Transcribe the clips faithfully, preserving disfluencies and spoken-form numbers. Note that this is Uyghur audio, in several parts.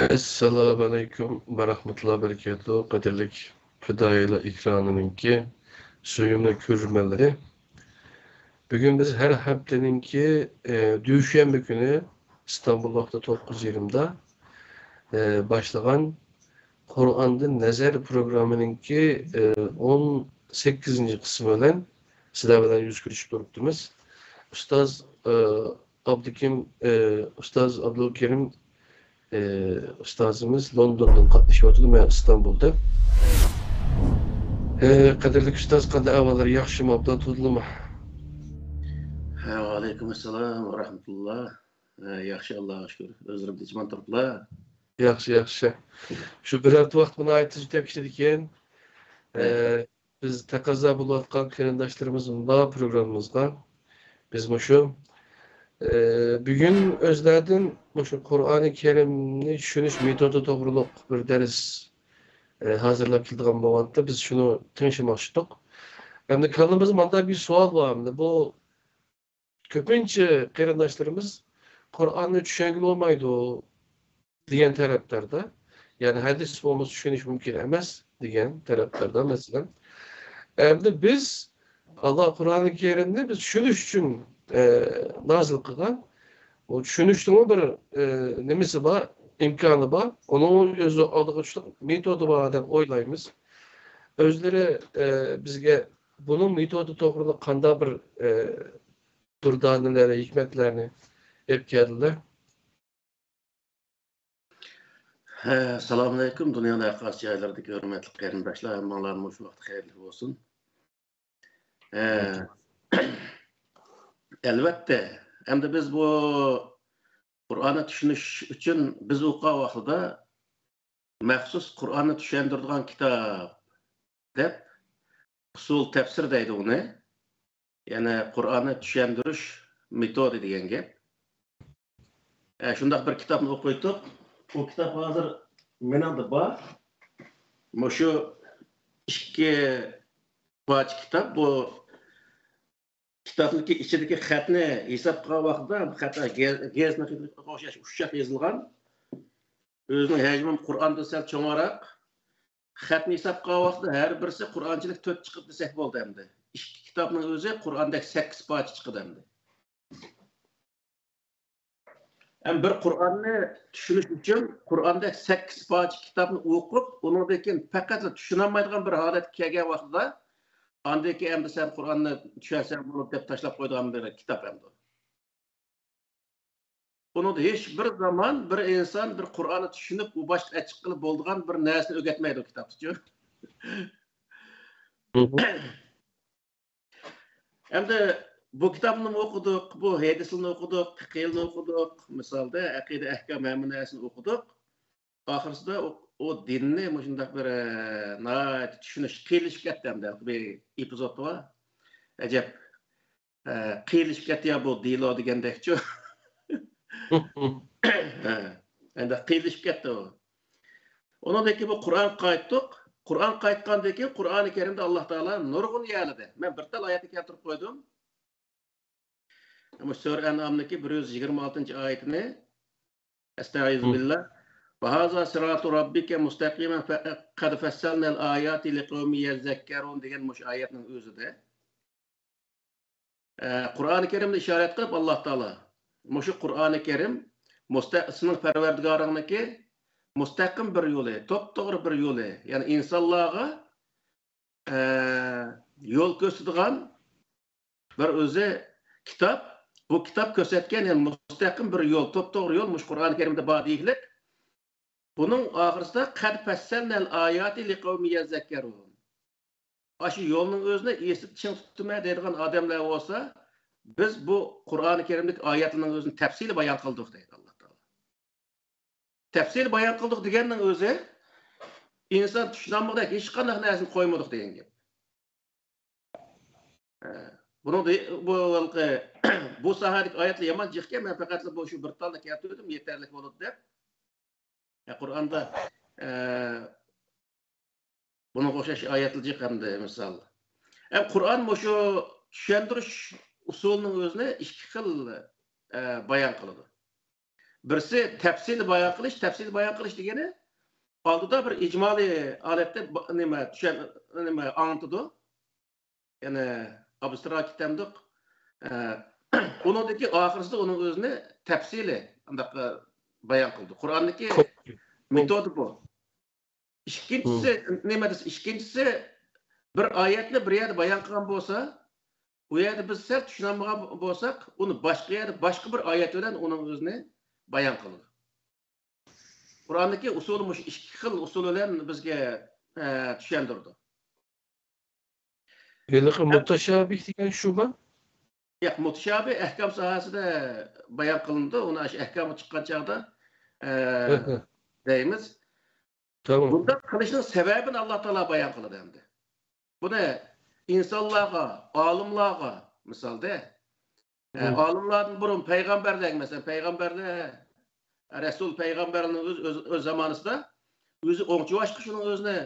ئەسسالامۇئەلەيكۇم ۋە رەھمەتۇللاھى ۋە بەرىكاتۇھ. قەدىرلىك پىدائىيلار ئېكرانىنىڭكى سۆيۈملۈك كۆرۈرمەنلىرى. بۈگۈن بىز ھەر ھەپتىنىڭكى، ئە، دۈشەنبە كۈنى ئىستانبۇل ۋاقتى توققۇز يېرىمدا، ئە، باشلىغان قۇرئاندىن نەزەر پروگراممىنىڭكى، ئە، ئون سەككىزىنچى قىسمى بىلەن سىلەر بىلەن يۈز كۆرۈشۈپ تۇرۇپتىمىز. ئۇستاز، ئە، ئابدۇكىم، ئە، ئۇستاز ئابدۇلكېرىم، ئە، ئۇستازىمىز لوندوندىن قاتنىشىۋاتىدۇ، مەن ئىستانبۇلدا. ئە، قەدىرلىك ئۇستاز، قانداق ئەھۋاللار؟ ياخشىمۇ، ئابدۇللا تۇردۇلمۇ؟ ھە، ۋەئەلەيكۇم ئەسسالام ۋە رەھمەتۇللا. ھە، ياخشى، ئاللاغا شۈكۈر. ئۆزلىرىم تىنچمان تۇرۇپلا. ياخشى، ياخشى. شۇ بىر ھەپتە ۋاقىت مۇناسىۋەتتە تېز ئۆتۈپ كېتىدىكەن. ئە، بىز تەقەززا بولۇۋاتقان قېرىنداشلىرىمىز بار پروگراممىمىزغا. بىز مۇشۇ، ئە، بۈگۈن ئۆزلەردىن مۇشۇ قۇرئانى كەرىمنى چۈشىنىش مېتودى توغرۇلۇق بىر دەرس، ئە، ھازىرلاپ كېلىدىغان بولغانتى. بىز شۇنى تىڭشىماقچىدۇق. ئەمدى كاللىمىزدا مانداق بىر سوئال بار. ئەمدى بۇ كۆپىنچە قېرىنداشلىرىمىز قۇرئاننى چۈشەنگىلى بولمايدۇ دېگەن تەرەپداردا، يەنى ھەدىس بولمىسا چۈشىنىش مۇمكىن ئەمەس دېگەن تەرەپداردا، مەسىلەن. ئەمدى بىز ئاللا قۇرئانى كەرىمنى بىز چۈشىنىش ئۈچۈن، ئە، نازىل قىلغان. ئۇ چۈشىنىشنىڭمۇ بىر، ئە، نېمىسى بار، ئىمكانى بار. ئۇنىڭ ئۆزى ئالدىغا تۇتۇشلۇق مېتودى بار دەپ ئويلايمىز. ئۆزلىرى، ئە، بىزگە بۇنىڭ مېتودى توغرىلىق قانداق بىر، ئە، دۇردانىلەر، ھېكمەتلەرنى ئېلىپ كەلدىلەر. ھە، ئەسسالامۇئەلەيكۇم، دۇنيانىڭ ھەر قايسى جايلىرىدىكى ھۆرمەتلىك قېرىنداشلار، ھەممىڭلارنى مۇشۇ ۋاقىت خەيرلىك بولسۇن. ھە، ئەلۋەتتە، ئەمدى بىز بۇ قۇرئاننى چۈشىنىش ئۈچۈن بىز ئوقۇغان ۋاقتىدا مەخسۇس قۇرئاننى چۈشەندۈرىدىغان كىتاب دەپ، ئۇسۇل تەپسىر دەيدۇ ئۇنى. يەنى قۇرئاننى چۈشەندۈرۈش مېتودى دېگەن گەپ. ئە، شۇنداق بىر كىتابنى ئوقۇيتتۇق. بۇ كىتاب ھازىر مېنىڭدە بار. مۇشۇ ئىككى پارچە كىتاب. بۇ كىتابنىڭكى ئىچىدىكى خەتنى ھېساب قىلغان ۋاقتىدا، بۇ خەت گە-، گېزىتنىڭ خېتىگە ئوخشاش ئۇششاق يېزىلغان. ئۆزىنىڭ ھەجمىمۇ قۇرئاندىن سەل چوڭراق. خەتنى ھېساب قىلغان ۋاقتىدا ھەر بىرسى قۇرئانچىلىك تۆت چىقىدۇ دېسەك بولىدۇ ئەمدى. ئىككى كىتابنىڭ ئۆزى قۇرئاندەك سەككىز پارچە چىقىدۇ ئەمدى. ھەم بىر قۇرئاننى چۈشىنىش ئۈچۈن قۇرئاندەك سەككىز پارچە كىتابنى ئوقۇپ، ئۇنىڭدىن كېيىن پەقەتلا چۈشىنەلمەيدىغان بىر ھالەتكە كەلگەن ۋاقتىدا، ئاندىن كېيىن ئەمدى سەن قۇرئاننى چۈشەنسەڭ بولىدۇ دەپ تاشلاپ قويىدىغان بىر كىتاب ئەمدى. ئۇنىڭدا ھېچ بىر زامان بىر ئىنسان بىر قۇرئاننى چۈشىنىپ، ئۇ باشقا ئەچىق قىلىپ بولىدىغان بىر نەرسىنى ئۆگەتمەيدۇ كىتابتىچۇ. مھم. ئەمدى بۇ كىتابنىمۇ ئوقۇدۇق، بۇ ھەدىسلىرىنى ئوقۇدۇق، پىقىلىنى ئوقۇدۇق، مىسالدا ئەقىدە ئەھكام ھەممە نەرسىنى ئوقۇدۇق. ئاخىرسىدا ئۇ، ئۇ دىننى مۇشۇنداق بىر، ئە، ناھايىتى چۈشىنىش قىيىنلىشىپ كەتتى ئەمدى. بىر ئېپىزود بار. ئەجەب، ئە، قىيىنلىشىپ كەتتى يا بۇ دېلو دېگەندەكچۇ. ھە، ئەمدى قىيىنلىشىپ كەتتى ئۇ. ئۇنىڭدىن كېيىن بۇ قۇرئانغا قايتتۇق. قۇرئانغا قايتقاندىن كېيىن قۇرئانى كەرىمدە ئاللا تائالا نۇرغۇن يەرلىدە، مەن بىر تال ئايەتنى كەلتۈرۈپ قويدۇم. بۇ سۈرە ئەنئامنىڭكى بىر يۈز يىگىرمە ئالتىنچى ئايىتىنى. ئەستەئىزۇ بىللا. ۋە ھازا سىراتۇ رەببىكە مۇستەقىمەن فە-، قەد فەسسەلنەل ئاياتى لىقەۋمى يەززەككەرۇن دېگەن مۇشۇ ئايەتنىڭ ئۆزىدە. ئە، قۇرئانى كەرىمدە ئىشارەت قىلىپ، ئاللا تائالا مۇشۇ قۇرئانى كەرىم مۇستە-، سېنىڭ پەرۋەردىگارىڭنىڭكى مۇستەقىم بىر يولى، توپتوغرا بىر يولى، يەنى ئىنسانلارغا، ئە، يول كۆرسىتىدىغان بىر ئۆزى كىتاب. بۇ كىتاب كۆرسەتكەن، يەنى مۇستەقىم بىر يول، توپتوغرا يول مۇشۇ قۇرئانى كەرىمدە بار دېيىكلىك. بۇنىڭ ئاخىرىسىدا قەد فەسسەلنەل ئاياتى لىقەۋمى يەززەككەرۇن. ئاشۇ يولنىڭ ئۆزىنى ئېسىدە چىڭ تۇتىمەن دەيدىغان ئادەملەر بولسا، بىز بۇ قۇرئانى كەرىمدىكى ئايەتلەرنىڭ ئۆزىنى تەپسىلىي بايان قىلدۇق دەيدۇ ئاللا تائالا. تەپسىلىي بايان قىلدۇق دېگەننىڭ ئۆزى ئىنسان چۈشىنەلمىگۈدەك ھېچقانداق نەرسىنى قويمىدۇق دېگەن گەپ. ئە، بۇنىڭدا بۇ ھېلىقى، بۇ ساھەدىكى ئايەتلەر يامان جىقكەن، مەن پەقەتلا بۇ شۇ بىر تالنى كەلتۈردۈم، يېتەرلىك بولىدۇ دەپ. ئە، قۇرئاندا، ئە، بۇنىڭغا ئوخشاش ئايەتلەر جىق ئەمدى مىسال. ئە، قۇرئان مۇشۇ چۈشەندۈرۈش ئۇسۇلىنىڭ ئۆزىنى ئىككى خىل، ئە، بايان قىلىدۇ. بىرسى تەپسىلىي بايان قىلىش. تەپسىلىي بايان قىلىش دېگىنى ئالدىدا بىر ئىجمالىي ھالەتتە با-، نېمە، چۈشەن-، نېمە، ئاڭلىتىدۇ. يەنى ئابستراكت دېمدۇق. ئە، ئۇنىڭدىكى ئاخىرسىدا ئۇنىڭ ئۆزىنى تەپسىلىي ئانداق، ئە، بايان قىلدى. قۇرئاندىكى مېتودى بۇ. ئىككىنچىسى، نېمە دېسە، ئىككىنچىسى بىر ئايەتنى بىر يەردە بايان قىلغان بولسا، ئۇ يەردە بىز سەل چۈشىنەلمىگەن بولساق، ئۇنى باشقا يەردە، باشقا بىر ئايەت بىلەن ئۇنىڭ ئۆزىنى بايان قىلىدۇ. قۇرئاندىكى ئۇسۇلى مۇشۇ ئىككى خىل ئۇسۇل بىلەن بىزگە، ئە، چۈشەندۈرىدۇ. ھېلىقى مۇتەشابىھ دېگەن شۇمۇ؟ ياق، مۇتەشابىھ ئەھكام ساھەسىدە بايان قىلىنىدۇ. ئۇنى ئاشۇ ئەھكامغا چىققان چاغدا، ئە، دەيمىز. تامام. بۇنداق قىلىشنىڭ سەۋەبىنى ئاللا تائالا بايان قىلىدۇ ئەمدى. بۇنى ئىنسانلارغا، ئالىملارغا، مىسالدا، ئە، ئالىملاردىن بۇرۇن پەيغەمبەرلەرگە، مەسىلەن، پەيغەمبەرلەر، رەسۇل پەيغەمبەرنىڭ ئۆز، ئۆز، ئۆز زامانىسىدا ئۆزى ئوڭچىۋاشقا شۇنىڭ ئۆزىنى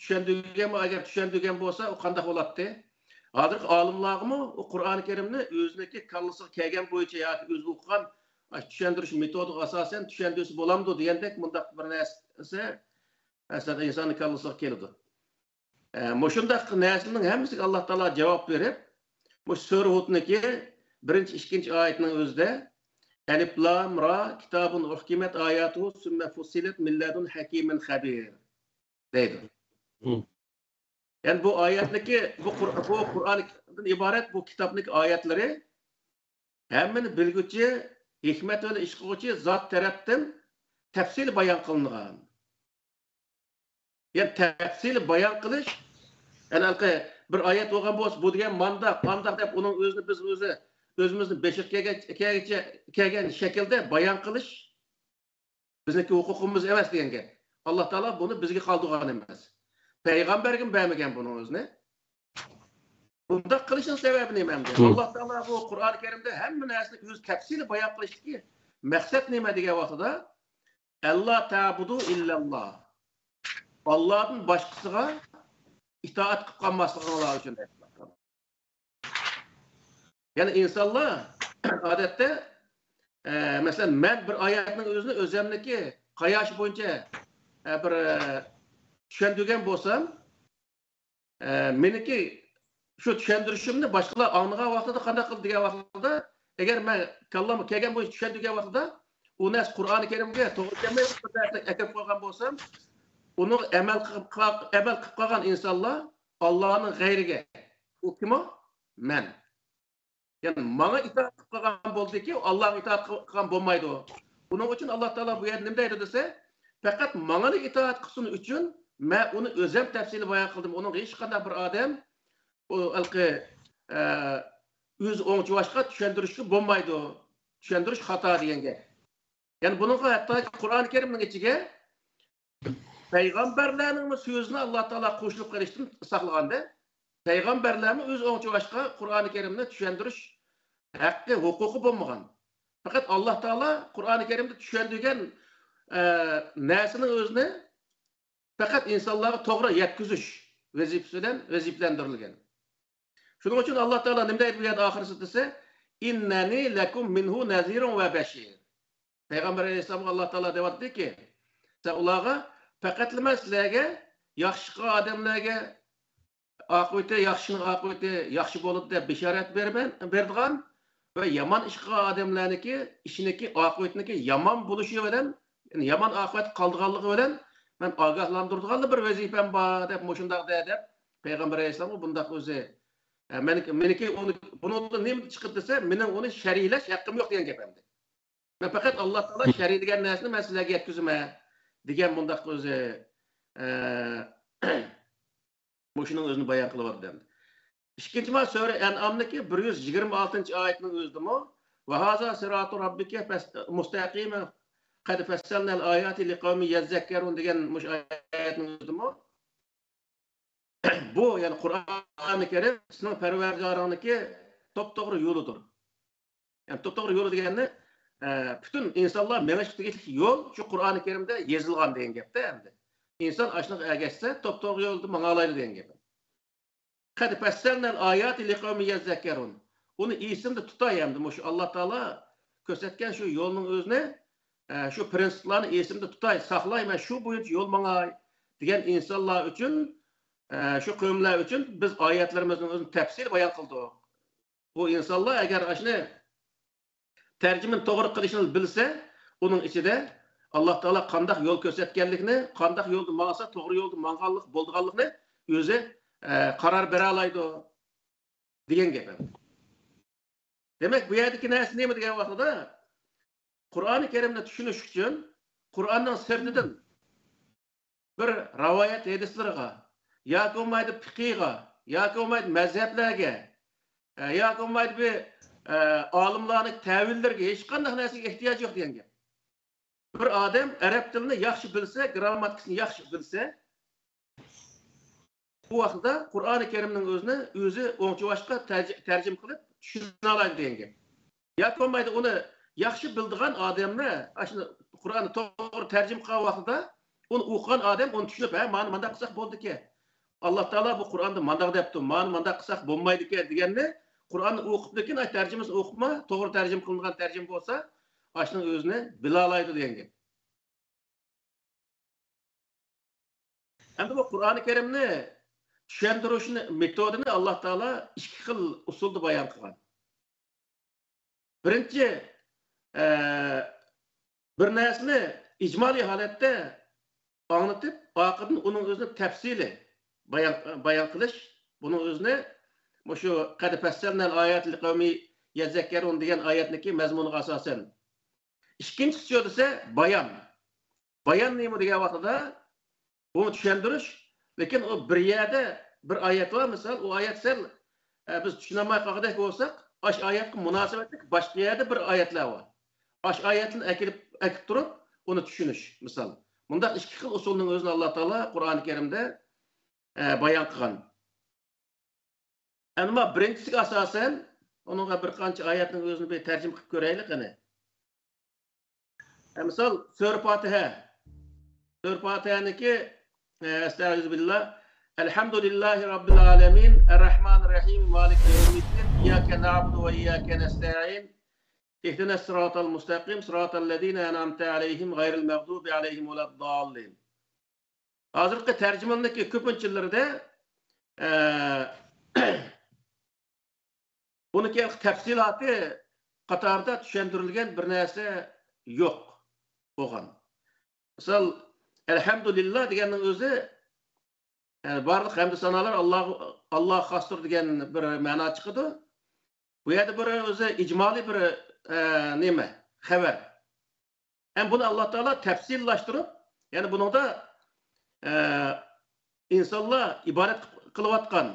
چۈشەندۈرگەنمۇ، ئەگەر چۈشەندۈرگەن بولسا، ئۇ قانداق بولاتتى؟ ھازىرقى ئالىملارغىمۇ ئۇ قۇرئانى كەرىمنى ئۆزىنىڭكى كاللىسىغا كەلگەن بويىچە ياكى ئۆزى ئوقۇغان، ئاشۇ چۈشەندۈرۈش مېتودىغا ئاساسەن چۈشەندۈرسە بولامدۇ دېگەندەك مۇنداق بىر نەرسە ئەسلىدە ئىنساننىڭ كاللىسىغا كېلىدۇ. ئە، مۇشۇنداق نەرسىنىڭ ھەممىسىگە ئاللا تائالا جاۋاب بېرىپ، مۇشۇ سۈرە ھۇدنىكى بىرىنچى، ئىككىنچى ئايىتىنىڭ ئۆزىدە، «ئەلىف لام را، كىتابۇن ئۇھكىمەت ئاياتۇھۇ، سۈممە فۇسسىلەت مىن لەدۇن ھەكىمىن خەبىر» دەيدۇ. يەنى بۇ ئايەتنىكى، بۇ قۇر-، بۇ قۇرئاندىن ئىبارەت بۇ كىتابنىڭ ئايەتلىرى ھەممىنى بىلگۈچى، ھېكمەت بىلەن ئىش قىلغۇچى زات تەرەپتىن تەپسىلىي بايان قىلىنغان. يەنى تەپسىلىي بايان قىلىش، يەنى ھېلىقى بىر ئايەت بولغان بولسا، بۇ دېگەن مانداق، ئانداق دەپ ئۇنىڭ ئۆزىنى بىز ئۆزى، ئۆزىمىزنىڭ بېشىغا كەلگەن، كەلگەنچە، كەلگەن شەكىلدە بايان قىلىش بىزنىڭكى ھوقۇقىمىز ئەمەس دېگەن گەپ. ئاللا تائالا بۇنى بىزگە قالدۇرغان ئەمەس. پەيغەمبەرگىمۇ بەرمىگەن بۇنىڭ ئۆزىنى. بۇنداق قىلىشنىڭ سەۋەبى نېمە ئەمدى؟ ئاللا تائالا بۇ قۇرئانى كەرىمدە ھەممە نەرسىنى ئۆزى تەپسىلىي بايان قىلىشتىكى مەقسەت نېمە دېگەن ۋاقتىدا، «ئەللا تەبۇدۇ ئىللەللا»، ئاللادىن باشقىسىغا ئىتائەت قىلىپ قالماسلىقىڭلار ئۈچۈن دەپ. يەنى ئىنسانلار ئادەتتە، ئە، مەسىلەن، مەن بىر ئايەتنىڭ ئۆزىنى ئۆزۈمنىڭكى قاياشى بويىچە، ئە، بىر، ئە، چۈشەندۈرگەن بولسام، ئە، مېنىڭكى شۇ چۈشەندۈرۈشۈمنى باشقىلار ئاڭلىغان ۋاقتىدا قانداق قىلدى دېگەن ۋاقتىدا، ئەگەر مەن كاللامغا كەلگەن بويىچە چۈشەندۈرگەن ۋاقتىدا، ئۇ نەرسە قۇرئانى كەرىمگە توغرا كەلمەي بىر نەرسە ئەكىرىپ قويغان بولسام، ئۇنىڭغا ئەمەل قىلىپ، ئەمەل قىلىپ قالغان ئىنسانلار ئاللانىڭ غەيرىگە، ئۇ كىم ئۇ؟ مەن. يەنى ماڭا ئىتائەت قىلىپ قىلغان بولدىكى، ئاللاغا ئىتائەت قىل-، قىلغان بولمايدۇ. بۇنىڭ ئۈچۈن ئاللا تائالا بۇ يەردە نېمە دەيدۇ دېسە، پەقەت ماڭىلا ئىتائەت قىلسۇن ئۈچۈن مەن ئۇنى ئۆزۈم تەپسىلىي بايان قىلدىم. ئۇنىڭغا ھېچقانداق بىر ئادەم ئۇ ھېلىقى، ئە، ئۆزى ئوڭچىۋاشقا چۈشەندۈرۈشكە بولمايدۇ. چۈشەندۈرۈش خاتا دېگەن گەپ. يەنى بۇنىڭغا ھەتتا قۇرئانى كەرىمنىڭ ئىچىگە پەيغەمبەرلەرنىڭمۇ سۆزىنى ئاللا تائالا قوشۇلۇپ قېلىشتىن ساقلىغاندا، پەيغەمبەرلەرمۇ ئۆزى ئوڭچىۋاشقا قۇرئانى كەرىمنى چۈشەندۈرۈش ھەققى، ھوقۇقى بولمىغان. پەقەت ئاللا تائالا قۇرئانى كەرىمدە چۈشەندۈرگەن، ئە، نەرسىنىڭ ئۆزىنى پەقەت ئىنسانلارغا توغرا يەتكۈزۈش ۋەزىپىسى بىلەن ۋەزىپىلەندۈرۈلگەن. شۇنىڭ ئۈچۈن ئاللا تائالا نېمە دەيدۇ بۇ يەردە ئاخىرسىدا دېسە، «ئىننەنى لەكۇم مىنھۇ نەزىرۇن ۋە بەشىر». پەيغەمبەر ئەلەيھىسسالامغا ئاللا تائالا دەۋاتىدۇكى، سەن ئۇلارغا پەقەتلىمە سىلەرگە ياخشى ئىش قىلغان ئادەملەرگە ئاقىۋىتى، ياخشىنىڭ ئاقىۋىتى ياخشى بولىدۇ دەپ بېشارەت بېرىمەن، بېرىدىغان ۋە يامان ئىش قىلغان ئادەملەرنىڭكى ئىشىنىڭكى ئاقىۋىتىنىڭكى يامان بولۇشى بىلەن، يەنى يامان ئاقىۋەت قالىدىغانلىقى بىلەن مەن ئاگاھلاندۇرىدىغانلا بىر ۋەزىپەم بار دەپ مۇشۇنداق دە دەپ پەيغەمبەر ئەلەيھىسسالامغا بۇنداق ئۆزى، ئە، مەنكى، مېنىڭكى ئۇنى، بۇنىڭدىن نېمە چىقىدۇ دېسە، مېنىڭ ئۇنى شەرھلەش ھەققىم يوق دېگەن گەپ ئەمدى. مەن پەقەت ئاللا تائالا شەرھلىگەن نەرسىنى مەن سىلەرگە يەتكۈزىمەن دېگەن مۇنداق ئۆزى، ئە، مۇشۇنىڭ ئۆزىنى بايان قىلىۋاتىدۇ ئەمدى. ئىككىنچى ما سۈرە ئەنئامنىڭكى بىر يۈز يىگىرمە ئالتىنچى ئايەتنىڭ ئۆزىدىمۇ، «ۋە ھازا سىراتۇ رەببىكە پەس-، مۇستەقىمەن قەد فەسسەلنەل ئاياتى لىقەۋمى يەززەككەرۇن» دېگەن مۇشۇ ئايەتنىڭ ئۆزىدىمۇ، بۇ، يەنى قۇرئانى كەرىم سېنىڭ پەرۋەردىگارىڭنىڭكى توپتوغرا يولىدۇر. يەنى توپتوغرا يولى دېگەننى، ئە، پۈتۈن ئىنسانلار مېڭىشقا تېگىشلىك يول شۇ قۇرئانى كەرىمدە يېزىلغان دېگەن گەپتە ئەمدى. ئىنسان ئاشۇنىڭغا ئەگەشسە، توپتوغرا يولدا ماڭالايدۇ دېگەن گەپ. قەد فەسسەلنەل ئاياتى لىقەۋمى يەززەككەرۇن. ئۇنى ئېسىمدە تۇتاي ئەمدى مۇشۇ ئاللا تائالا كۆرسەتكەن شۇ يولنىڭ ئۆزىنى ئە، شۇ پىرىنسىپلارنى ئېسىمدە تۇتاي، ساقلاي، مەن شۇ بويىچە يول ماڭاي دېگەن ئىنسانلار ئۈچۈن، ئە، شۇ قەۋملەر ئۈچۈن بىز ئايەتلىرىمىزنىڭ ئۆزىنى تەپسىلىي بايان قىلدۇق. بۇ ئىنسانلار ئەگەر ئاشۇنى تەرجىمىنى توغرا قىلىشنى بىلسە، ئۇنىڭ ئىچىدە ئاللا تائالا قانداق يول كۆرسەتكەنلىكىنى، قانداق يولدا ماڭسا توغرا يولدا ماڭغانلىق بولىدىغانلىقىنى ئۆزى، ئە، قارار بېرەلايدۇ دېگەن گەپ. دېمەك، بۇ يەردىكى نەرسە نېمە دېگەن ۋاقتىدا، قۇرئانى كەرىمنى چۈشىنىش ئۈچۈن قۇرئاننىڭ سىرتىدىن بىر رىۋايەت ھەدىسلىرىغا ياكى بولمايدۇ پىقىغا ياكى بولمايدۇ مەزھەپلەرگە، ئە، ياكى بولمايدۇ بىر، ئە، ئالىملارنىڭ تەۋىللىرىگە ھېچقانداق نەرسىگە ئېھتىياج يوق دېگەن گەپ. بىر ئادەم ئەرەب تىلىنى ياخشى بىلسە، گرامماتىكىسىنى ياخشى بىلسە، بۇ ۋاقىتتا قۇرئانى كەرىمنىڭ ئۆزىنى ئۆزى ئوڭچىۋاشقا تەرجى-، تەرجىمە قىلىپ چۈشىنەلەيدۇ دېگەن گەپ. ياكى بولمايدۇ ئۇنى ياخشى بىلىدىغان ئادەملەر، ئاشۇ قۇرئاننى توغرا تەرجىمە قىلغان ۋاقتىدا ئۇنى ئوقۇغان ئادەم ئۇنى چۈشىنىپ، ھە، مانا مانداق قىلساق بولىدىكەن. ئاللا تائالا بۇ قۇرئاندا مانداق دەپتۇ، مانا مانداق قىلساق بولمايدىكەن دېگەننى قۇرئاننى ئوقۇپتىكىن، ئاي تەرجىمىسىنى ئوقۇپما، توغرا تەرجىمە قىلىنغان تەرجىمە بولسا، ئاشۇنىڭ ئۆزىنى بىلالايدۇ دېگەن گەپ. ئەمدى بۇ قۇرئانى كەرىمنى چۈشەندۈرۈشنى، مېتودىنى ئاللا تائالا ئىككى خىل ئۇسۇلدا بايان قىلغان. بىرىنچى، ئە، بىر نەرسىنى ئىجمالىي ھالەتتە ئاڭلىتىپ، ئارقىدىن ئۇنىڭ ئۆزىنى تەپسىلىي بايان، بايان قىلىش، بۇنىڭ ئۆزىنى مۇشۇ قەد فەسسەلنەل ئاياتى لىقەۋمى يەزەككەرۇن دېگەن ئايەتنىڭكى مەزمۇنىغا ئاساسەن. ئىككىنچىسى دېسە بايان. بايان نېمە دېگەن ۋاقتىدا بۇنى چۈشەندۈرۈش، لېكىن ئۇ بىر يەردە بىر ئايەت بار، مىسال، ئۇ ئايەت سەل، ئە، بىز چۈشىنەلمەي قالغۇدەك بولساق، ئاشۇ ئايەتكە مۇناسىۋەتلىك باشقا يەردە بىر ئايەتلەر بار. ئاشۇ ئايەتلەرنى ئەكىلىپ، ئەكىپ تۇرۇپ، ئۇنى چۈشىنىش، مىسال. مۇنداق ئىككى خىل ئۇسۇلنىڭ ئۆزىنى ئاللا تائالا قۇرئانى كەرىمدە، ئە، بايان قىلغان. ئەمما بىرىنچىسىگە ئاساسەن، ئۇنىڭغا بىر قانچە ئايەتنىڭ ئۆزىنى بىر تەرجىمە قىلىپ كۆرەيلى قېنى. ئە، مىسال، سۈرە پاتىھە. سۈرە پاتىھەنىڭكى، ئە، ئەستەئىزۇ بىللا. الحمد لله رب العالمين، الرحمن الرحيم، مالك يوم الدين، إياك نعبد وإياك نستعين، اهدنا الصراط المستقيم، صراط الذين أنعمت عليهم، غير المغضوب عليهم ولا الضالين. ھازىرقى تەرجىمىنىڭكى كۆپىنچىلىرىدە، ئە، بۇنىڭكى تەپسىلاتى قاتارىدا چۈشەندۈرۈلگەن بىر نەرسە يوق بولغان. مىسال، ئەلھەمدۇلىللا دېگەننىڭ ئۆزى، يەنى بارلىق ھەمدۇ سانالار ئاللاغا، ئاللاغا خاستۇر دېگەن بىر مەنا چىقىدۇ. بۇ يەردە بىر ئۆزى ئىجمالىي بىر، ئە، نېمە، خەۋەر. ھەم بۇنى ئاللا تائالا تەپسىللاشتۇرۇپ، يەنى بۇنىڭدا، ئە، ئىنسانلار ئىبادەت قىلىۋاتقان،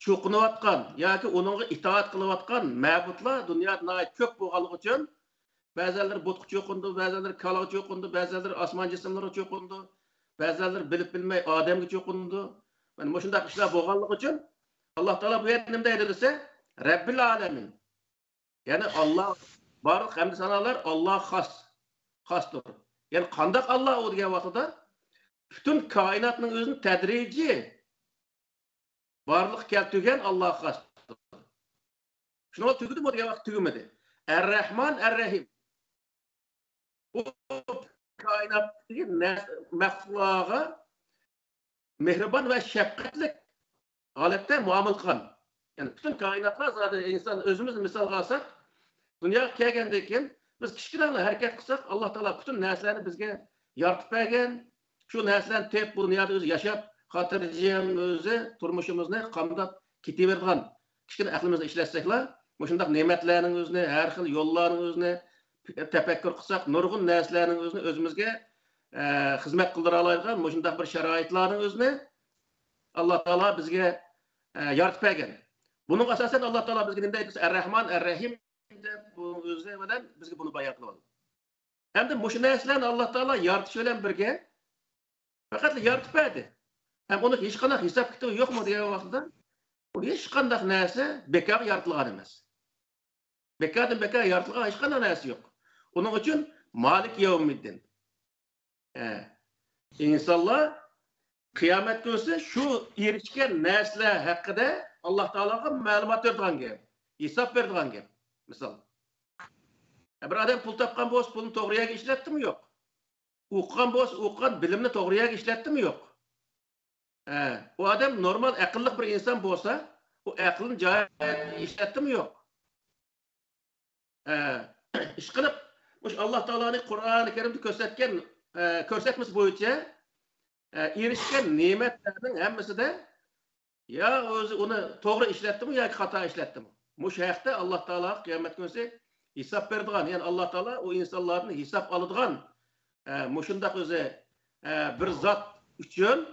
چوقۇنۇۋاتقان ياكى ئۇنىڭغا ئىتائەت قىلىۋاتقان مەبۇدلار دۇنيادا ناھايىتى كۆپ بولغانلىقى ئۈچۈن، بەزەنلىرى بۇتقا چوقۇنىدۇ، بەزەنلىرى كالىغا چوقۇنىدۇ، بەزەنلىرى ئاسمان جىسىملىرىغا چوقۇنىدۇ، بەزەنلىرى بىلىپ بىلمەي ئادەمگە چوقۇنىدۇ. مانا مۇشۇنداق ئىشلار بولغانلىقى ئۈچۈن، ئاللا تائالا بۇ يەردە نېمە دەيدۇ دېسە، رەببىل ئالەمىن. يەنى ئاللا، بارلىق ھەمدۇ سانالار ئاللاغا خاس، خاستۇر. يەنى قانداق ئاللا ئۇ دېگەن ۋاقتىدا، پۈتۈن كائىناتنىڭ ئۆزىنى تەدرىجىي بارلىققا كەلتۈرگەن ئاللاغا خاستۇر. شۇنىڭغا تۈگىدىمۇ دېگەن ۋاقىت تۈگىمىدى. ئەررەھمان، ئەررەھىم. ئۇ كائىناتتىكى نە-، مەخلۇقلارغا مېھرىبان ۋە شەپقەتلىك ھالەتتە مۇئامىلە قىلغان. يەنى پۈتۈن كائىناتقا زادى ئىنسان ئۆزىمىزنى مىسالغا ئالساق، دۇنياغا كەلگەندىن كېيىن بىز كىچىككىنە ھەرىكەت قىلساق، ئاللا تائالا پۈتۈن نەرسىلەرنى بىزگە يارىتىپ بەرگەن. شۇ نەرسىلەرنى تېپىپ، بۇ دۇنيادا ئۆزى ياشاپ، خاتىرجەم ئۆزى تۇرمۇشىمىزنى قامداپ كېتىۋېرىدىغان. كىچىككىنە ئەقلىمىزنى ئىشلەتسەكلا، مۇشۇنداق نېمەتلەرنىڭ ئۆزىنى، ھەر خىل يوللارنىڭ ئۆزىنى تەپەككۇر قىلساق، نۇرغۇن نەرسىلەرنىڭ ئۆزىنى ئۆزىمىزگە، ئە، خىزمەت قىلدۇرالايدىغان مۇشۇنداق بىر شارائىتلارنىڭ ئۆزىنى ئاللا تائالا بىزگە، ئە، يارىتىپ بەرگەن. بۇنىڭغا ئاساسەن ئاللا تائالا بىزگە نېمە دەيدۇ دېسە، ئەررەھمان، ئەررەھىم دەپ بۇنىڭ ئۆزى بىلەن بىزگە بۇنى بايان قىلىۋالدى. ھەمدە مۇشۇ نەرسىلەرنى ئاللا تائالا يارىتىش بىلەن بىرگە پەقەتلا يارىتىپ بەردى. ھەم ئۇنىڭ ھېچقانداق ھېساب كىتابى يوقمۇ دېگەن ۋاقتىدا، ئۇ ھېچقانداق نەرسە بىكارغا يارىتىلغان ئەمەس. بىكاردىن بىكار يارىتىلغان ھېچقانداق نەرسە يوق. ئۇنىڭ ئۈچۈن مالىك يەۋمىددىن. ھە. ئىنسانلار قىيامەت كۈنسى شۇ ئېرىشكەن نەرسىلەر ھەققىدە ئاللا تائالاغا مەلۇمات بېرىدىغان گەپ، ھېساب بېرىدىغان گەپ. مىسال. بىر ئادەم پۇل تاپقان بولسا، پۇلنى توغرا يەرگە ئىشلەتتىمۇ؟ يوق. ئوقۇغان بولسا، ئوقۇغان بىلىمنى توغرا يەرگە ئىشلەتتىمۇ؟ يوق. ئە، ئۇ ئادەم نورمال ئەقىللىق بىر ئىنسان بولسا، ئۇ ئەقلىنى جايىدا ئىشلەتتىمۇ؟ يوق. ئە، ئىشقىلىپ، مۇشۇ ئاللا تائالانىڭ قۇرئانى كەرىمدە كۆرسەتكەن، ئە، كۆرسەتمىسى بويىچە، ئە، ئېرىشكەن نېمەتلەرنىڭ ھەممىسىدە يا ئۆزى ئۇنى توغرا ئىشلەتتىمۇ ياكى خاتا ئىشلەتتىمۇ؟ مۇشۇ ھەقتە ئاللا تائالا قىيامەت كۈنىسى ھېساب بېرىدىغان، يەنى ئاللا تائالا ئۇ ئىنسانلاردىن ھېساب ئالىدىغان، ئە، مۇشۇنداق ئۆزى، ئە، بىر زات ئۈچۈن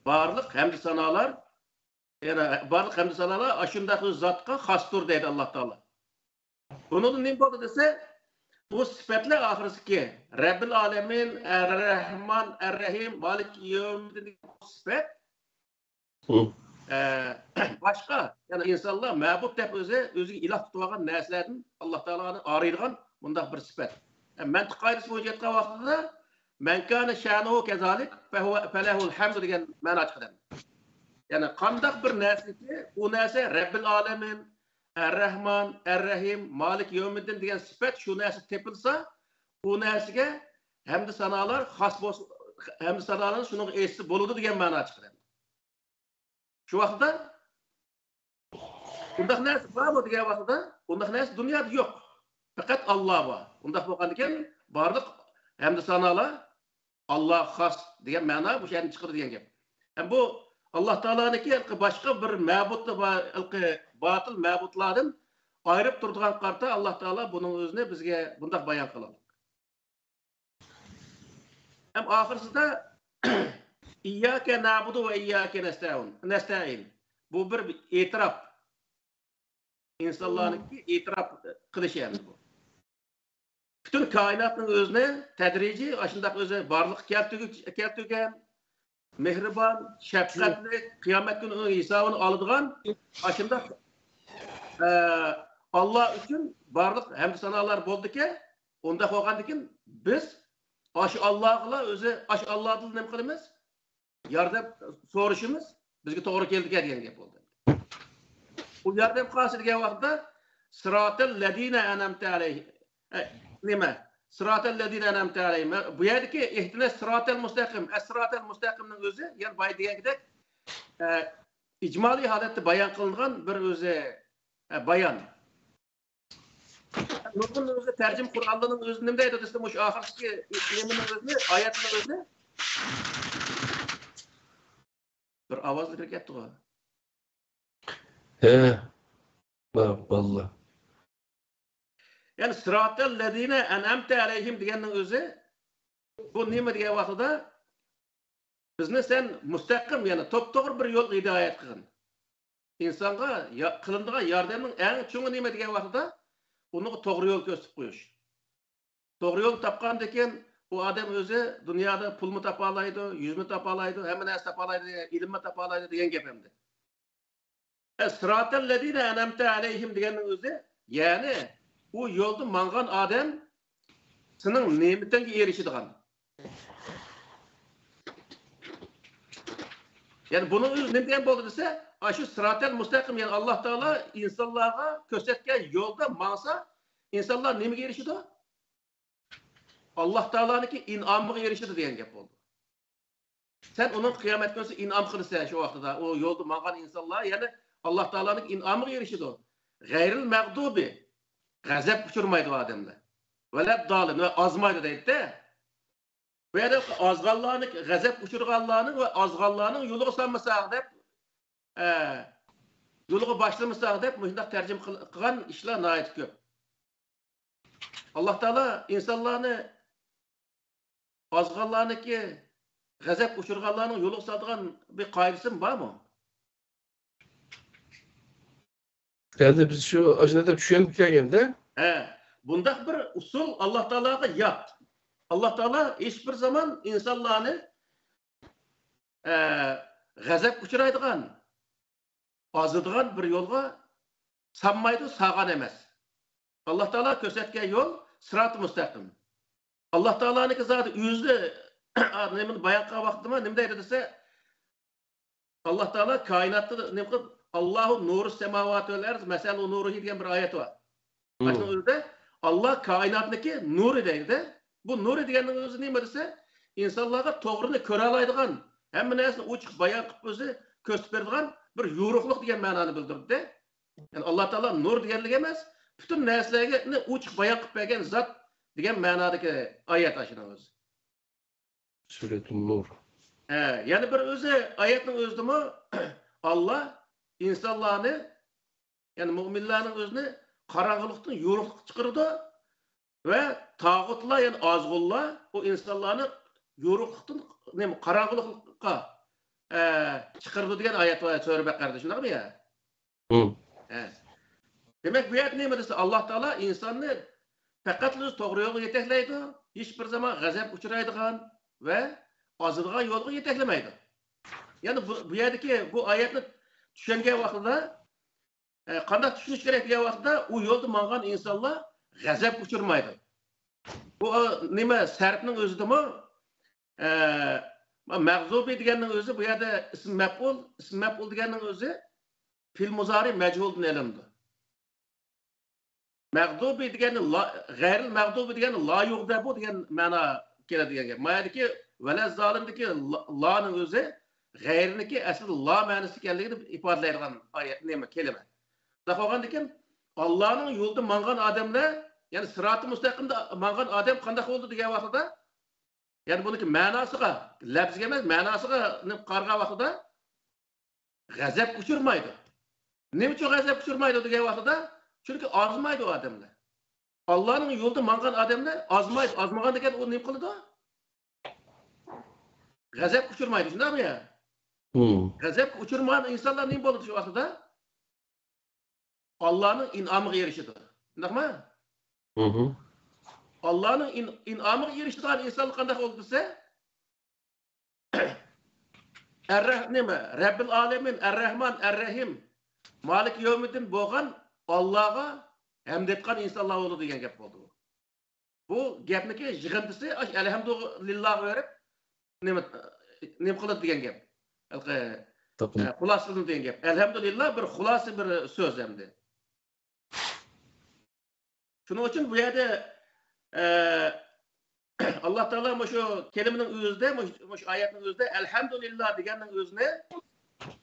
بارلىق ھەمدۇ سانالار، يەنى بارلىق ھەمدۇ سانالار ئاشۇنداق ئۆزى زاتقا خاستۇر دەيدۇ ئاللا تائالا. بۇنىڭدىن نېمە بولدى دېسە، بۇ سۈپەتلەر ئاخىرسىكى رەببىل ئالەمىن، ئەررەھمان، ئەررەھىم، مالىك يەۋمىددىن دېگەن بۇ سۈپەت، ئە، باشقا، يەنى ئىنسانلار مەبۇد دەپ ئۆزى، ئۆزىگە ئىلاھ تۇتۇۋالغان نەرسىلەردىن ئاللا تائالانى ئايرىيدىغان مۇنداق بىر سۈپەت. ئە، مەنتىق قائىدىسى بويىچە ئېيتقان ۋاقتىدا، مەن كانە شەنۇھۇ كەزالىك فەھۇۋە، فەلەھۇل ھەمدۇ دېگەن مەنا چىقىدۇ. يەنى قانداق بىر نەرسىكى، ئۇ نەرسە رەببىل ئالەمىن، ئەررەھمان، ئەررەھىم، مالىك يەۋمىددىن دېگەن سۈپەت شۇ نەرسە تېپىلسا، ئۇ نەرسىگە ھەمدۇ سانالار خاس بولسا، ھەمدۇ سانالارنى شۇنىڭغا ئېيتسا بولىدۇ دېگەن مەنا چىقىدۇ. شۇ ۋاقىتتا ئۇنداق نەرسە بارمۇ دېگەن ۋاقىتتا، ئۇنداق نەرسە دۇنيادا يوق. پەقەت ئاللا بار. ئۇنداق بولغاندىكىن بارلىق ھەمدۇ سانالار ئاللاغا خاس دېگەن مەنا بۇ يەردىن چىقىدۇ دېگەن گەپ. ھەم بۇ ئاللا تائالانىڭكى باشقا بىر مەبۇدلا بار، باتىل مەبۇدلاردىن ئايرىپ تۇرىدىغان قارىتا ئاللا تائالا بۇنىڭ ئۆزىنى بىزگە بۇنداق بايان قىلىدۇ. ھەم ئاخىرسىدا ئىيياكە نەبۇدۇ ۋە ئىيياكە نەستەئۇن، نەستەئىن. بۇ بىر ئېتىراپ. ئىنسانلارنىڭكى ئېتىراپ قىلىشى ئەمدى بۇ. پۈتۈن كائىناتنىڭ ئۆزىنى تەدرىجىي ئاشۇنداق ئۆزى بارلىققا كەلتۈرگۈ-، كەلتۈرگەن، مېھرىبان، شەپقەتلىك، قىيامەت كۈنى ئۇنىڭ ھېسابىنى ئالىدىغان، ئاشۇنداق، ئە، ئاللا ئۈچۈن بارلىق ھەمدۇ سانالار بولىدىكەن. ئۇنداق بولغاندىكىن بىز ئاشۇ ئاللاغىلا ئۆزى، ئاشۇ ئاللادىن نېمە قىلىمىز؟ ياردەم سورىشىمىز بىزگە توغرا كېلىدىكەن دېگەن گەپ بولدى. ئۇ ياردەم قىلسا دېگەن ۋاقىتتا سىراتەل لەزىنە ئەنئەمتە ئەلەيھىم. ئە، نېمە؟ سىراتەل لەزىنە ئەنئەمتە ئەلەيھىم. بۇ يەردىكى ئىھدىنەس سىراتەل مۇستەقىم، ئەس سىراتەل مۇستەقىمنىڭ ئۆزى، يەنى بايا دېگەندەك، ئە، ئىجمالىي ھالەتتە بايان قىلىنغان بىر ئۆزى، ئە، بايان. نۇرغۇن ئۆزى تەرجىمە قۇرئانلارنىڭ ئۆزى نېمە دەيدۇ دېسە، مۇشۇ ئاخىرقى نېمىنىڭ ئۆزىنى، ئايەتنىڭ ئۆزىنى. بىر ئاۋازلا كىرىپ كەتتىغۇ. ھە. ۋاللا. يەنى سىراتەل لەزىنە ئەنئەمتە ئەلەيھىم دېگەننىڭ ئۆزى بۇ نېمە دېگەن ۋاقتىدا بىزنى سەن مۇستەقىم، يەنى توپتوغرا بىر يولغا ھىدايەت قىلغىن. ئىنسانغا يا-، قىلىنىدىغان ياردەمنىڭ ئەڭ چوڭى نېمە دېگەن ۋاقتىدا ئۇنىڭغا توغرا يول كۆرسىتىپ قويۇش. توغرا يول تاپقاندىن كېيىن ئۇ ئادەم ئۆزى دۇنيادا پۇلمۇ تاپالايدۇ، يۈزمۇ تاپالايدۇ، ھەممە نەرسە تاپالايدۇ، ئىلىممۇ تاپالايدۇ دېگەن گەپ ئەمدى. سىراتەل لەزىنە ئەنئەمتە ئەلەيھىم دېگەننىڭ ئۆزى، يەنى ئۇ يولدا ماڭغان ئادەم سېنىڭ نېمىتىڭگە ئېرىشىدىغان. يەنى بۇنىڭ ئۆزى نېمە دېگەن بولدى دېسە، ئاشۇ سىراتەل مۇستەقىم، يەنى ئاللا تائالا ئىنسانلارغا كۆرسەتكەن يولدا ماڭسا، ئىنسانلار نېمىگە ئېرىشىدۇ؟ ئاللا تائالانىڭكى ئىنئامىغا ئېرىشىدۇ دېگەن گەپ بولدى. سەن ئۇنىڭ قىيامەت كۈنىسى ئىنئام قىلىسەن شۇ ۋاقتىدا. ئۇ يولدا ماڭغان ئىنسانلار يەنە ئاللا تائالانىڭكى ئىنئامىغا ئېرىشىدۇ. غەيرىل مەغدۇبى، غەزەپ ئۇچۇرمايدۇ ئادەملەر. ۋەلەددالىن، ۋە ئازمايدۇ دەيدىدە. بۇ يەردە ئازغانلارنى، غەزەپ ئۇچۇرغانلارنى ۋە ئازغانلارنىڭ يولىغا سالمىساق دەپ، ئە، يولىغا باشلىمىساق دەپ مۇشۇنداق تەرجىمە قىل-، قىلغان ئىشلار ناھايىتى كۆپ. ئاللا تائالا ئىنسانلارنى، ئازغانلارنىڭكى غەزەپ ئۇچۇرغانلارنىڭ يولىغا سالىدىغان بىر قائىدىسىمۇ بارمۇ؟ يەنى بىز شۇ ئاشۇنداق دەپ چۈشەنگەندە. ھە، بۇنداق بىر ئۇسۇل ئاللا تائالاغا يات. ئاللا تائالا ھېچ بىر زامان ئىنسانلارنى، ئە، غەزەپ ئۇچرايدىغان، ئازىدىغان بىر يولغا سالمايدۇ، سالغان ئەمەس. ئاللا تائالا كۆرسەتكەن يول سىراتى مۇستەقىم. ئاللا تائالانىڭكى زادى ئۆزى نېمىنى بايان قىلغان ۋاقتىدا نېمە دەيدۇ دېسە، ئاللا تائالا كائىناتتا نېمە قىلىپ، «ئاللاھۇ نۇرۇس سەماۋاتى ۋەل ئەرز مەسەلۇ نۇرىھى» دېگەن بىر ئايەت بار. مم. ئاشۇنىڭ ئۆزىدە ئاللا كائىناتنىڭكى نۇرى دەيدۇ. بۇ نۇرى دېگەننىڭ ئۆزى نېمە دېسە، ئىنسانلارغا توغرىنى كۆرەلەيدىغان، ھەممە نەرسىنى ئوچۇق بايان قىلىپ ئۆزى كۆرسىتىپ بېرىدىغان بىر يورۇقلۇق دېگەن مەنانى بىلدۈرىدۇ. يەنى ئاللا تائالا نۇر دېگەنلىك ئەمەس، پۈتۈن نەرسىلەرنى ئوچۇق بايان قىلىپ بەرگەن زات دېگەن مەنادىكى ئايەت ئاشۇنىڭ ئۆزى. سۈرەتۇن نۇر. ھە، يەنە بىر ئۆزى، ئايەتنىڭ ئۆزىدىمۇ ئاللا ئىنسانلارنى، يەنى مۇئمىنلارنىڭ ئۆزىنى قاراڭغۇلۇقتىن يورۇقلۇققا چىقىرىدۇ ۋە تاغۇتلار، يەنى ئازغۇنلار ئۇ ئىنسانلارنى يورۇقلۇقتىن، نېمە، قاراڭغۇلۇققا، ئە، چىقىرىدۇ دېگەن ئايەت بار سۈرە بەقەرىدە، شۇنداقمۇ يا؟ ھە. دېمەك، بۇ يەردە نېمە دېسە، ئاللا تائالا ئىنساننى پەقەتلا ئۆزى توغرا يولغا يېتەكلەيدۇ، ھېچ بىر زامان غەزەپكە ئۇچرايدىغان ۋە ئازىدىغان يولغا يېتەكلىمەيدۇ. يەنى بۇ، بۇ يەردىكى بۇ ئايەتنى چۈشەنگەن ۋاقتىدا، ئە، قانداق چۈشىنىش كېرەك دېگەن ۋاقتىدا، ئۇ يولدا ماڭغان ئىنسانلار غەزەپكە ئۇچرىمايدۇ. بۇ، ئە، نېمە، سەرپنىڭ ئۆزىدىمۇ، ئە، مەغزۇبى دېگەننىڭ ئۆزى بۇ يەردە ئىسم مەپئۇل، ئىسم مەپئۇل دېگەننىڭ ئۆزى پېئىل مۇزارى مەجھۇلدىن ئېلىنىدۇ. مەغدۇبى دېگەننى لا، غەيرىل مەغدۇبى دېگەننى لا يۇغدەبۇ دېگەن مەنا كېلىدۇ دېگەن گەپ. ما يەردىكى ۋەلەززالىندىكى لا، لانىڭ ئۆزى غەيرىنىكى ئەسلىدە لا مەنىسى ئىكەنلىكىنى ئىپادىلەيدىغان ئايەت، نېمە، كېلىمە. شۇنداق بولغاندىكىن، ئاللانىڭ يولىدا ماڭغان ئادەملەر، يەنى سىراتى مۇستەقىمدە ماڭغان ئادەم قانداق بولىدۇ دېگەن ۋاقتىدا، يەنى بۇنىڭكى مەناسىغا، لەپزىگە ئەمەس، مەناسىغا قارىغان ۋاقتىدا غەزەپكە ئۇچرىمايدۇ. نېمە ئۈچۈن غەزەپكە ئۇچرىمايدۇ دېگەن ۋاقتىدا، چۈنكى ئازمايدۇ ئادەملەر. ئاللانىڭ يولىدا ماڭغان ئادەملەر ئازمايدۇ. ئازمىغان دېگەن ئۇ نېمە قىلىدۇ؟ غەزەپكە ئۇچرىمايدۇ، شۇنداقمۇ يا؟ غەزەپكە ئۇچرىمىغان ئىنسانلار نېمە بولىدۇ شۇ ۋاقتىدا؟ ئاللانىڭ ئىنئامىغا ئېرىشىدۇ. شۇنداقمۇ؟ ئاللانىڭ ئىن-، ئىنئامىغا ئېرىشىدىغان ئىنسانلار قانداق بولىدۇ دېسە، ئەررەھ-، نېمە، رەببىل ئالەمىن، ئەررەھمان، ئەررەھىم، مالىك يەۋمىددىن بولغان ئاللاغا ھەمد ئېيتقان ئىنسانلار بولىدۇ دېگەن گەپ بولدى. بۇ گەپنىكى يىغىندىسى ئاش ئەلھەمدۇلىللاغا بېرىپ، نېمە، نېمە قىلىدۇ دېگەن گەپ. ھېلىقى، توقۇن. ئە، خۇلاسىلىنىدۇ دېگەن گەپ. ئەلھەمدۇلىللا بىر خۇلاسە بىر سۆز ئەمدى. شۇنىڭ ئۈچۈن بۇ يەردە، ئە، ئاللا تائالا مۇشۇ كەلىمىنىڭ ئۆزىدە، مۇشۇ، مۇشۇ ئايەتنىڭ ئۆزىدە ئەلھەمدۇلىللا دېگەننىڭ ئۆزىنى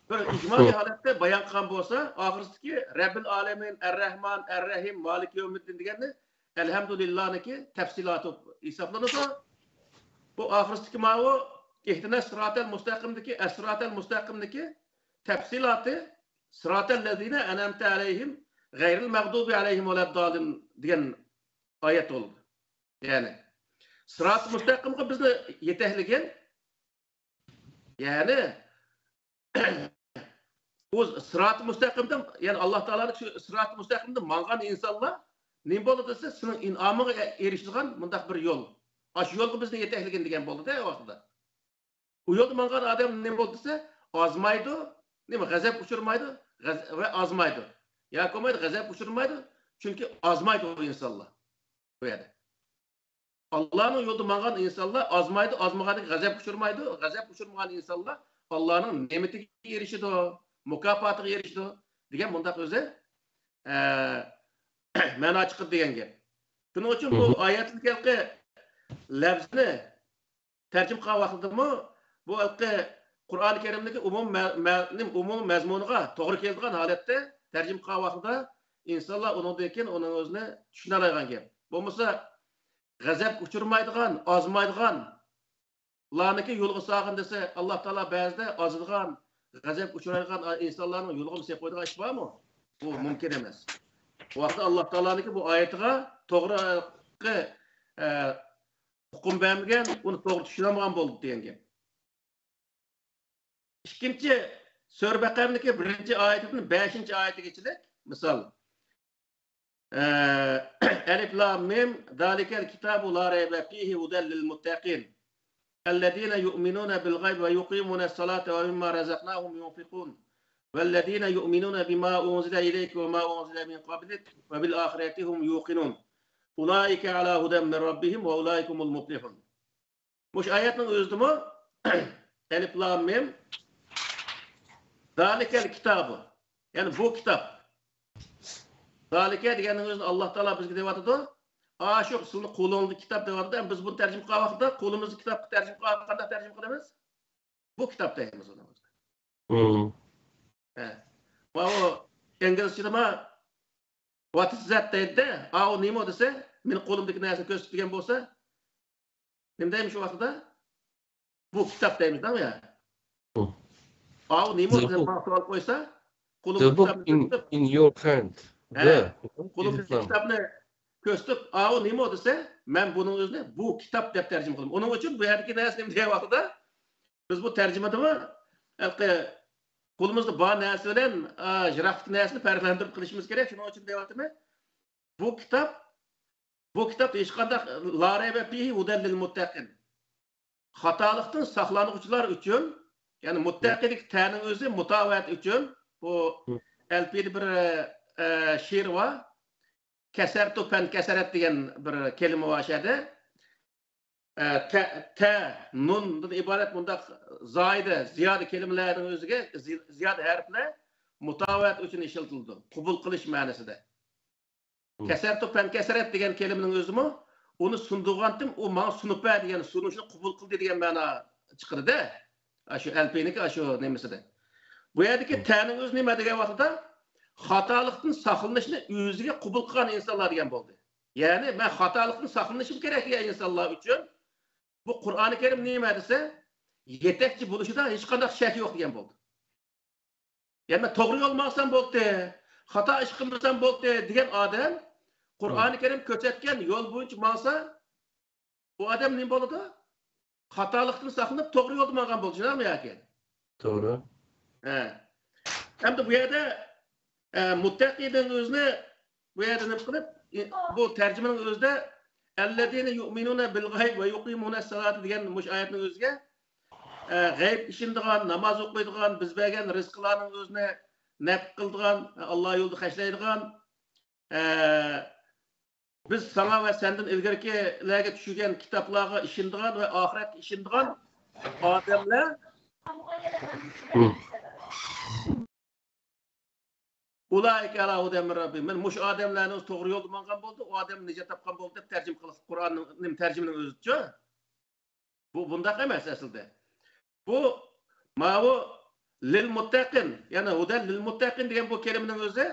بىر ئىجمالىي ھالەتتە بايان قىلغان بولسا، ئاخىرىسىدىكى رەببىل ئالەمىن، ئەررەھمان، ئەررەھىم، مالىكى يەۋمىددىن دېگەننى ئەلھەمدۇلىللانىڭكى تەپسىلاتى ھېسابلىنىدۇ. بۇ ئاخىرىسىدىكى ماۋۇ ئىھدىنەس سىراتەل مۇستەقىمدىكى، ئەس سىراتەل مۇستەقىمدىكى تەپسىلاتى، سىراتەل لەزىنە ئەنئەمتە ئەلەيھىم غەيرىل مەغدۇبى ئەلەيھىم ۋەلەددالىن دېگەن ئايەت بولىدۇ. يەنى سىراتى مۇستەقىمغا بىزنى يېتەكلىگەن، يەنى ئۇ سىراتى مۇستەقىمدىن، يەنى ئاللا تائالانىڭ شۇ سىراتى مۇستەقىمدىن ماڭغان ئىنسانلار نېمە بولىدۇ دېسە، سېنىڭ ئىنئامىڭغا ئېرىشىدىغان مۇنداق بىر يول. ئاشۇ يولغا بىزنى يېتەكلىگىن دېگەن بولدى-دە ئۇ ۋاقتىدا. ئۇ يولدا ماڭغان ئادەم نېمە بولدى دېسە، ئازمايدۇ، نېمە، غەزەپ ئۇچۇرمايدۇ، غەز-، ۋە ئازمايدۇ. ياكى بولمايدۇ، غەزەپ ئۇچۇرمايدۇ، چۈنكى ئازمايدۇ ئۇ ئىنسانلار بۇ يەردە. ئاللانىڭ يولىدا ماڭغان ئىنسانلار ئازمايدۇ، ئازمىغاندىكىن غەزەپكە ئۇچرىمايدۇ، غەزەپكە ئۇچرىمىغان ئىنسانلار ئاللانىڭ نېمىتىگە ئېرىشىدۇ، مۇكاپاتىغا ئېرىشىدۇ دېگەن مۇنداق ئۆزى، ئە، مەنا چىقىدۇ دېگەن گەپ. شۇنىڭ ئۈچۈن بۇ ئايەتتىكى لەپزنى تەرجىمە قىلغان ۋاقتىدىمۇ بۇ ھېلىقى قۇرئان كەرىمدىكى ئومۇم مە-، مە-، نېمە، ئومۇم مەزمۇنىغا توغرا كېلىدىغان ھالەتتە تەرجىمە قىلغان ۋاقتىدا ئىنسانلار ئۇنىڭدىن كېيىن ئۇنىڭ ئۆزىنى چۈشىنەلەيدىغان گەپ. بولمىسا غەزەپكە ئۇچرىمايدىغان، ئازمايدىغانلارنىڭكى يولىغا سالغىن دېسە، ئاللا تائالا بەزىدە ئازىدىغان، غەزەپكە ئۇچرايدىغان ئىنسانلارنىڭ يولىغىمۇ سېلىپ قويىدىغان ئىش بارمۇ؟ بۇ مۇمكىن ئەمەس. بۇ ھەقتە ئاللا تائالانىڭكى بۇ ئايىتىغا توغرا، ئە، ھۆكۈم بەرمىگەن، ئۇنى توغرا چۈشىنەلمىگەن بولدى دېگەن گەپ. ئىككىنچى سۈرە بەقەرىنىڭكى بىرىنچى ئايىتىدىن بەشىنچى ئايىتىگىچىلىك مىسال. ئە، ئەلىف لام مىم، ذلك الكتاب لا ريب فيه هدى للمتقين الذين يؤمنون بالغيب ويقيمون الصلاة ومما رزقناهم ينفقون والذين يؤمنون بما أنزل إليك وما أنزل من قبلك وبالآخرة هم يوقنون أولئك على هدى من ربهم وأولئك هم المفلحون. مۇشۇ ئايەتنىڭ ئۆزىدىمۇ ئەلىف لام مىم، ذلك الكتاب، يەنى بۇ كىتاب. ذلك دېگەننىڭ ئۆزىنى ئاللا تائالا بىزگە دەۋاتىدۇ. ئاشۇ سىزنىڭ قولۇڭىزدا كىتاب دەۋاتىدۇ. بىز بۇنى تەرجىمە قىلغان ۋاقىتتا قولىمىزدا كىتابقا تەرجىمە قىلغان، قانداق تەرجىمە قىلىمىز؟ بۇ كىتاب دەيمىز ئۇنىڭ ئۆزىنى. مم. ھە. ماۋۇ ئىنگلىزچىدىمۇ what is that دەيدۇ-دە، ئاۋۇ نېمە دېسە، مېنىڭ قولۇمدىكى نەرسىنى كۆرسىتىپ دېگەن بولسا، نېمە دەيمىز شۇ ۋاقىتتا؟ بۇ كىتاب دەيمىز-دە يا. مم. ئاۋۇ نېمە The دېسە، book. ماڭا سوئال قويسا، The قولۇمدىكى book كىتابنى in, كۆرسىتىپ، in your hand. ھە، The قولۇمدىكى كىتابنى كۆرسىتىپ، ئاۋۇ نېمە دېسە، مەن بۇنىڭ ئۆزىنى بۇ كىتاب دەپ تەرجىمە قىلدىم. ئۇنىڭ ئۈچۈن بۇ يەردىكى نەرسە نېمە دېگەن ۋاقتىدا، بىز بۇ تەرجىمىدىمۇ، ھېلىقى قولىمىزدا بار نەرسە بىلەن، ئا، يىراقتىكى نەرسىنى پەرقلەندۈرۈپ قىلىشىمىز كېرەك. شۇنىڭ ئۈچۈن دەۋاتىمەن. بۇ كىتاب، بۇ كىتاب ھېچقانداق لا رەيبە فىھى ھۇدەل لىل مۇتتەقىن. خاتالىقتىن ساقلانغۇچىلار ئۈچۈن، يەنى مۇتتەقىدىكى تەنىڭ ئۆزى مۇتاۋەت ئۈچۈن. بۇ ھە. ئەلپىيىدە بىر، ئە، شېئىر بار. كەسەرتۇ پەن كەسەرەت دېگەن بىر كەلىمە بار شەدە. ئە، تە، تە، نۇندىن ئىبارەت مۇنداق زايىدە، زىيادە كەلىمىلەرنىڭ ئۆزىگە زى-، زىيادە ھەرپلەر مۇتاۋەت ئۈچۈن ئىشلىتىلىدۇ. قوبۇل قىلىش مەنىسىدە. ھە. كەسەرتۇ پەن كەسەرەت دېگەن كەلىمىنىڭ ئۆزىمۇ ئۇنى سۇندۇرغانتىم، ئۇ ماڭا سۇنۇپ بەر دېگەن، سۇنۇشنى قوبۇل قىلدى دېگەن مەنا چىقىدۇ-دە. ئاشۇ ئەلپىينىڭكى ئاشۇ نېمىسىدە. بۇ يەردىكى ھە. تەنىڭ ئۆزى نېمە دېگەن ۋاقتىدا خاتالىقتىن ساقلىنىشنى ئۆزىگە قوبۇل قىلغان ئىنسانلار دېگەن بولدى. يەنى مەن خاتالىقتىن ساقلىنىشىم كېرەك دېگەن ئىنسانلار ئۈچۈن بۇ قۇرئانى كەرىم نېمە دېسە، يېتەكچى بولۇشىدا ھېچقانداق شەك يوق دېگەن بولدى. يەنى مەن توغرا يول ماڭسام بولدى، خاتا ئىش قىلمىسام بولدى دېگەن ئادەم قۇرئانى كەرىم كۆرسەتكەن يول بويىچە ماڭسا، بۇ ئادەم نېمە بولىدۇ؟ خاتالىقتىن ساقلىنىپ، توغرا يولدا ماڭغان بولىدۇ، شۇنداقمۇ ياكى؟ توغرا. ھە. ئەمدى بۇ يەردە، ئە، مۇتتەقىنىڭ ئۆزىنى بۇ يەردە نېمە قىلىپ، ئى، بۇ تەرجىمىنىڭ ئۆزىدە، ئەللەزىنە يۇئمىنۇنە بىل غەيب ۋە يۇقىمۇنەس سالاتە دېگەن مۇشۇ ئايەتنىڭ ئۆزىگە، ئە، غەيب ئىشىنىدىغان، ناماز ئوقۇيدىغان، بىز بەرگەن رىزقىلارنىڭ ئۆزىنى نەپقە قىلىدىغان، ئاللا يولىدا خەجلەيدىغان، ئە، بىز ساڭا ۋە سەندىن ئىلگىرىكىلەرگە چۈشۈرگەن كىتابلارغا ئىشىنىدىغان ۋە ئاخىرەتكە ئىشىنىدىغان ئادەملەر، مم. ئۇلائىكە ئەلا ھۇدەن مىن رەببىھىم. مەن مۇشۇ ئادەملەرنى توغرا يولدا ماڭغان بولدى، ئۇ ئادەم نىجات تاپقان بولدى دەپ تەرجىمە قىلىپ، قۇرئاننىڭ، نېمە، تەرجىمىنىڭ ئۆزىچۇ. بۇ بۇنداق ئەمەس ئەسلىدە. بۇ ماۋۇ لىل مۇتتەقىن، يەنى ھۇدەن لىل مۇتتەقىن دېگەن بۇ كەلىمىنىڭ ئۆزى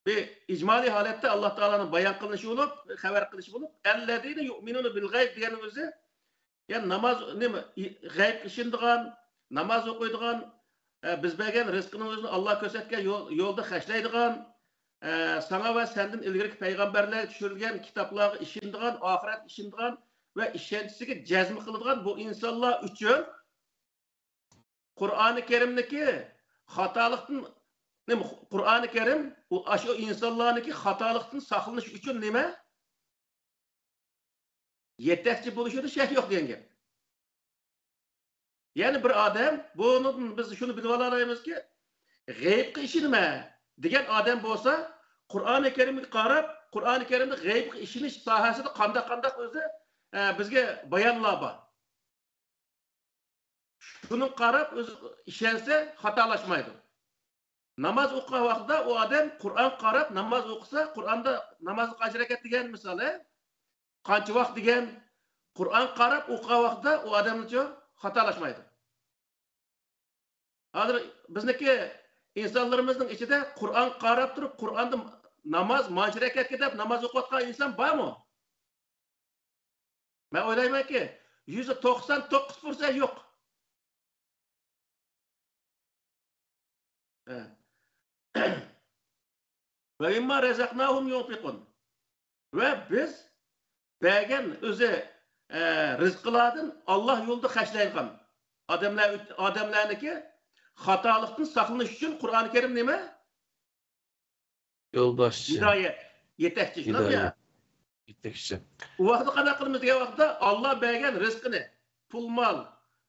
بىر ئىجمالىي ھالەتتە ئاللا تائالانىڭ بايان قىلىنىشى بولۇپ، خەۋەر قىلىشى بولۇپ، ئەللەزىنە يۇئمىنۇنە بىل غەيب دېگەننىڭ ئۆزى، يەنى ناماز، نېمە، غەيبكە ئىشىنىدىغان، ناماز ئوقۇيدىغان، ئە، بىز بەرگەن رىزقىنىڭ ئۆزىنى ئاللا كۆرسەتكەن يول، يولدا خەجلەيدىغان، ئە، ساڭا ۋە سەندىن ئىلگىرىكى پەيغەمبەرلەرگە چۈشۈرۈلگەن كىتابلارغا ئىشىنىدىغان، ئاخىرەتكە ئىشىنىدىغان ۋە ئىشەنچىسىگە جەزم قىلىدىغان بۇ ئىنسانلار ئۈچۈن قۇرئانى كەرىمنىكى خاتالىقتىن، نېمە، قۇرئانى كەرىم ئۇ، ئاشۇ ئىنسانلارنىڭكى خاتالىقتىن ساقلىنىش ئۈچۈن نېمە؟ يېتەكچى بولۇشىدا شەك يوق دېگەن گەپ. يەنى بىر ئادەم، بۇنىڭدىن بىز شۇنى بىلىۋالالايمىزكى، غەيبقا ئىشىنىمەن دېگەن ئادەم بولسا، قۇرئانى كەرىمگە قاراپ، قۇرئانى كەرىمدە غەيبقا ئىشىنىش ساھەسىدە قانداق، قانداق ئۆزى، ئە، بىزگە بايانلار بار. شۇنىڭغا قاراپ ئۆزى ئىشەنسە، خاتالاشمايدۇ. ناماز ئوقۇغان ۋاقتىدا ئۇ ئادەم قۇرئان قاراپ ناماز ئوقۇسا، قۇرئاندا نامازدا قانچە رەكەت دېگەن مىسالى، قانچە ۋاقىت دېگەن، قۇرئان قاراپ ئوقۇغان ۋاقتىدا ئۇ ئادەمچۇ خاتالاشمايدۇ. ھازىر بىزنىڭكى ئىنسانلىرىمىزنىڭ ئىچىدە قۇرئان قاراپ تۇرۇپ، قۇرئاندا ناماز مانچە رەكەتكە دەپ ناماز ئوقۇۋاتقان ئىنسان بارمۇ؟ مەن ئويلايمەنكى، يۈزدە توقسان توققۇز پىرسەنت يوق. ھە. ۋە مىمما رەزەقناھۇم يۇنفىقۇن. ۋە بىز بەرگەن ئۆزى، ئە، رىزقىلاردىن ئاللا يولىدا خەجلەيدىغان ئادەملەر، ئادەملەرنىڭكى خاتالىقتىن ساقلىنىش ئۈچۈن قۇرئانى كەرىم نېمە؟ يولباشچى. ھىدايەت، يېتەكچى، شۇنداقمۇ يا؟ ھىدايەت، يېتەكچى. ئۇ ۋاقىتتا قانداق قىلىمىز دېگەن ۋاقىتتا، ئاللا بەرگەن رىزقىنى، پۇل، مال،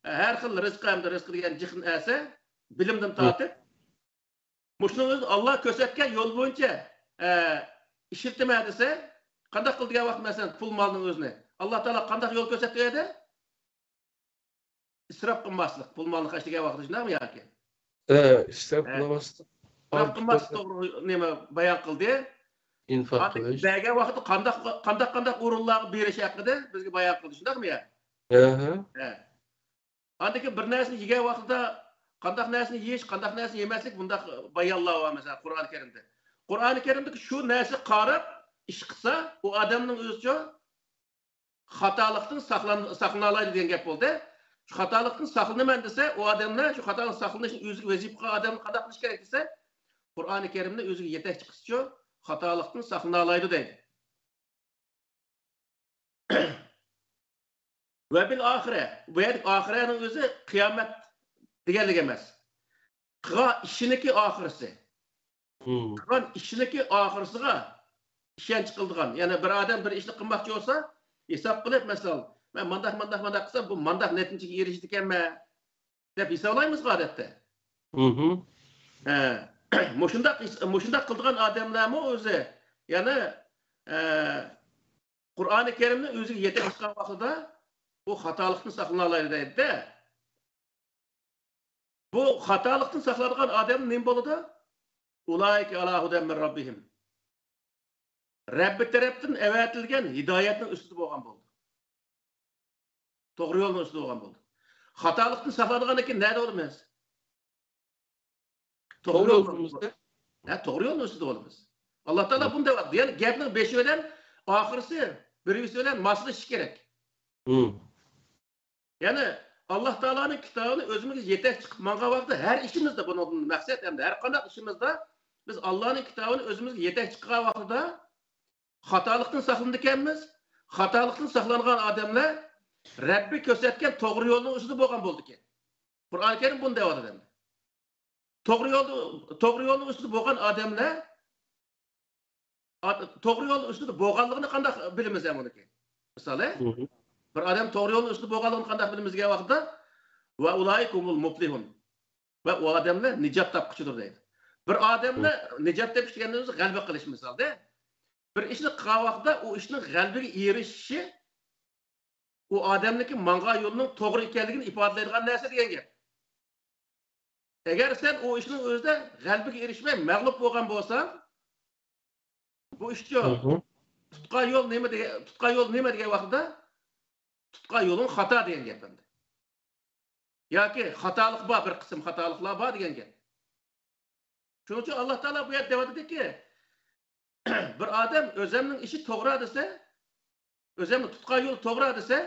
ھەر خىل رىزقى، ھەمدە رىزقى دېگەن جىق نەرسە، بىلىمدىن ھە. تارتىپ، مۇشۇنىڭ ئۆزى ئاللا كۆرسەتكەن يول بويىچە، ئە، ئىشلىتىمەن دېسە، قانداق قىل دېگەن ۋاقىت، مەسىلەن، پۇل مالنىڭ ئۆزىنى ئاللا تائالا قانداق يول كۆرسەتتى ئۇ يەردە؟ ئىسراپ قىلماسلىق، پۇل مالنى خەجلىگەن ۋاقتىدا، شۇنداقمۇ ياكى؟ ھە، ئىسراپ ھە. قىلماسلىق. ئىسراپ قىلماسلىق توغرا نېمە بايان قىلدى. ئىنفاق قىلىش. بەرگەن ۋاقىتتا قانداق، قانداق، قانداق ئورۇنلارغا بېرىش ھەققىدە بىزگە بايان قىلدى، شۇنداقمۇ يا؟ ھە. ھە. ئاندىن كېيىن بىر نەرسىنى يېگەن ۋاقتىدا قانداق نەرسىنى يېيىش، قانداق نەرسىنى يېمەسلىك، بۇنداق بايانلار بار، مەسىلەن، قۇرئان كەرىمدە. قۇرئان كەرىمدىكى شۇ نەرسىگە قاراپ ئىش قىلسا، ئۇ ئادەمنىڭ ئۆزىچۇ خاتالىقتىن ساقلان-، ساقلىنالايدۇ دېگەن گەپ بولدى. شۇ خاتالىقتىن ساقلىنىمەن دېسە، ئۇ ئادەملەر شۇ خاتالىقتىن ساقلىنىشنى ئۆزىگە ۋەزىپە قىلغان ئادەملەر قانداق قىلىش كېرەك دېسە، قۇرئانى كەرىمنى ئۆزىگە يېتەكچى قىلسىچۇ، خاتالىقتىن ساقلىنالايدۇ دەيدۇ. ۋە بىل ئاخىرە. بۇ يەردىكى ئاخىرەنىڭ ئۆزى قىيامەت دېگەنلىك ئەمەس. قىلغان ئىشىنىڭكى ئاخىرىسى. مم. قىلغان ئىشىنىڭكى ئاخىرىسىغا ئىشەنچ قىلىدىغان. يەنى بىر ئادەم بىر ئىشنى قىلماقچى بولسا، ھېساب قىلىپ، مەسىلەن، مەن مانداق، مانداق، مانداق قىلسام، بۇ مانداق نەتىجىگە ئېرىشىدىكەنمەن دەپ ھېسابلايمىزغۇ ئادەتتە. مم. ھە. مۇشۇنداق، مۇشۇنداق قىلىدىغان ئادەملەرمۇ ئۆزى، يەنى، ئە، قۇرئانى كەرىمنى ئۆزىگە يېتەكچى قىلغان ۋاقتىدا بۇ خاتالىقتىن ساقلىنالايدۇ دەيدۇ-دە. بۇ خاتالىقتىن ساقلانغان ئادەم نېمە بولىدۇ؟ ئۇلائىكە ئالا ھۇدەن مىن رەببىھىم. رەببى تەرەپتىن ئەۋەتىلگەن ھىدايەتنىڭ ئۈستىدە بولغان بولىدۇ. توغرا يولنىڭ ئۈستىدە بولغان بولىدۇ. خاتالىقتىن ساقلانغاندىن كېيىن نەدە بولىمىز؟ توغرا يولنىڭ ئۈستىدە. ھە، توغرا يولنىڭ ئۈستىدە بولىمىز. ئاللا تائالا بۇنى دەۋاتىدۇ. يەنى گەپنىڭ بېشى بىلەن ئاخىرىسى بىر-بىرسى بىلەن ماسلىشىشى كېرەك. مم. يەنى ئاللا تائالانىڭ كىتابىنى ئۆزىمىزگە يېتەكچى قىلىپ ماڭغان ۋاقىتتا ھەر ئىشىمىزدا، بۇنىڭدىن مەقسەت ئەمدى ھەر قانداق ئىشىمىزدا بىز ئاللانىڭ كىتابىنى ئۆزىمىزگە يېتەكچى قىلغان ۋاقتىدا خاتالىقتىن ساقلىنىدىكەنمىز. خاتالىقتىن ساقلانغان ئادەملەر رەببى كۆرسەتكەن توغرا يولنىڭ ئۈستىدە بولغان بولىدىكەن. قۇرئان كەرىم بۇنى دەۋاتىدۇ ئەمدى. توغرا يولدا، توغرا يولنىڭ ئۈستىدە بولغان ئادەملەر، ئا-، توغرا يولنىڭ ئۈستىدە بولغانلىقىنى قانداق بىلىمىز ئەمدى بۇنىڭكى؟ مىسالى، مم. بىر ئادەم توغرا يولنىڭ ئۈستىدە بولغانلىقىنى قانداق بىلىمىز دېگەن ۋاقىتتا، ۋە ئۇلائىكە ھۇمۇل مۇپلىھۇن. ۋە ئۇ ئادەملەر نىجات تاپقۇچىدۇر دەيدۇ. بىر ئادەمنى مم. نىجات تېپىش دېگەننىڭ ئۆزى غەلىبە قىلىش مىسالدا. بىر ئىشنى قىلغان ۋاقىتتا ئۇ ئىشنىڭ غەلىبىگە ئېرىشىشى ئۇ ئادەمنىڭكى ماڭغان يولىنىڭ توغرا ئىكەنلىكىنى ئىپادىلەيدىغان نەرسە دېگەن گەپ. ئەگەر سەن ئۇ ئىشنىڭ ئۆزىدە غەلىبىگە ئېرىشمەي مەغلۇپ بولغان بولساڭ، بۇ ئىشچۇ، مم. تۇتقان يول نېمە دېگەن، تۇتقان يول نېمە دېگەن ۋاقتىدا، تۇتقان يولۇڭ خاتا دېگەن گەپ ئەمدى. ياكى خاتالىق بار، بىر قىسىم خاتالىقلار بار دېگەن گەپ. شۇنىڭ ئۈچۈن ئاللا تائالا بۇ يەردە دەۋاتىدۇكى، بىر ئادەم ئۆزەمنىڭ ئىشى توغرا دېسە، ئۆزەمنىڭ تۇتقان يولى توغرا دېسە،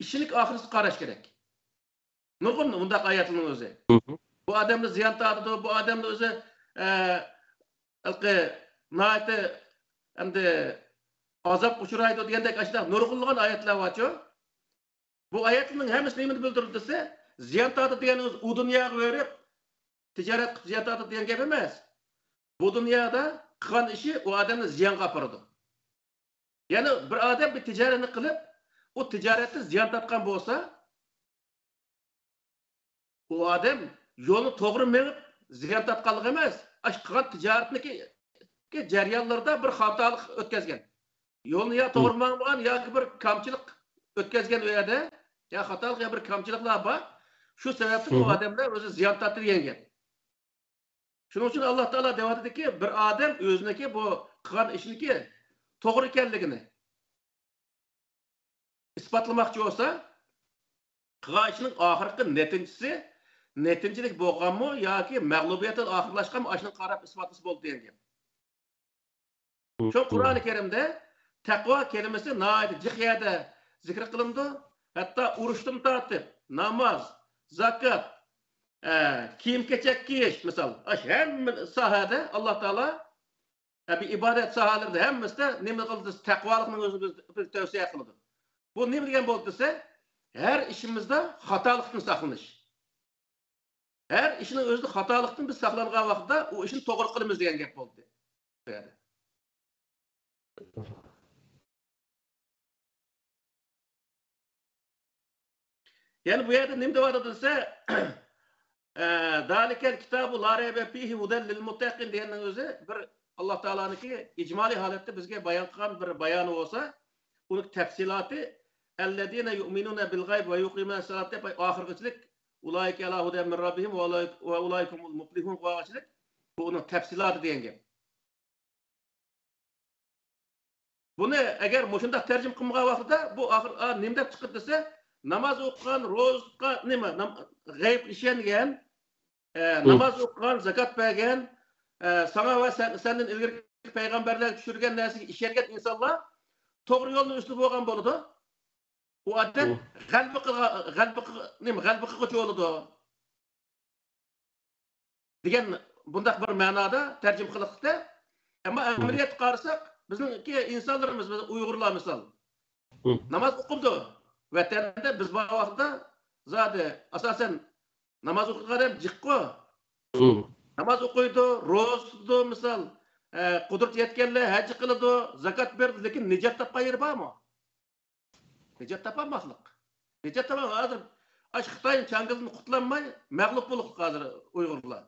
ئىشىنىڭ ئاخىرىسىغا قاراش كېرەك. نۇرغۇن مۇنداق ئايەتلەرنىڭ ئۆزى. مم. بۇ ئادەمنى زىيان تارتىدۇ، بۇ ئادەمنى ئۆزى، ئە، ھېلىقى ناھايىتى ئەمدى ئازابقا ئۇچرايدۇ دېگەندەك ئاشۇنداق نۇرغۇنلىغان ئايەتلەر بارچۇ. بۇ ئايەتلەرنىڭ ھەممىسى نېمىنى بىلدۈرىدۇ دېسە، زىيان تارتىدۇ دېگەنىڭىز ئۇ دۇنياغا بېرىپ، تىجارەت قىلىپ زىيان تارتىدۇ دېگەن گەپ ئەمەس. بۇ دۇنيادا قىلغان ئىشى ئۇ ئادەمنى زىيانغا ئاپىرىدۇ. يەنى بىر ئادەم بىر تىجارەتنى قىلىپ، ئۇ تىجارەتتە زىيان تارتقان بولسا، ئۇ ئادەم يولنى توغرا مېڭىپ زىيان تارتقانلىق ئەمەس، ئاشۇ قىلغان تىجارەتنىكى جەريانلىرىدا بىر خاتالىق ئۆتكەزگەن. يولنى يا توغرا ماڭمىغان ياكى بىر كامچىلىق ئۆتكەزگەن ئۇ يەردە، يا خاتالىق يا بىر كامچىلىقلار بار. شۇ سەۋەبتىن ئۇ ئادەملەر ئۆزى زىيان تارتتى دېگەن گەپ. شۇنىڭ ئۈچۈن ئاللا تائالا دەۋاتىدۇكى، بىر ئادەم ئۆزىنىڭكى بۇ قىلغان ئىشىنىڭكى توغرا ئىكەنلىكىنى ئىسپاتلىماقچى بولسا، قىلغان ئىشىنىڭ ئاخىرقى نەتىجىسى نەتىجىلىك بولغانمۇ ياكى مەغلۇبىيەتتىن ئاخىرلاشقانمۇ، ئاشۇنى قاراپ ئىسپاتلىسا بولدى دېگەن گەپ. شۇ قۇرئانى كەرىمدە تەقۋا كەلىمىسى ناھايىتى جىق يەردە زىكىر قىلىنىدۇ. ھەتتا ئۇرۇشتىن تارتىپ، ناماز، زاكات، ئە، كىيىم-كېچەك كىيىش، مىسال، ئاشۇ ھەممە ساھەدە ئاللا تائالا، ئە، بىر ئىبادەت ساھەلىرىدە ھەممىسىدە نېمە قىلدى؟ تەقۋالىقنىڭ ئۆزىنى بىز، بىز تەۋسىيە قىلىدۇ. بۇ نېمە دېگەن بولدى دېسە، ھەر ئىشىمىزدا خاتالىقتىن ساقلىنىش. ھەر ئىشنىڭ ئۆزىدە خاتالىقتىن بىز ساقلانغان ۋاقىتتا ئۇ ئىشنى توغرا قىلىمىز دېگەن گەپ بولدى. يەنى بۇ يەردە نېمە دەۋاتىدۇ دېسە، ئە، «ذلك الكتاب لا ريب فيه هدى للمتقين» دېگەننىڭ ئۆزى بىر ئاللا تائالانىڭكى ئىجمالىي ھالەتتە بىزگە بايان قىلغان بىر بايانى بولسا، ئۇنىڭ تەپسىلاتى، «الذين يؤمنون بالغيب ويقيمون الصلاة» دەپ ئاخىرغىچىلىك، «أولئك على هدى من ربهم وأولئك هم المفلحون» قىلغانغىچىلىك، بۇ ئۇنىڭ تەپسىلاتى دېگەن گەپ. بۇنى ئەگەر مۇشۇنداق تەرجىمە قىلمىغان ۋاقتىدا، بۇ ئاخىر، ئا، نېمە دەپ چىقىدۇ دېسە، ناماز ئوقۇغان، روزا تۇتقان، نېمە، نام-، غەيىبكە ئىشەنگەن، ئە، ناماز ئوقۇغان، زاكات بەرگەن، ئە، ساڭا ۋە سەن، سەندىن ئىلگىرىكى پەيغەمبەرلەرگە چۈشۈرگەن نەرسىگە ئىشەنگەن ئىنسانلار توغرا يولنىڭ ئۈستىدە بولغان بولىدۇ. ئۇ ئادەم غەلىبە قىلغا-، غەلىبە قىلغا-، نېمە، غەلىبە قىلغۇچى بولىدۇ دېگەن بۇنداق بىر مەنادا تەرجىمە قىلىقتى. ئەمما ئەمەلىيەتتە قارىساق، بىزنىڭكى ئىنسانلىرىمىز، بىز ئۇيغۇرلار مىسال، ناماز ئوقۇمدۇ؟ ۋەتەندە بىز بار ۋاقىتتا زادى ئاساسەن ناماز ئوقۇيدىغان ئادەم جىققۇ. ناماز ئوقۇيدۇ، روزا تۇتىدۇ، مىسال، ئە، قۇدرىتى يەتكەنلەر ھەج قىلىدۇ، زاكات بېرىدۇ، لېكىن نىجات تاپقان يېرى بارمۇ؟ نىجات تاپالماسلىق. نىجات تاپالماي، ھازىر ئاشۇ خىتاينىڭ چاڭگىلىدىن قۇتۇلالماي، مەغلۇپ بولۇپ ھازىر ئۇيغۇرلار.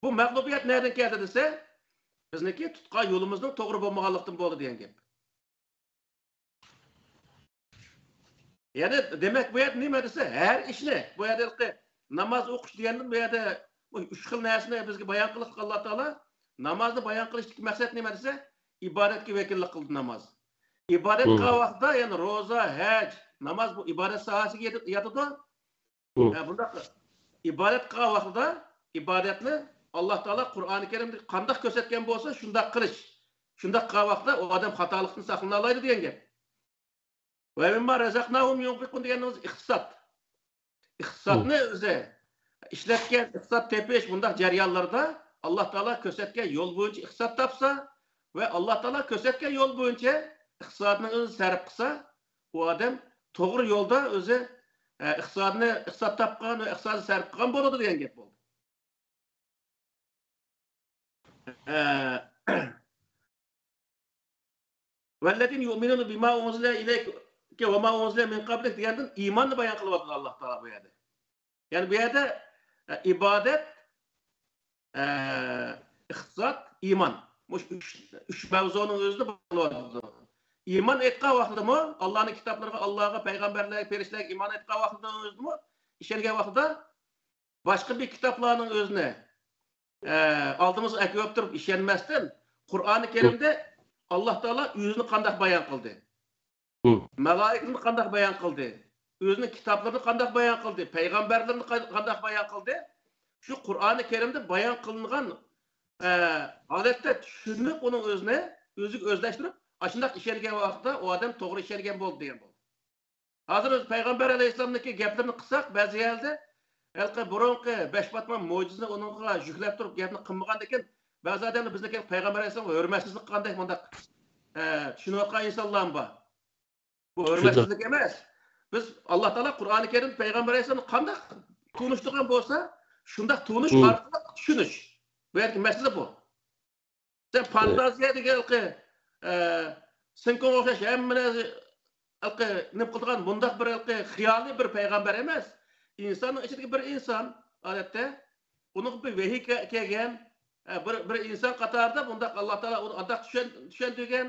بۇ مەغلۇبىيەت نەدىن كەلدى دېسە، بىزنىڭكى تۇتقان يولىمىزنىڭ توغرا بولمىغانلىقتىن بولدى دېگەن گەپ. يەنى دېمەك، بۇ يەردە نېمە دېسە، ھەر ئىشنى، بۇ يەردە ھېلىقى ناماز ئوقۇش دېگەندىن بۇ يەردە بۇ ئۈچ خىل نەرسىنى بىزگە بايان قىلىشلىق ئاللا تائالا. نامازنى بايان قىلىشتىكى مەقسەت نېمە دېسە، ئىبادەتكە ۋەكىللىك قىلدى ناماز. ئىبادەت قىلغان ۋاقىتتا، يەنى روزا، ھەج، ناماز بۇ ئىبادەت ساھەسىگە يېتىدۇ. ھە، بۇنداق ئىبادەت قىلغان ۋاقتىدا ئىبادەتنى ئاللا تائالا قۇرئانى كەرىمدە قانداق كۆرسەتكەن بولسا، شۇنداق قىلىش. شۇنداق قىلغان ۋاقىتتا ئۇ ئادەم خاتالىقتىن ساقلىنالايدۇ دېگەن گەپ. ۋە مىمما رەزەقناھۇم يۇنفىقۇن دېگەننىڭ ئۆزى ئىقتىساد. ئىقتىسادنى ئۆزى، ئىشلەتكەن ئىقتىساد تېپىش، بۇنداق جەريانلاردا ئاللا تائالا كۆرسەتكەن يول بويىچە ئىقتىساد تاپسا ۋە ئاللا تائالا كۆرسەتكەن يول بويىچە ئىقتىسادنى ئۆزى سەرپ قىلسا، ئۇ ئادەم توغرا يولدا ئۆزى، ئە، ئىقتىسادنى، ئىقتىساد تاپقان ۋە ئىقتىسادنى سەرپ قىلغان بولىدۇ دېگەن گەپ بولدى. ئە، ۋەللەزىنە يۇئمىنۇنە بىما ئۇنزىلە ئىلەيكە ۋە ما ئۇنزىلە مىن قەبلىك دېگەندىن ئىماننى بايان قىلىۋاتىدۇ ئاللا تائالا بۇ يەردە. يەنى بۇ يەردە، ئە، ئىبادەت، ئە، ئىقتىساد، ئىمان. مۇشۇ ئۈچ، ئۈچ مەۋزۇنىڭ ئۆزىدە بولۇۋاتىدۇ. ئىمان ئېيتقان ۋاقتىدىمۇ، ئاللانىڭ كىتابلىرىغا، ئاللاغا، پەيغەمبەرلەرگە، پەرىشتىلەرگە ئىمان ئېيتقان ۋاقتىدىمۇ، ئىشەنگەن ۋاقتىدا باشقا بىر كىتابلارنىڭ ئۆزىنى، ئە، ئالدىمىزغا ئەكېلىپ تۇرۇپ ئىشەنمەستىن، قۇرئانى كەرىمدە ئاللا تائالا ئۆزىنى قانداق بايان قىلدى؟ مالايىكىنى قانداق بايان قىلدى؟ ئۆزىنىڭ كىتابلىرىنى قانداق بايان قىلدى؟ پەيغەمبەرلىرىنى قا-، قانداق بايان قىلدى؟ شۇ قۇرئانى كەرىمدە بايان قىلىنغان، ئە، ھالەتتە چۈشىنىپ، ئۇنىڭ ئۆزىنى ئۆزىگە ئۆزلەشتۈرۈپ، ئاشۇنداق ئىشەنگەن ۋاقىتتا ئۇ ئادەم توغرا ئىشەنگەن بولدى دېگەن بولدى. ھازىر ئۆزى پەيغەمبەر ئەلەيھىسسالامنىڭكى گەپلىرىنى قىلساق، بەزى يەردە ھېلىقى بۇرۇنقى بەش پاتمان مۆجىزىنى ئۇنىڭغا يۈكلەپ تۇرۇپ گەپنى قىلمىغاندىكىن، بەزى ئادەملەر بىزنىڭكى پەيغەمبەر ئەلەيھىسسالامغا ھۆرمەتسىزلىك قىلغاندەك مۇنداق، ئە، چۈشىنىۋاتقان ئىنسانلارمۇ بار. بۇ ھۆرمەتسىزلىك ئەمەس. بىز ئاللا تائالا قۇرئانى كەرىمدە پەيغەمبەر ئەلەيھىسسالامنى قانداق تونۇشتۇرغان بولسا، شۇنداق تونۇش ئارقىلىق چۈشىنىش. بۇ يەردىكى مەسىلە بۇ. سەن فانتازىيە دېگەن ھېلىقى، ئە، سىنكوڭغا ئوخشاش ھەممە نەرسە ھېلىقى نېمە قىلىدىغان مۇنداق بىر ھېلىقى خىيالىي بىر پەيغەمبەر ئەمەس. ئىنساننىڭ ئىچىدىكى بىر ئىنسان، ئادەتتە ئۇنىڭغا بىر ۋەھىي كە-، كەلگەن، ئە، بىر، بىر ئىنسان قاتارىدا بۇنداق ئاللا تائالا ئۇنى ئانداق چۈشەن-، چۈشەندۈرگەن.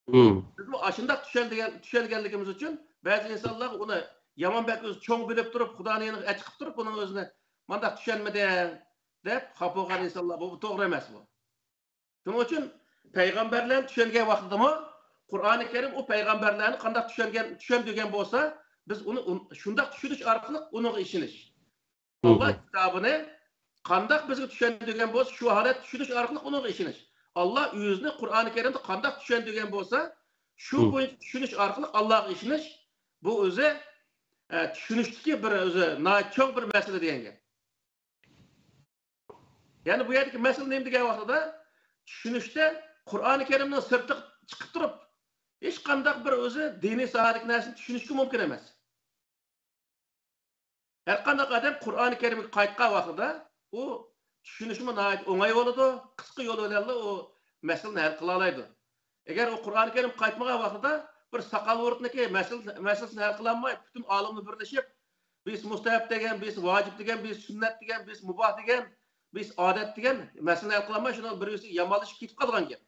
بىزمۇ ئاشۇنداق چۈشەندۈرگەن، چۈشەنگەنلىكىمىز ئۈچۈن بەزى ئىنسانلار ئۇنى يامان بەك ئۆزى چوڭ بىلىپ تۇرۇپ، خۇدانىڭ يېنىغا ئەچىقىپ تۇرۇپ، ئۇنىڭ ئۆزىنى مانداق چۈشەنمىدىڭ دەپ خاپا بولغان ئىنسانلار بار. بۇ توغرا ئەمەس بۇ. شۇنىڭ ئۈچۈن پەيغەمبەرلەرنى چۈشەنگەن ۋاقتىدىمۇ قۇرئانى كەرىم ئۇ پەيغەمبەرلەرنى قانداق چۈشەنگەن، چۈشەندۈرگەن بولسا، بىز ئۇنى ئۇن-، شۇنداق چۈشىنىش ئارقىلىق ئۇنىڭغا ئىشىنىش. ئاللا كىتابىنى قانداق بىزگە چۈشەندۈرگەن بولسا، شۇ ھالەتتە چۈشىنىش ئارقىلىق ئۇنىڭغا ئىشىنىش. ئاللا ئۆزىنى قۇرئانى كەرىمدە قانداق چۈشەندۈرگەن بولسا، شۇ بويىچە چۈشىنىش ئارقىلىق ئاللاغا ئىشىنىش. بۇ ئۆزى، ئە، چۈشىنىشتىكى بىر ئۆزى ناھايىتى چوڭ بىر مەسىلە دېگەن گەپ. يەنى بۇ يەردىكى مەسىلە نېمە دېگەن ۋاقتىدا، چۈشىنىشتە قۇرئانى كەرىمنىڭ سىرتىغا چىقىپ تۇرۇپ، ھېچقانداق بىر ئۆزى دىنىي ساھەدىكى نەرسىنى چۈشىنىشكە مۇمكىن ئەمەس. ھەرقانداق ئادەم قۇرئانى كەرىمگە قايتقان ۋاقتىدا ئۇ چۈشىنىشىمۇ ناھايىتى ئوڭاي بولىدۇ، قىسقا يول بىلەنلا ئۇ مەسىلىنى ھەل قىلالايدۇ. ئەگەر ئۇ قۇرئانى كەرىمگە قايتمىغان ۋاقتىدا بىر ساقال ۋۇرۇتنىكى مەسىلە-، مەسىلىسىنى ھەل قىلالماي، پۈتۈن ئالىملار بىرلىشىپ، بىرسى مۇستەھەب دېگەن، بىرسى ۋاجىپ دېگەن، بىرسى سۈننەت دېگەن، بىرسى مۇباھ دېگەن، بىرسى ئادەت دېگەن مەسىلىنى ھەل قىلالماي، شۇنىڭ بىر-بىرسىگە يامانلىشىپ كېتىپ قالغان گەپ.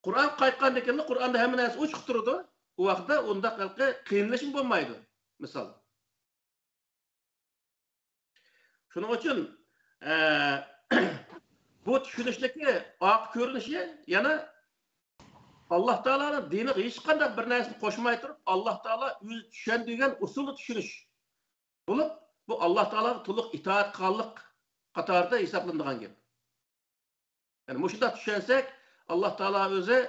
قۇرئان قايتقاندىن كېيىنلا قۇرئاندا ھەممە نەرسە ئوچۇق تۇرىدۇ. ئۇ ۋاقىتتا ئۇنداق ھېلىقى قىينىلىشمۇ بولمايدۇ. مىسال. شۇنىڭ ئۈچۈن، ئە، بۇ چۈشىنىشتىكى ئارقا كۆرۈنۈشى يەنە ئاللا تائالانىڭ دىنىغا ھېچقانداق بىر نەرسىنى قوشماي تۇرۇپ، ئاللا تائالا ئۆزى چۈشەندۈرگەن ئۇسۇلدا چۈشىنىش بولۇپ، بۇ ئاللا تائالاغا تولۇق ئىتائەت قىلغانلىق قاتارىدا ھېسابلىنىدىغان گەپ. يەنى مۇشۇنداق چۈشەنسەك، ئاللا تائالا ئۆزى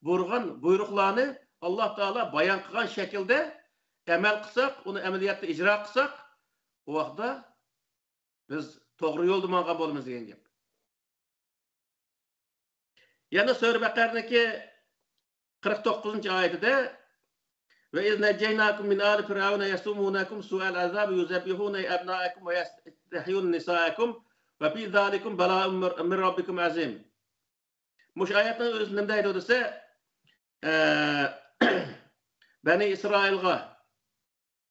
بۇيرۇغان بۇيرۇقلارنى ئاللا تائالا بايان قىلغان شەكىلدە ئەمەل قىلساق، ئۇنى ئەمەلىيەتتە ئىجرا قىلساق، ئۇ ۋاقىتتا بىز توغرا يولدا ماڭغان بولىمىز دېگەن گەپ. يەنە سۈرە بەقەرىنىڭكى قىرىق توققۇزىنچى ئايىتىدە، وَإِذْ نَجَّيْنَاكُمْ مِنْ آلِ فِرْعَوْنَ يَسُومُونَكُمْ سُوءَ الْعَذَابِ يُذَبِّحُونَ أَبْنَاءَكُمْ وَيَسْتَحْيُونَ نِسَاءَكُمْ وَفِي ذَلِكُمْ بَلَاءٌ مِنْ رَبِّكُمْ عَظِيمٌ. مۇشۇ ئايەتنىڭ ئۆزى نېمە دەيدۇ دېسە، ئە، بەنى ئىسرائىلغا،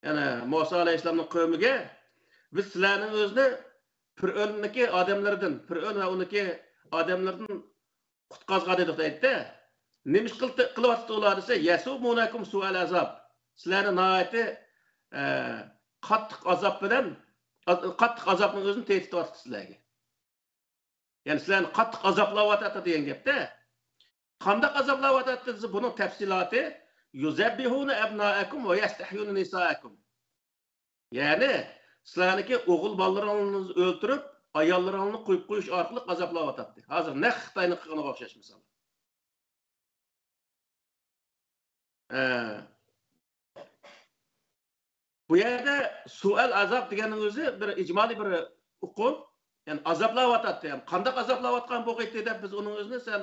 يەنى مۇسا ئەلەيھىسسالامنىڭ قەۋمىگە، بىز سىلەرنىڭ ئۆزىنى پىرئۆننىڭكى ئادەملىرىدىن، پىرئۆن ۋە ئۇنىڭكى ئادەملىرىدىن قۇتقازغان ئىدۇق دەيدىدە. نېمە ئىش قىلتى-، قىلىۋاتىدۇ ئۇلار دېسە، يەسۇمۇنەكۇم سۇئەل ئازاب. سىلەرنى ناھايىتى، ئە، قاتتىق ئازاب بىلەن، ئاز-، قاتتىق ئازابنىڭ ئۆزىنى تېتىتىۋاتىدۇ سىلەرگە. يەنى سىلەرنى قاتتىق ئازابلاۋاتاتتى دېگەن گەپتە. قانداق ئازابلاۋاتاتتى دېسە، بۇنىڭ تەپسىلاتى، يۇزەببىھۇنە ئەبنائەكۇم ۋە يەستەھيۇنە نىسائەكۇم. يەنى سىلەرنىڭكى ئوغۇل بالىلىرىڭلارنى ئۆلتۈرۈپ، ئاياللىرىڭلارنى قويۇپ قويۇش ئارقىلىق ئازابلاۋاتاتتى. ھازىر نەق خىتاينىڭ قىلغىنىغا ئوخشاش مىسال. ئە، بۇ يەردە سۇئەل ئازاب دېگەننىڭ ئۆزى بىر ئىجمالىي بىر ئۇقۇم. يەنى ئازابلاۋاتاتتى. يەنى قانداق ئازابلاۋاتقان بولغىيتتى دەپ بىز ئۇنىڭ ئۆزىنى سەل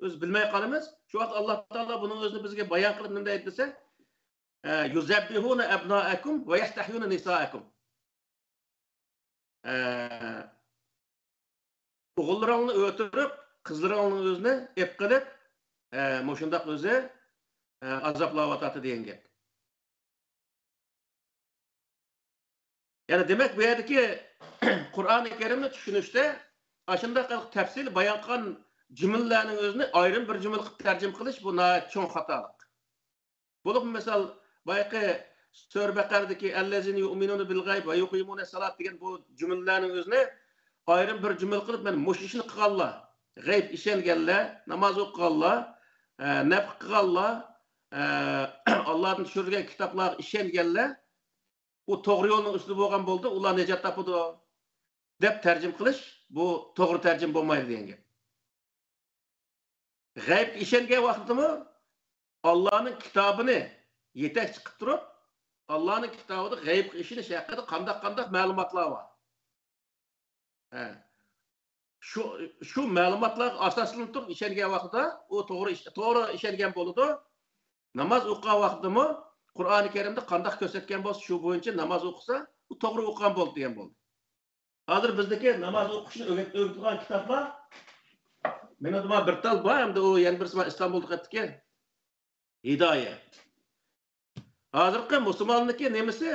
ئۆزى بىلمەي قالىمىز. شۇ ۋاقىت ئاللا تائالا بۇنىڭ ئۆزىنى بىزگە بايان قىلىپ نېمە دەيدۇ دېسە، ئە، يۇزەببىھۇنە ئەبنائەكۇم ۋە يەستەھيۇنە نىسائەكۇم. ئە، ئوغۇللىرىڭنى ئۆلتۈرۈپ، قىزلىرىڭنىڭ ئۆزىنى ئېپ قېلىپ، ئە، مۇشۇنداق ئۆزى، ئە، ئازابلاۋاتاتتى دېگەن گەپ. يەنى دېمەك، بۇ يەردىكى قۇرئانى كەرىمنى چۈشىنىشتە ئاشۇنداق تەپسىلىي بايان قىلغان جۈملىلەرنىڭ ئۆزىنى ئايرىم بىر جۈملە قىلىپ تەرجىمە قىلىش، بۇ ناھايىتى چوڭ خاتالىق. بولۇپمۇ مىسال، بايىقى سۈرە بەقەرىدىكى «ئەللەزىنە يۇئمىنۇنە بىل غەيب ۋە يۇقىمۇنەس سالات» دېگەن بۇ جۈملىلەرنىڭ ئۆزىنى ئايرىم بىر جۈملە قىلىپ، مانا مۇشۇ ئىشنى قىلغانلار، غەيب ئىشەنگەنلەر، ناماز ئوقۇغانلار، ئە، نەپقە قىلغانلار، ئە، ئاللادىن چۈشۈرۈلگەن كىتابلارغا ئىشەنگەنلەر، ئۇ توغرا يولنىڭ ئۈستىدە بولغان بولىدۇ، ئۇلار نىجات تاپىدۇ، دەپ تەرجىمە قىلىش، بۇ توغرا تەرجىمە بولمايدۇ دېگەن گەپ. غەيبكە ئىشەنگەن ۋاقتىمۇ ئاللانىڭ كىتابىنى يېتەكچى قىلىپ تۇرۇپ، ئاللانىڭ كىتابىدا غەيبكە ئىشىنىش ھەققىدە قانداق، قانداق مەلۇماتلار بار؟ ھە. شۇ، شۇ مەلۇماتلارغا ئاساسلىنىپ تۇرۇپ ئىشەنگەن ۋاقتىدا ئۇ توغرا ئىش-، توغرا ئىشەنگەن بولىدۇ. ناماز ئوقۇغان ۋاقتىدىمۇ قۇرئانى كەرىمدە قانداق كۆرسەتكەن بولسا، شۇ بويىچە ناماز ئوقۇسا، ئۇ توغرا ئوقۇغان بولدى دېگەن بولدى. ھازىر بىزدىكى ناماز ئوقۇشنى ئۆگەت-، ئۆگىتىدىغان كىتابلار، مېنىڭدە مانا بىر تال بار، ئەمدى ئۇ يەنە بىرسى مانا ئىستانبۇلدا قېتىپتىكەن. ھىدايە. ھازىرقى مۇسۇلماننىڭكى نېمىسى،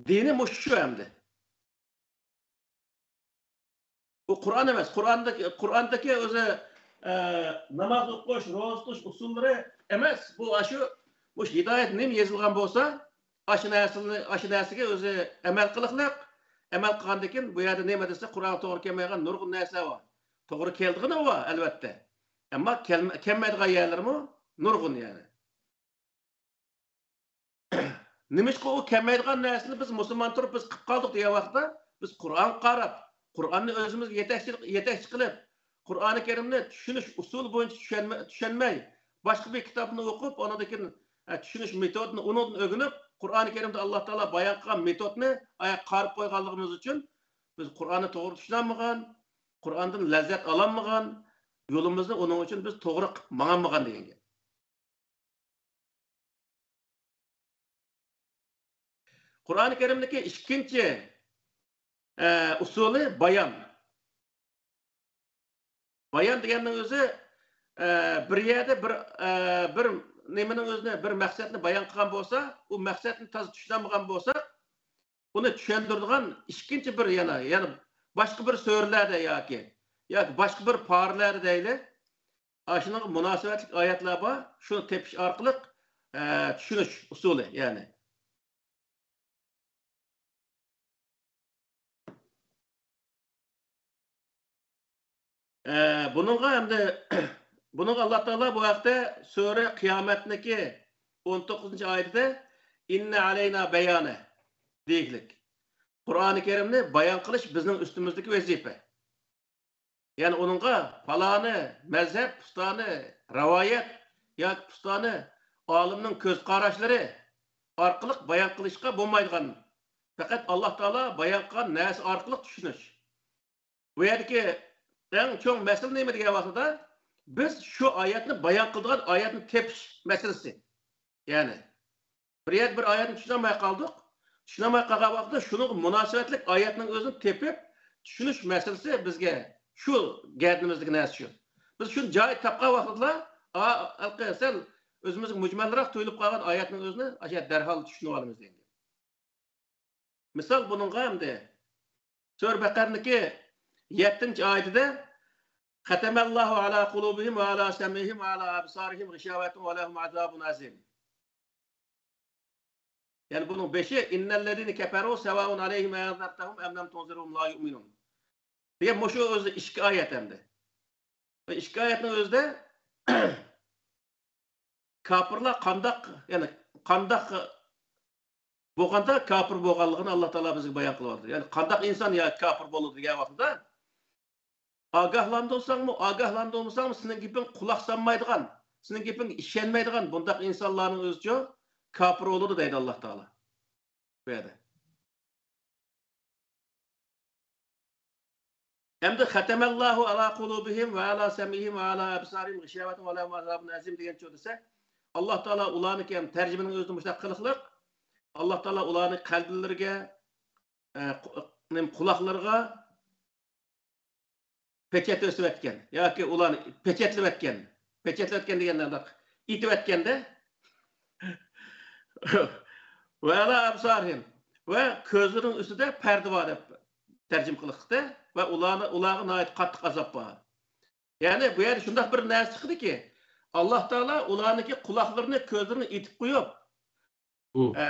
دىنى مۇشۇ شۇ ئەمدى. ئۇ قۇرئان ئەمەس. قۇرئاندىكى، قۇرئاندىكى ئۆزى، ئە، ناماز ئوقۇش، روزا تۇتۇش ئۇسۇللىرى ئەمەس. بۇ ئاشۇ، مۇشۇ ھىدايەت نېمە يېزىلغان بولسا، ئاشۇ نەرسىنى، ئاشۇ نەرسىگە ئۆزى ئەمەل قىلىقلىق. ئەمەل قىلغاندىن كېيىن بۇ يەردە نېمە دېسە، قۇرئانغا توغرا كەلمەيدىغان نۇرغۇن نەرسىلەر بار. توغرا كېلىدىغىنى بار، ئەلۋەتتە. ئەمما كەلمە-، كەلمەيدىغان يەرلىرىمۇ نۇرغۇن يەنى. نېمىشقا ئۇ كەلمەيدىغان نەرسىنى بىز مۇسۇلمان تۇرۇپ بىز قىلىپ قالدۇق دېگەن ۋاقىتتا، بىز قۇرئانغا قاراپ، قۇرئاننى ئۆزىمىزگە يېتەكچىلىك، يېتەكچى قىلىپ، قۇرئانى كەرىمنى چۈشىنىش ئۇسۇلى بويىچە چۈشەنمە-، چۈشەنمەي، باشقا بىر كىتابنى ئوقۇپ، ئاندىن كېيىن، ئە، چۈشىنىش مېتودىنى ئۇنىڭدىن ئۆگىنىپ، قۇرئانى كەرىمدە ئاللا تائالا بايان قىلغان مېتودنى ئاياققا قايرىپ قويغانلىقىمىز ئۈچۈن، بىز قۇرئاننى توغرا چۈشىنەلمىگەن، قۇرئاندىن لەززەت ئالالمىغان، يولىمىزنى ئۇنىڭ ئۈچۈن بىز توغرا قىلىپ ماڭالمىغان دېگەن گەپ. قۇرئانى كەرىمدىكى ئىككىنچى، ئە، ئۇسۇلى بايان. بايان دېگەننىڭ ئۆزى، ئە، بىر يەردە بىر، ئە، بىر نېمىنىڭ ئۆزىنى، بىر مەقسەتنى بايان قىلغان بولسا، ئۇ مەقسەتنى تازا چۈشىنەلمىگەن بولساق، ئۇنى چۈشەندۈرىدىغان ئىككىنچى بىر يەنە، يەنە باشقا بىر سۈرىلەردە ياكى، ياكى باشقا بىر پارىلەردە دەيلى، ئاشۇنىڭغا مۇناسىۋەتلىك ئايەتلەر بار، شۇنى تېپىش ئارقىلىق، ئە، چۈشىنىش ئۇسۇلى، يەنى. ئە، بۇنىڭغا ئەمدى، بۇنىڭغا ئاللا تائالا بۇ ھەقتە سۈرە قىيامەتنىڭكى ئون توققۇزىنچى ئايىتىدە، «ئىننە ئەلەينا بەيانە» دېگۈلۈك. قۇرئانى كەرىمنى بايان قىلىش بىزنىڭ ئۈستىمىزدىكى ۋەزىپە. يەنى ئۇنىڭغا پالانى مەزھەپ، پۇستانى رىۋايەت ياكى پۇستانى ئالىمنىڭ كۆز قاراشلىرى ئارقىلىق بايان قىلىشقا بولمايدىغان، پەقەت ئاللا تائالا بايان قىلغان نەرسە ئارقىلىق چۈشىنىش. بۇ يەردىكى ئەڭ چوڭ مەسىلە نېمە دېگەن ۋاقتىدا، بىز شۇ ئايەتنى بايان قىلىدىغان ئايەتنى تېپىش مەسىلىسى. يەنى، بىر يەردە بىر ئايەتنى چۈشىنەلمەي قالدۇق. چۈشىنەلمەي قالغان ۋاقىتتا شۇنىڭغا مۇناسىۋەتلىك ئايەتنىڭ ئۆزىنى تېپىپ چۈشىنىش مەسىلىسى بىزگە شۇ گەدىنىمىزدىكى نەرسە شۇ. بىز شۇنى جايىدا تاپقان ۋاقتىدىلا، ئا، ھېلىقى سەل ئۆزىمىزگە مۈجمەلراق تۇيۇلۇپ قالغان ئايەتنىڭ ئۆزىنى ئاشۇ يەردە دەرھال چۈشىنىۋالىمىز دېگەن گەپ. مىسال بۇنىڭغا ئەمدى سۈرە بەقەرىنىڭكى يەتتىنچى ئايىتىدە، «ختم الله على قلوبهم وعلى سمعهم وعلى أبصارهم غشاوة ولهم عذاب عظيم.» يەنى بۇنىڭ بېشى، «إن الذين كفروا سواء عليهم أأنذرتهم أم لم تنذرهم لا يؤمنون» دېگەن مۇشۇ ئۆزى ئىككى ئايەت ئەمدى. بۇ ئىككى ئايەتنىڭ ئۆزىدە كاپىرلار قانداق، يەنى قانداق بولغاندا كاپىر بولغانلىقىنى ئاللا تائالا بىزگە بايان قىلىۋاتىدۇ. يەنى قانداق ئىنسان يا كاپىر بولىدۇ دېگەن ۋاقتىدا، ئاگاھلاندۇرساڭمۇ، ئاگاھلاندۇرمىساڭمۇ، سېنىڭ گېپىڭ قۇلاق سالمايدىغان، سېنىڭ گېپىڭگە ئىشەنمەيدىغان بۇنداق ئىنسانلارنىڭ ئۆزىچۇ كاپىر بولىدۇ دەيدۇ ئاللا تائالا. بۇ يەردە. ئەمدى «ختم الله على قلوبهم وعلى سمعهم وعلى أبصارهم غشاوة ولهم عذاب عظيم» دېگەنچۇ دېسە، ئاللا تائالا ئۇلارنىڭكى ھەم تەرجىمىنىڭ ئۆزىدە مۇشۇنداق قىلىقلىق، ئاللا تائالا ئۇلارنىڭ قەلبلىرىگە، ئە، قۇ-، نېمە، قۇلاقلىرىغا پېچەت ئېسىۋەتكەن ياكى ئۇلارنى پېچەتلىۋەتكەن. پېچەتلەۋەتكەن دېگەندە ئېنىق ئېتىۋەتكەندە، «وعلى أبصارهم» ۋە كۆزلىرىنىڭ ئۈستىدە پەردە بار دەپ تەرجىمە قىلىقتى. ۋە ئۇلارنى، ئۇلارغا ناھايىتى قاتتىق ئازاب بار. يەنى بۇ يەردە شۇنداق بىر نەرسە چىقتىكى، ئاللا تائالا ئۇلارنىڭكى قۇلاقلىرىنى، كۆزلىرىنى ئېتىپ قويۇپ، ئە،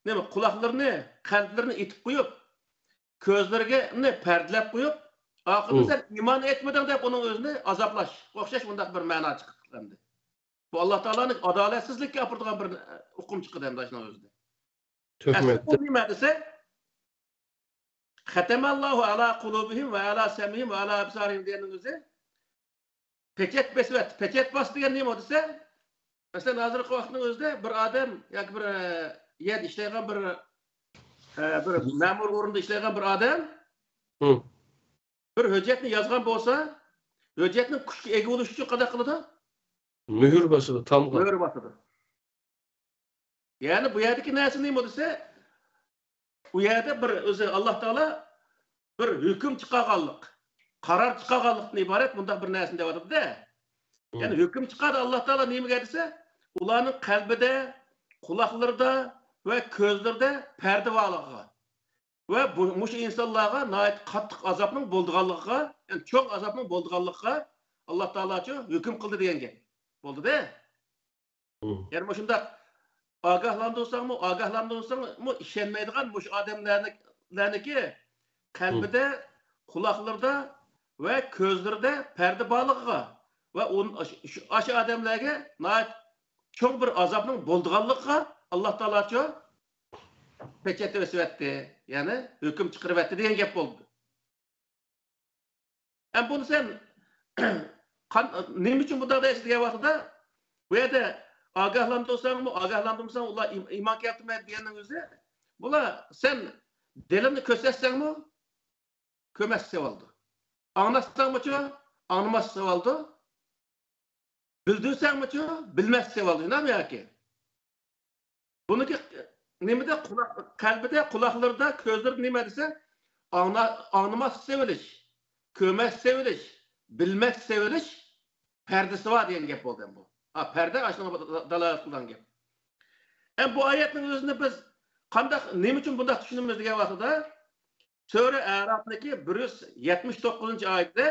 نېمە، قۇلاقلىرىنى، قەلبلىرىنى ئېتىپ قويۇپ، كۆزلىرىنى پەردىلەپ قويۇپ، ئاخىرىدا سەن ئىمان ئېيتمىدىڭ دەپ ئۇنىڭ ئۆزىنى ئازابلاشقا ئوخشاش مۇنداق بىر مەنا چىقىپ قالدى. بۇ ئاللا تائالانىڭ ئادالەتسىزلىككە ئاپىرىدىغان بىر ئۇقۇم چىقىدۇ ئەمدى شۇنىڭ ئۆزىدە. ئەسلى بۇ نېمە دېسە، «ختم الله على قلوبهم وعلى سمعهم وعلى أبصارهم» دېگەننىڭ ئۆزى پېچەت بېسىۋەتتى. پېچەت باس دېگەن نېمە دېسە، مەسىلەن، ھازىرقى ۋاقىتنىڭ ئۆزىدە بىر ئادەم ياكى بىر، ئە، يەردە ئىشلەيدىغان بىر، ئە، بىر مەمۇر ئورنىدا ئىشلەيدىغان بىر ئادەم بىر ھۆججەتنى يازغان بولسا، ھۆججەتنىڭ كۈچكە ئىگە بولۇش ئۈچۈن قانداق قىلىدۇ؟ مۆھۈر باسىدۇ، تامغا. مۆھۈر باسىدۇ. يەنى بۇ يەردىكى نەرسە نېمە دېسە، ئۇ يەردە بىر ئۆزى ئاللا تائالا بىر ھۆكۈم چىقارغانلىق، قارار چىقارغانلىقتىن ئىبارەت مۇنداق بىر نەرسىنى دەۋاتىدۇ-دە. يەنى ھۆكۈم چىقاردى ئاللا تائالا نېمىگە دېسە، ئۇلارنىڭ قەلبىدە، قۇلاقلىرىدا ۋە كۆزلىرىدە پەردە بارلىقىغا ۋە بۇ، مۇشۇ ئىنسانلارغا ناھايىتى قاتتىق ئازابنىڭ بولىدىغانلىقىغا، يەنى چوڭ ئازابنىڭ بولىدىغانلىقىغا ئاللا تائالاچۇ ھۆكۈم قىلدى دېگەن گەپ. بولدى-دە. يەنى مۇشۇنداق ئاگاھلاندۇرساڭمۇ، ئاگاھلاندۇرساڭمۇ ئىشەنمەيدىغان مۇشۇ ئادەملەرنىڭكى قەلبىدە، قۇلاقلىرىدا ۋە كۆزلىرىدە پەردە بارلىقىغا ۋە ئۇن-، ئاشۇ، ئاشۇ ئادەملەرگە ناھايىتى چوڭ بىر ئازابنىڭ بولىدىغانلىقىغا ئاللا تائالاچۇ پېچەت بېسىۋەتتى، يەنى ھۆكۈم چىقىرىۋەتتى دېگەن گەپ بولدى. ئەم بۇنى سەن قان-، نېمە ئۈچۈن بۇنداق دەيسىز دېگەن ۋاقتىدا، بۇ يەردە ئاگاھلاندۇرساڭمۇ، ئاگاھلاندۇرمىساڭ ئۇلار ئىم-، ئىمان كەلتۈرمەيدۇ دېگەننىڭ ئۆزى، بۇلار سەن دېلىلنى كۆرسەتسەڭمۇ، كۆرمەس سېۋالدۇ. ئاڭلاتساڭمۇچۇ، ئاڭلىماس سېۋالدۇ. بىلدۈرسەڭمۇچۇ، بىلمەس سېۋالدۇ، شۇنداقمۇ ياكى؟ بۇنىڭكى نېمىدە؟ قۇلاق، قەلبىدە، قۇلاقلىرىدا، كۆزلىرىدە نېمە دېسە، ئاڭلا-، ئاڭلىماس سېۋىلىش، كۆرمەس سېۋىلىش، بىلمەس سېۋىلىش پەردىسى بار دېگەن گەپ بولدى ئەمدى بۇ. ھا، پەردە ئاشۇنىڭغا دالالەت قىلغان گەپ. ئەم بۇ ئايەتنىڭ ئۆزىنى بىز قانداق، نېمە ئۈچۈن بۇنداق چۈشىنىمىز دېگەن ۋاقتىدا، سۈرە ئەراپنىڭكى بىر يۈز يەتمىش توققۇزىنچى ئايىتىدە،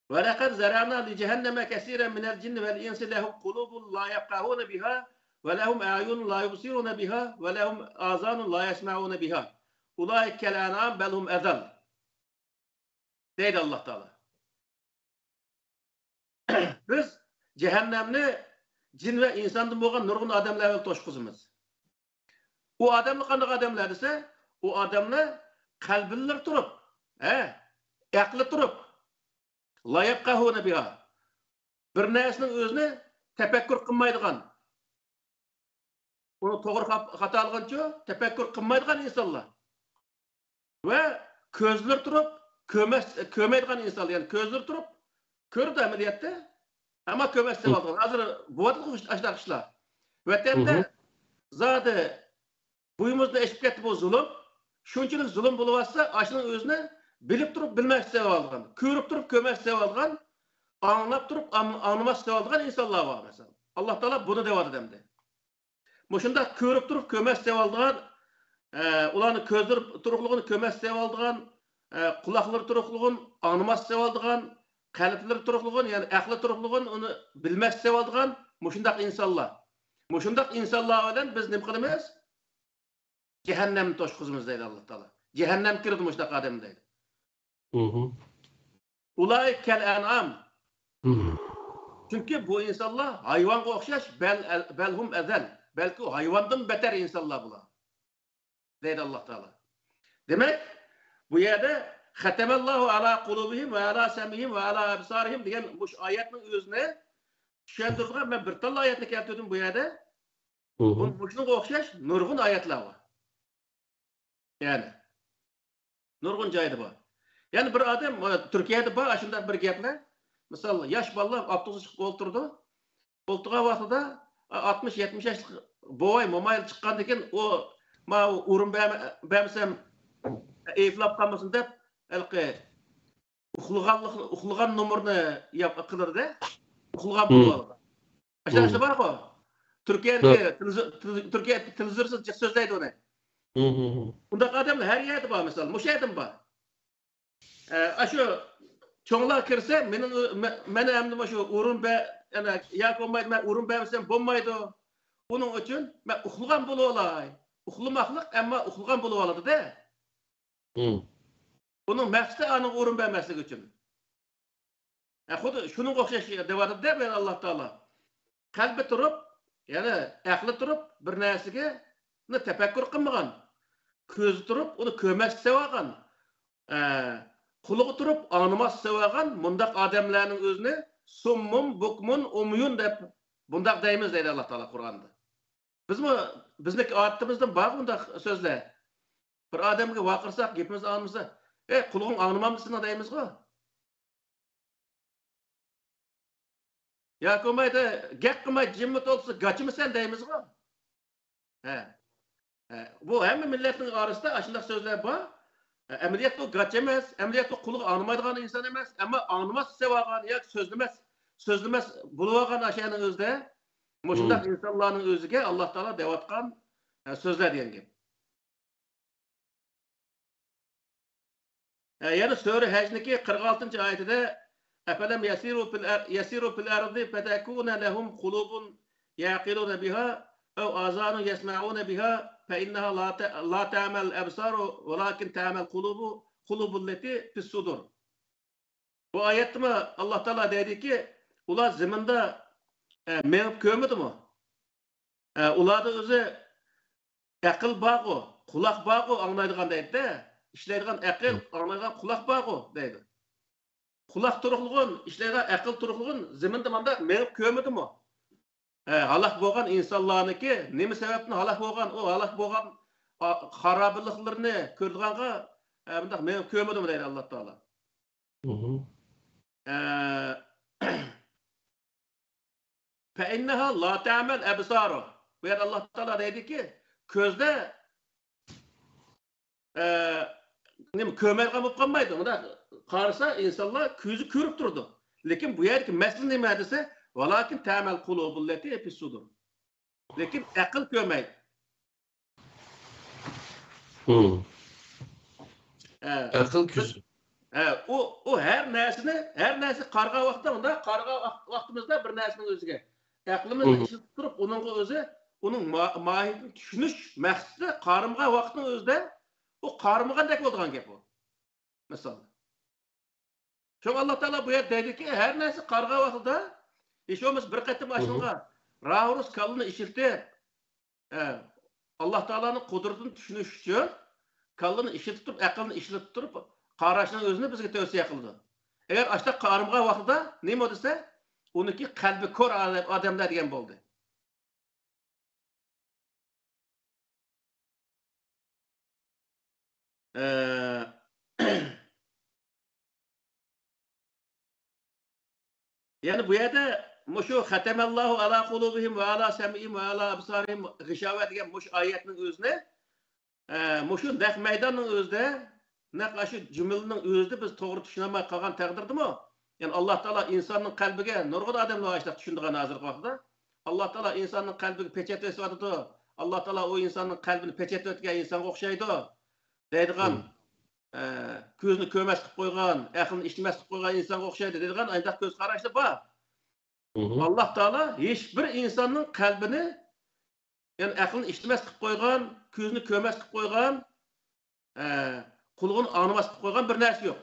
ولقد ذرأنا لجهنم كثيرا من الجن والإنس لهم قلوب لا يفقهون بها ولهم أعين لا يبصرون بها ولهم آذان لا يسمعون بها أولئك كالأنعام بل هم أضل. دەيدۇ ئاللا تائالا. بىز جەھەننەمنى جىن ۋە ئىنساندىن بولغان نۇرغۇن ئادەملەر بىلەن توشقۇزىمىز. ئۇ ئادەملەر قانداق ئادەملەر دېسە، ئۇ ئادەملەر قەلبىلىرى تۇرۇپ، ھە، ئەقلى تۇرۇپ، لا يەپقەھۇنە بىھا، بىر نەرسىنىڭ ئۆزىنى تەپەككۇر قىلمايدىغان، ئۇنى توغرا خاپ-، خاتالىغىنىچۇ تەپەككۇر قىلمايدىغان ئىنسانلار. ۋە كۆزلىرى تۇرۇپ، كۆرمەس-، كۆرمەيدىغان ئىنسانلار، يەنى كۆزلىرى تۇرۇپ، كۆرىدۇ ئەمەلىيەتتە، ئەمما كۆرمەس دەۋاتىدىغان. ھازىر بولۇۋاتىدۇ ئاشۇنداق ئىشلار. ۋەتەندە زادى بوينىمىزدىن ئېشىپ كەتتى بۇ زۇلۇم. شۇنچىلىك زۇلۇم بولۇۋاتسا، ئاشۇنىڭ ئۆزىنى بىلىپ تۇرۇپ بىلمەس دەۋالىدىغان، كۆرۈپ تۇرۇپ كۆرمەس دەۋالىدىغان، ئاڭلاپ تۇرۇپ ئاڭ-، ئاڭلىماس دەۋالىدىغان ئىنسانلار بار، مەسىلەن. ئاللا تائالا بۇنى دەۋاتىدۇ ئەمدى. مۇشۇنداق كۆرۈپ تۇرۇپ كۆرمەس دەۋالىدىغان، ئە، ئۇلارنىڭ كۆزلىرى تۇرۇقلۇقىنى كۆرمەس دەۋالىدىغان، ئە، قۇلاقلىرى تۇرۇقلۇقىنى ئاڭلىماس دەۋالىدىغان، قەلبلىرى تۇرۇقلۇقىنى، يەنى ئەقلى تۇرۇقلۇقىنى ئۇنى بىلمەس دەۋالىدىغان مۇشۇنداق ئىنسانلار. مۇشۇنداق ئىنسانلار بىلەن بىز نېمە قىلىمىز؟ جەھەننەمنى توشقۇزىمىز دەيدۇ ئاللا تائالا. جەھەننەمگە كىرىدۇ مۇشۇنداق ئادەم دەيدۇ. ئۇلائىكە كەل ئەنئام. چۈنكى بۇ ئىنسانلار ھايۋانغا ئوخشاش، بەل، بەلھۇم ئەزەل. بەلكى ھايۋاندىن بەتەر ئىنسانلار بۇلار. دەيدۇ ئاللا تائالا. دېمەك، بۇ يەردە خەتەمەللاھۇ ئەلا قۇلۇبىھىم ۋە ئەلا سەمئىھىم ۋە ئەلا ئەبسارىھىم دېگەن مۇشۇ ئايەتنىڭ ئۆزىنى چۈشەندۈرىدىغان مەن بىر تاللا ئايەتنى كەلتۈردۈم بۇ يەردە. بۇ، مۇشۇنىڭغا ئوخشاش نۇرغۇن ئايەتلەر بار. يەنى نۇرغۇن جايدا بار. يەنى بىر ئادەم، ئە، تۈركىيەدە بار ئاشۇنداق بىر گەپلەر. مىسال، ياش بالىلار ئاپتوبۇسقا چىقىپ ئولتۇرىدۇ. ئولتۇرغان ۋاقتىدا، ئە، ئاتمىش، يەتمىش ياشلىق بوۋاي، موماي چىققاندىن كېيىن، ئۇ، ماۋۇ ئورۇن بەرمە-، بەرمىسەم، ئەيىبلاپ قالمىسۇن دەپ، ھېلىقى ئۇخلىغانلىق-، ئۇخلىغان نومۇرنى يا-، قىلىدۇ-دە. ئۇخلىغان بولۇۋالىدۇ. ئاشۇنداق ئىشلار بارغۇ. تۈركىيەدىكى تېلېۋىزور-، تېلېۋىزور-، تۈركىيە تېلېۋىزورىسى جىق سۆزلەيدۇ ئۇنى. ئۇنداق ئادەملەر ھەر يەردە بار، مىسال، مۇشۇ يەردىمۇ بار. ئە، ئاشۇ چوڭلار كىرسە، مېنىڭ، مە-، مەن ئەمدى مۇشۇ ئورۇن بە-، يەنە ياكى بولمايدۇ، مەن ئورۇن بەرمىسەم بولمايدۇ. ئۇنىڭ ئۈچۈن مەن ئۇخلىغان بولۇۋالاي. ئۇخلىماقلىق، ئەمما ئۇخلىغان بولۇۋالىدۇ-دە. ئۇنىڭ مەقسىتى ئانىڭغا ئورۇن بەرمەسلىك ئۈچۈن. ھە، خۇددى شۇنىڭغا ئوخشاش دەۋاتىدۇ-دە، بۇ يەردە ئاللا تائالا. قەلبى تۇرۇپ، يەنى ئەقلى تۇرۇپ، بىر نەرسىگە تەپەككۇر قىلمىغان، كۆزى تۇرۇپ، ئۇنى كۆرمەسكە سېلىۋالغان، ئە، قۇلىقى تۇرۇپ، ئاڭلىماسكە سېلىۋالغان مۇنداق ئادەملەرنىڭ ئۆزىنى سۇممۇن، بۇكمۇن، ئۇميۇن دەپ بۇنداق دەيمىز، دەيدۇ ئاللا تائالا قۇرئاندا. بىزمۇ، بىزنىڭ ئادىتىمىزدىن بار بۇنداق سۆزلەر. بىر ئادەمگە ۋارقىرىساق، گېپىمىزنى ئاڭلىمىسا، «ئەي، قۇلىقىڭ ئاڭلىمامدۇ سېنىڭ؟» دەيمىزغۇ. ياكى بولمايدۇ، «گەپ قىلماي جىممىدە ئولتۇرسا، گاچىمۇ سەن؟» دەيمىزغۇ. ھە. ھە. بۇ ھەممە مىللەتنىڭ ئارىسىدا ئاشۇنداق سۆزلەر بار. ئەمەلىيەتتە ئۇ گاچا ئەمەس، ئەمەلىيەتتە ئۇ قۇلىقى ئاڭلىمايدىغان ئىنسان ئەمەس، ئەمما ئاڭلىماس سېلىۋالغان ياكى سۆزلىمەس، سۆزلىمەس بولۇۋالغان ئاشۇنىڭ ئۆزىدە مۇشۇنداق ئىنسانلارنىڭ ئۆزىگە ئاللا تائالا دەۋاتقان، ئە، سۆزلەر دېگەن گەپ. ئە، يەنە سۈرە ھەجنىڭكى قىرىق ئالتىنچى ئايىتىدە، «أفلم يسيروا في الأر-، يسيروا في الأرض فتكون لهم قلوب يعقلون بها أو آذان يسمعون بها فإنها لا ت-، لا تعمى الأبصار ولكن تعمى القلوب، قلوب التي في الصدور.» بۇ ئايەتتىمۇ ئاللا تائالا دەيدۇكى، ئۇلار زېمىندا، ئە، مېڭىپ كۆرمىدىمۇ؟ ئە، ئۇلاردا ئۆزى ئەقىل بارغۇ، قۇلاق بارغۇ، ئاڭلايدىغان دەيدۇ-دە. ئىشلەيدىغان ئەقىل، ئاڭلايدىغان قۇلاق بارغۇ دەيدۇ. قۇلاق تۇرۇقلىغۇن، ئىشلەيدىغان ئەقىل تۇرۇقلىغۇن زېمىندا مانداق مېڭىپ كۆرمىدىمۇ؟ ھە، ھالاك بولغان ئىنسانلارنىڭكى نېمە سەۋەبتىن ھالاك بولغان؟ ئۇ ھالاك بولغان، ئا، خارابىلىقلىرىنى كۆرىدىغانغا، ھە، مۇنداق مېڭىپ كۆرمىدىمۇ دەيدۇ ئاللا تائالا. ئە، فإنها لا تعمى الأبصار. بۇ يەردە ئاللا تائالا دەيدۇكى، كۆزدە، ئە، نېمە، كۆرمەيدىغان بولۇپ قالمايدۇ. مۇنداق قارىسا ئىنسانلار كۆزى كۆرۈپ تۇرىدۇ. لېكىن بۇ يەردىكى مەسىلە نېمە دېسە، ولكن تعمى القلوب التي في الصدور. لېكىن ئەقىل كۆرمەيدۇ. ھە. ئەقىل كۆزى. ھە، ئۇ، ئۇ ھەر نەرسىنى، ھەر نەرسە قارىغان ۋاقىتتا، ئۇنداق قارىغان ۋاق-، ۋاقتىمىزدا بىر نەرسىنىڭ ئۆزىگە، ئەقلىمىزنى ئىشلىتىپ تۇرۇپ، ئۇنىڭغا ئۆزى، ئۇنىڭ ما-، ماھىيىتىنى چۈشىنىش مەقسىتىدە قارىمىغان ۋاقىتنىڭ ئۆزىدە ئۇ قارىمىغاندەك بولىدىغان گەپ ئۇ. مىسال. شۇڭا ئاللا تائالا بۇ يەردە دەيدۇكى، ھەر نەرسە قارىغان ۋاقتىدا، ھېچ بولمىسا بىر قېتىم ئاشۇنىڭغا راۋۇرۇس كاللىنى ئىشلىتىپ، ئە، ئاللا تائالانىڭ قۇدرىتىنى چۈشىنىش ئۈچۈن كاللىنى ئىشلىتىپ تۇرۇپ، ئەقىلنى ئىشلىتىپ تۇرۇپ قاراشنىڭ ئۆزىنى بىزگە تەۋسىيە قىلىدۇ. ئەگەر ئاشۇنداق قارىمىغان ۋاقتىدا نېمە دېسە، ئۇنىڭكى قەلبى كور ئادەملەر دېگەن بولدى. ئە، يەنى بۇ يەردە مۇشۇ «ختم الله على قلوبهم وعلى سمعهم وعلى أبصارهم غشاوة» دېگەن مۇشۇ ئايەتنىڭ ئۆزىنى، ئە، مۇشۇ نەق مەيداننىڭ ئۆزىدە، نەق ئاشۇ جۈملىنىڭ ئۆزىدە بىز توغرا چۈشىنەلمەي قالغان تەقدىردىمۇ، يەنى ئاللا تائالا ئىنساننىڭ قەلبىگە، نۇرغۇن ئادەملەر ئاشۇنداق چۈشىنىدىغان ھازىرقى ۋاقىتتا، ئاللا تائالا ئىنساننىڭ قەلبىگە پېچەت بېسىۋاتىدۇ، ئاللا تائالا ئۇ ئىنساننىڭ قەلبىنى پېچەتلەۋەتكەن ئىنسانغا ئوخشايدۇ دەيدىغان، ئە، كۆزىنى كۆرمەسلىك قويغان، ئەقلىنى ئىشلىتمەسلىك قويغان ئىنسانغا ئوخشايدۇ دەيدىغان ئانداق كۆز قاراشلار بار. ئاللا تائالا ھېچ بىر ئىنساننىڭ قەلبىنى، يەنى ئەقلىنى ئىشلىتمەسلىك قويغان، كۆزىنى كۆرمەسلىك قويغان، ئە، قۇلىقىنى ئاڭلىماسلىق قويغان بىر نەرسە يوق.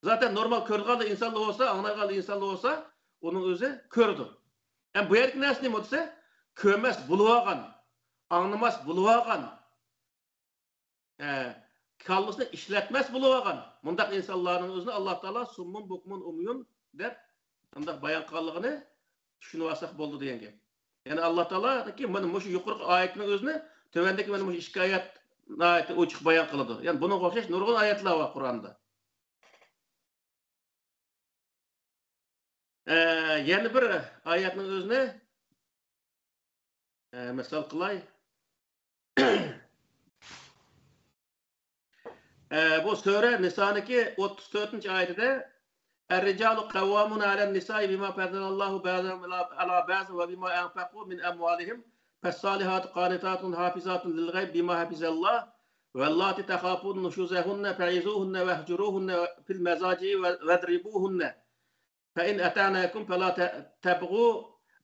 زاتەن نورمال كۆرىدىغانلا ئىنسانلا بولسا، ئاڭلايدىغانلا ئىنسانلا بولسا، ئۇنىڭ ئۆزى كۆرىدۇ. ئەمما بۇ يەردىكى نەرسە نېمە دېسە، كۆرمەس بولۇۋالغان، ئاڭلىماس بولۇۋالغان، ئە، كاللىسىنى ئىشلەتمەس بولۇۋالغان مۇنداق ئىنسانلارنىڭ ئۆزىنى ئاللا تائالا سۇممۇن بۇكمۇن ئۇميۇن دەپ مۇنداق بايان قىلغانلىقىنى چۈشىنىۋالساق بولىدۇ دېگەن گەپ. يەنى ئاللا تائالانىڭكى مانا مۇشۇ يۇقىرىقى ئايەتنىڭ ئۆزىنى تۆۋەندىكى مانا مۇشۇ ئىككى ئايەت ناھايىتى ئوچۇق بايان قىلىدۇ. يەنى بۇنىڭغا ئوخشاش نۇرغۇن ئايەتلەر بار قۇرئاندا. ئە، يەنە بىر ئايەتنىڭ ئۆزىنى، ئە، مىسال قىلاي. ئە، بۇ سۈرە نىسانىڭكى ئوتتۇز تۆتىنچى ئايىتىدە، الرجال قوامون على النساء بما فضل الله بعضهم على بعض وبما أنفقوا من أموالهم فالصالحات قانتات حافظات للغيب بما حفظ الله واللاتي تخافون نشوزهن فعظوهن واهجروهن في المضاجع واضربوهن فإن أطعنكم فلا تبغوا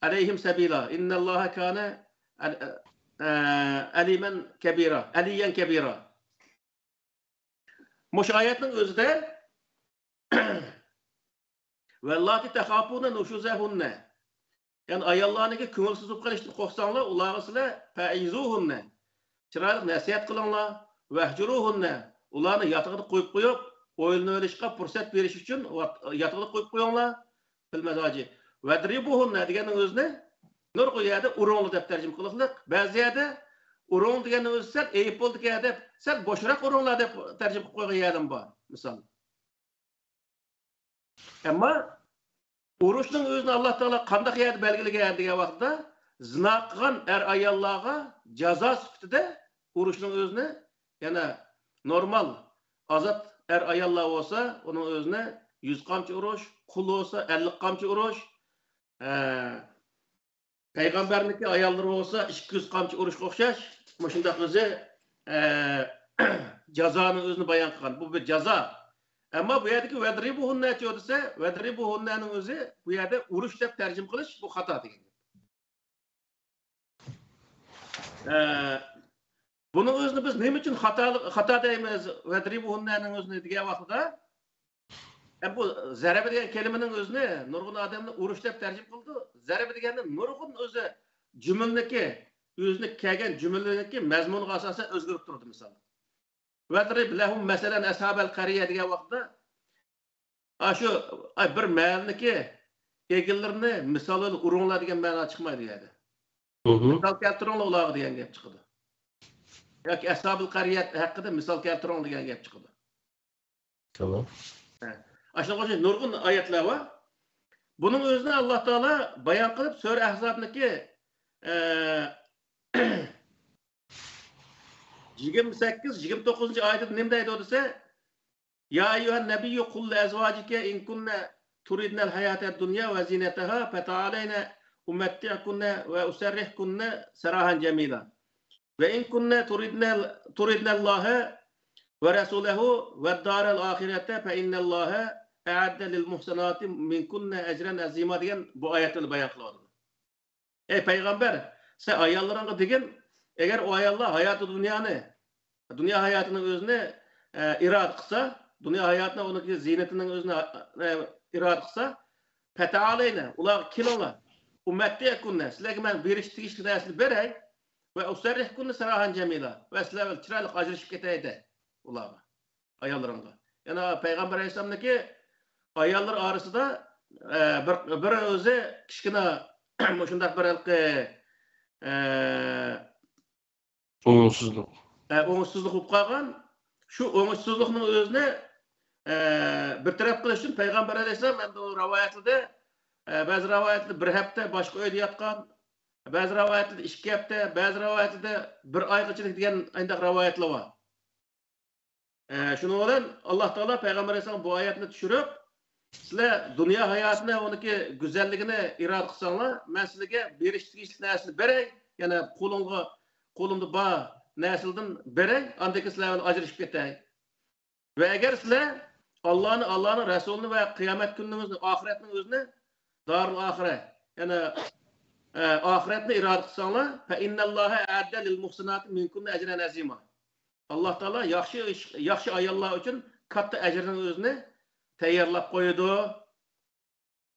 عليهن سبيلا إن الله كان عليا كبيرا، عليا كبيرا. مۇشۇ ئايەتنىڭ ئۆزىدە واللاتي تخافون نشوزهن، يەنى ئاياللارنىڭكى كۆڭۈلسىز بولۇپ قېلىشىدىن قورقساڭلار، ئۇلارغا سىلەر فعظوهن، چىرايلىق نەسىھەت قىلىڭلار، واهجروهن، ئۇلارنى ياتىقىدا قويۇپ قويۇپ، ئويلىنىۋېلىشقا پۇرسەت بېرىش ئۈچۈن ۋات-، ياتىقىدا قويۇپ قويۇڭلار، في المضاجع. واضربوهن دېگەننىڭ ئۆزىنى نۇرغۇن يەردە ئۇرۇڭلار دەپ تەرجىمە قىلىقلىق، بەزى يەردە ئۇرۇڭ دېگەننىڭ ئۆزى سەل ئېيىب بولدىكەن دەپ، سەل بوشراق ئۇرۇڭلار دەپ تەرجىمە قىلىپ قويغان يەردىمۇ بار، مىسال. ئەمما ئۇرۇشنىڭ ئۆزىنى ئاللا تائالا قانداق يەردە بەلگىلىگەن دېگەن ۋاقىتتا، زىنا قىلغان ئەر-ئاياللارغا جازا سۈپىتىدە ئۇرۇشنىڭ ئۆزىنى يەنە نورمال ئازاد ئەر-ئاياللار بولسا، ئۇنىڭ ئۆزىنى يۈز قامچا ئۇرۇش، قۇل بولسا ئەللىك قامچا ئۇرۇش، ئە، پەيغەمبەرنىڭكى ئاياللىرى بولسا ئىككى يۈز قامچا ئۇرۇشقا ئوخشاش، مۇشۇنداق ئۆزى، ئە، جازانىڭ ئۆزىنى بايان قىلغان. بۇ بىر جازا. ئەمما بۇ يەردىكى ۋەدرىبۇھۇننەچۇ دېسە، ۋەدرىبۇھۇننەنىڭ ئۆزى بۇ يەردە ئۇرۇش دەپ تەرجىمە قىلىش، بۇ خاتا دېگەن گەپ. ئە، بۇنىڭ ئۆزىنى بىز نېمە ئۈچۈن خاتا، خاتا دەيمىز؟ ۋەدرىبۇھۇننەنىڭ ئۆزىنى دېگەن ۋاقتىدا، ئە، بۇ زەربە دېگەن كەلىمىنىڭ ئۆزىنى نۇرغۇن ئادەملەر ئۇرۇش دەپ تەرجىمە قىلىدۇ. زەربە دېگەندە نۇرغۇن ئۆزى جۈملىنىكى، ئۆزىنىڭ كەلگەن جۈملىنىڭكى مەزمۇنىغا ئاساسەن ئۆزگىرىپ تۇرىدۇ، مىسال. ۋەدرىب لەھۇم مەسەلەن ئەسھابەل قەريە دېگەن ۋاقىتتا، ئاشۇ، ئاي، بىر مەھەللىنىڭكى ئېگىللىرىنى مىسال بىلەن ئۇرۇڭلار دېگەن مەنا چىقمايدۇ ئۇ يەردە. مىسال كەلتۈرۈڭلار ئۇلارغا دېگەن گەپ چىقىدۇ. ياكى ئەسھابىل قەريە ھەققىدە مىسال كەلتۈرۈڭ دېگەن گەپ چىقىدۇ. تامام. ھە. ئاشۇنىڭغا ئوخشاش نۇرغۇن ئايەتلەر بار. بۇنىڭ ئۆزىنى ئاللا تائالا بايان قىلىپ، سۈرە ئەھزابنىڭكى، ئە، يىگىرمە سەككىز، يىگىرمە توققۇزىنچى ئايىتىدە نېمە دەيدۇ دېسە، يا أيها النبي قل لأزواجك إن كنتن تردن الحياة الدنيا وزينتها فتعالين أمتعكن وأسرحكن سراحا جميلا. وإن كنتن تردن، تردن الله ورسوله والدار الآخرة فإن الله أعد للمحسنات منكن أجرا عظيما دېگەن بۇ ئايەتنى بايان قىلىۋاتىدۇ. ئەي پەيغەمبەر، سەن ئاياللىرىڭغا دېگىن، ئەگەر ئۇ ئاياللار ھاياتى دۇنيانى، دۇنيا ھاياتىنىڭ ئۆزىنى، ئە، ئىرادە قىلسا، دۇنيا ھاياتىنى، ئۇنىڭكى زىينىتىنىڭ ئۆزىنى ئىرادە قىلسا، پەتەئالەينە، ئۇلارغا كېلىڭلار. ئۇمەتتىئكۇننە، سىلەرگە مەن بېرىشكە تېگىشلىك نەرسىنى بېرەي. ۋە ئۇسەررىھكۇننە سەراھەن جەمىلا، ۋە سىلەر بىلەن چىرايلىق ئاجرىشىپ كېتەي دە ئۇلارغا، ئاياللىرىڭغا. يەنە پەيغەمبەر ئەلەيھىسسالامنىڭكى ئاياللىرى ئارىسىدا، ئە، بىر، بىر ئۆزى كىچىككىنە مۇشۇنداق بىر ھېلىقى، ئە، ئوڭۇشسىزلىق. ئە، ئوڭۇشسىزلىق بولۇپ قالغان. شۇ ئوڭۇشسىزلىقنىڭ ئۆزىنى، ئە، بىر تەرەپ قىلىش ئۈچۈن پەيغەمبەر ئەلەيھىسسالام ئەمدى ئۇ رىۋايەتلىدى. ئە، بەزى رىۋايەتلەردە بىر ھەپتە باشقا ئۆيدە ياتقان، بەزى رىۋايەتلەردە ئىككى ھەپتە، بەزى رىۋايەتلەردە بىر ئايغىچىلىك دېگەن ئانداق رىۋايەتلەر بار. ئە، شۇنىڭ بىلەن ئاللا تائالا پەيغەمبەر ئەلەيھىسسالام بۇ ئايەتنى چۈشۈرۈپ، سىلەر دۇنيا ھاياتىنى، ئۇنىڭكى گۈزەللىكىنى ئىرادە قىلساڭلار، مەن سىلەرگە بېرىشكە تېگىشلىك نەرسىنى بېرەي، يەنە قولۇڭغا، قولۇمدا بار نەرسىلەردىن بېرەي، ئاندىن كېيىن سىلەر بىلەن ئاجرىشىپ كېتەي. ۋە ئەگەر سىلەر ئاللانى، ئاللانىڭ رەسۇلىنى ۋە قىيامەت كۈنىنىڭ ئۆزىنى، ئاخىرەتنىڭ ئۆزىنى، دارۇل ئاخىرە، يەنى، ئە، ئاخىرەتنى ئىرادە قىلساڭلار، فەئىننەللاھە ئەئەددە لىل مۇھسىناتى مىنكۇننە ئەجرەن ئەزىما. ئاللا تائالا ياخشى ئىش، ياخشى ئاياللار ئۈچۈن كاتتا ئەجىرنىڭ ئۆزىنى تەييارلاپ قويىدۇ،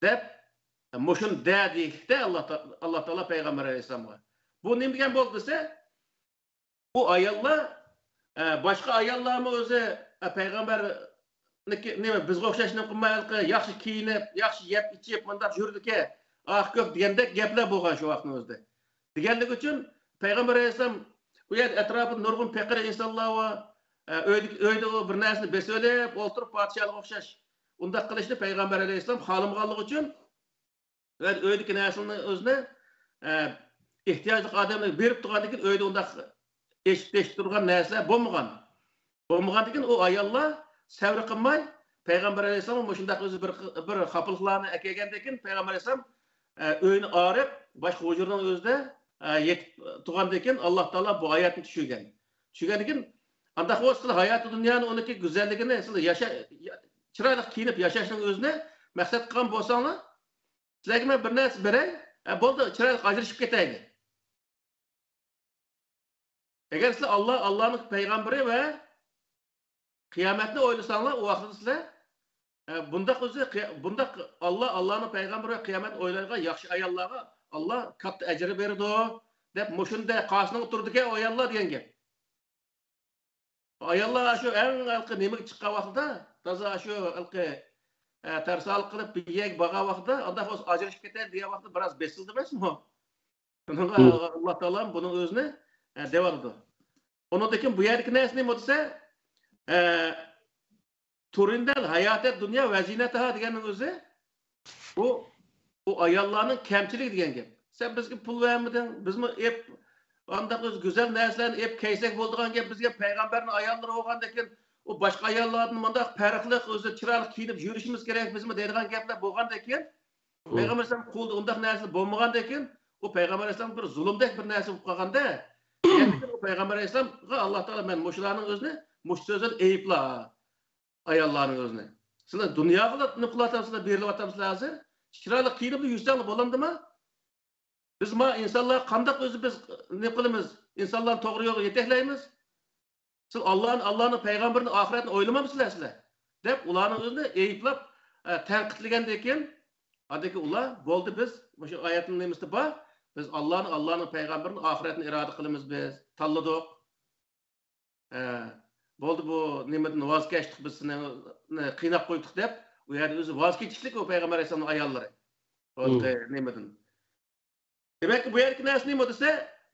دەپ، مۇشۇنى دە دېيىشتە ئاللا تا-، ئاللا تائالا پەيغەمبەر ئەلەيھىسسالامغا. بۇ نېمە دېگەن بولدى دېسە، بۇ ئاياللار، ئە، باشقا ئاياللارمۇ ئۆزى، ئە، پەيغەمبەرنىكى، نېمە، بىزگە ئوخشاش نېمە قىلماي، ھېلىقى ياخشى كىيىنىپ، ياخشى يەپ ئىچىپ، مۇنداق يۈرىدىكەن، ئاق كۆك دېگەندەك گەپلەر بولغان شۇ ۋاقىتنىڭ ئۆزىدە. دېگەنلىكى ئۈچۈن پەيغەمبەر ئەلەيھىسسالام ئۇ يەردە ئەتراپىدا نۇرغۇن پېقىر ئىنسانلار بار. ئە، ئۆيدە، ئۆيدە ئۇ بىر نەرسىنى بېسىۋېلىپ ئولتۇرۇپ، پادىشاھلىققا ئوخشاش ئۇنداق قىلىشنى پەيغەمبەر ئەلەيھىسسالام خالىمىغانلىقى ئۈچۈن، ئۆيدىكى نەرسىنى ئۆزىنى، ئە، ئېھتىياجلىق ئادەملەرگە بېرىپ تۇرغاندىن كېيىن ئۆيدە ئۇنداق ئېشىپ تېشىپ تۇرغان نەرسىلەر بولمىغان. بولمىغاندىن كېيىن ئۇ ئاياللار سەۋر قىلماي، پەيغەمبەر ئەلەيھىسسالام مۇشۇنداق ئۆزى بىر، بىر خاپىلىقلارنى ئەكەلگەندىن كېيىن پەيغەمبەر ئەلەيھىسسالام، ئە، ئۆينى ئاغرىپ، باشقا ھۇجرىنىڭ ئۆزىدە، ئە، يېتىپ تۇرغاندىن كېيىن ئاللا تائالا بۇ ئايەتنى چۈشۈرگەن. چۈشۈرگەندىن كېيىن، ئانداق بولسا سىلەر ھاياتى دۇنيانى، ئۇنىڭكى گۈزەللىكىنى، سىلەر ياشا-، چىرايلىق كىيىنىپ ياشاشنىڭ ئۆزىنى مەقسەت قىلغان بولساڭلار، سىلەرگە مەن بىر نەرسە بېرەي، ھە، بولدى، چىرايلىق ئاجرىشىپ كېتەيلى. ئەگەر سىلەر ئاللا، ئاللانىڭ پەيغەمبىرى ۋە قىيامەتنى ئويلىساڭلار، ئۇ ۋاقىتتا سىلەر، ئە، بۇنداق ئۆزى، قىيا-، بۇنداق ئاللا، ئاللانىڭ پەيغەمبىرى ۋە قىيامەتنى ئويلايدىغان ياخشى ئاياللارغا ئاللا كاتتا ئەجىر بېرىدۇ، دەپ مۇشۇنداق قارشىسىغا تۇرىدىكەن ئۇ ئاياللار دېگەن گەپ. ئاياللار شۇ ئەڭ ھېلىقى نېمىگە چىققان ۋاقتىدا، تازا شۇ ھېلىقى، ئە، تەرسالىق قىلىپ بىر يەرگە بارغان ۋاقتىدا، ئانداق بولسا ئاجرىشىپ كېتەي دېگەن ۋاقتىدا بىراز بېسىلدى ئەمەسمۇ؟ شۇنىڭغا ئاللا تائالا بۇنىڭ ئۆزىنى، ئە، دەۋالىدۇ. ئۇنىڭدىن كېيىن بۇ يەردىكى نەرسە نېمە دېسە، ئە، تۇرىندەل ھاياتەت دۇنيا ۋەزىنەتىھا دېگەننىڭ ئۆزى، بۇ، بۇ ئاياللارنىڭ كەمچىلىكى دېگەن گەپ. سەن بىزگە پۇل بەرمىدىڭ، بىزمۇ ئېپ، ئانداق ئۆزى گۈزەل نەرسىلەرنى ئېپ كەيسەك بولىدىغان گەپ. بىزگە پەيغەمبەرنىڭ ئاياللىرى بولغاندىكىن، ئۇ باشقا ئاياللاردىن مۇنداق پەرقلىق، ئۆزى چىرايلىق كىيىنىپ يۈرۈشىمىز كېرەك بىزمۇ دەيدىغان گەپلەر بولغاندىكىن، پەيغەمبەر ئەلەيھىسسالام قولىدا ئۇنداق نەرسە بولمىغاندىكىن، ئۇ پەيغەمبەر ئەلەيھىسسالام بىر زۇلۇمدەك بىر نەرسە بولۇپ قالغاندا، ئەمدى ئۇ پەيغەمبەر ئەلەيھىسسالامغا ئاللا تائالا مەن مۇشۇلارنىڭ ئۆزىنى مۇشۇ سۆزدىن ئەيىبلا ئاياللارنىڭ ئۆزىنى. سىلەر دۇنياغىلا نېمە قىلىۋاتامسىلەر، بېرىلىۋاتامسىلەر ھازىر؟ چىرايلىق كىيىنىپلا يۈرسەڭلار بولامدىما؟ بىز ما ئىنسانلار قانداق ئۆزى بىز نېمە قىلىمىز؟ ئىنسانلارنى توغرا يولغا يېتەكلەيمىز. سىز ئاللانى، ئاللانىڭ پەيغەمبىرىنى، ئاخىرەتنى ئويلىمامسىلەر سىلەر؟ دەپ ئۇلارنىڭ ئۆزىنى ئەيىبلەپ، ئە، تەنقىدلىگەندىن كېيىن، ئاندىن كېيىن ئۇلار، بولدى، بىز مۇشۇ ئايەتنىڭ نېمىسىدە بار، بىز ئاللانى، ئاللانىڭ پەيغەمبىرىنى، ئاخىرەتنى ئىرادە قىلىمىز بىز، تاللىدۇق. ئە، بولدى، بۇ نېمىدىن ۋاز كەچتۇق، بىز سېنى قىيناپ قويدۇق دەپ، ئۇ يەردە ئۆزى ۋاز كېچىشلىك ئۇ پەيغەمبەر ئەلەيھىسسالامنىڭ ئاياللىرى. بۇ نېمىدىن؟ دېمەك، بۇ يەردىكى نەرسە نېمە دېسە،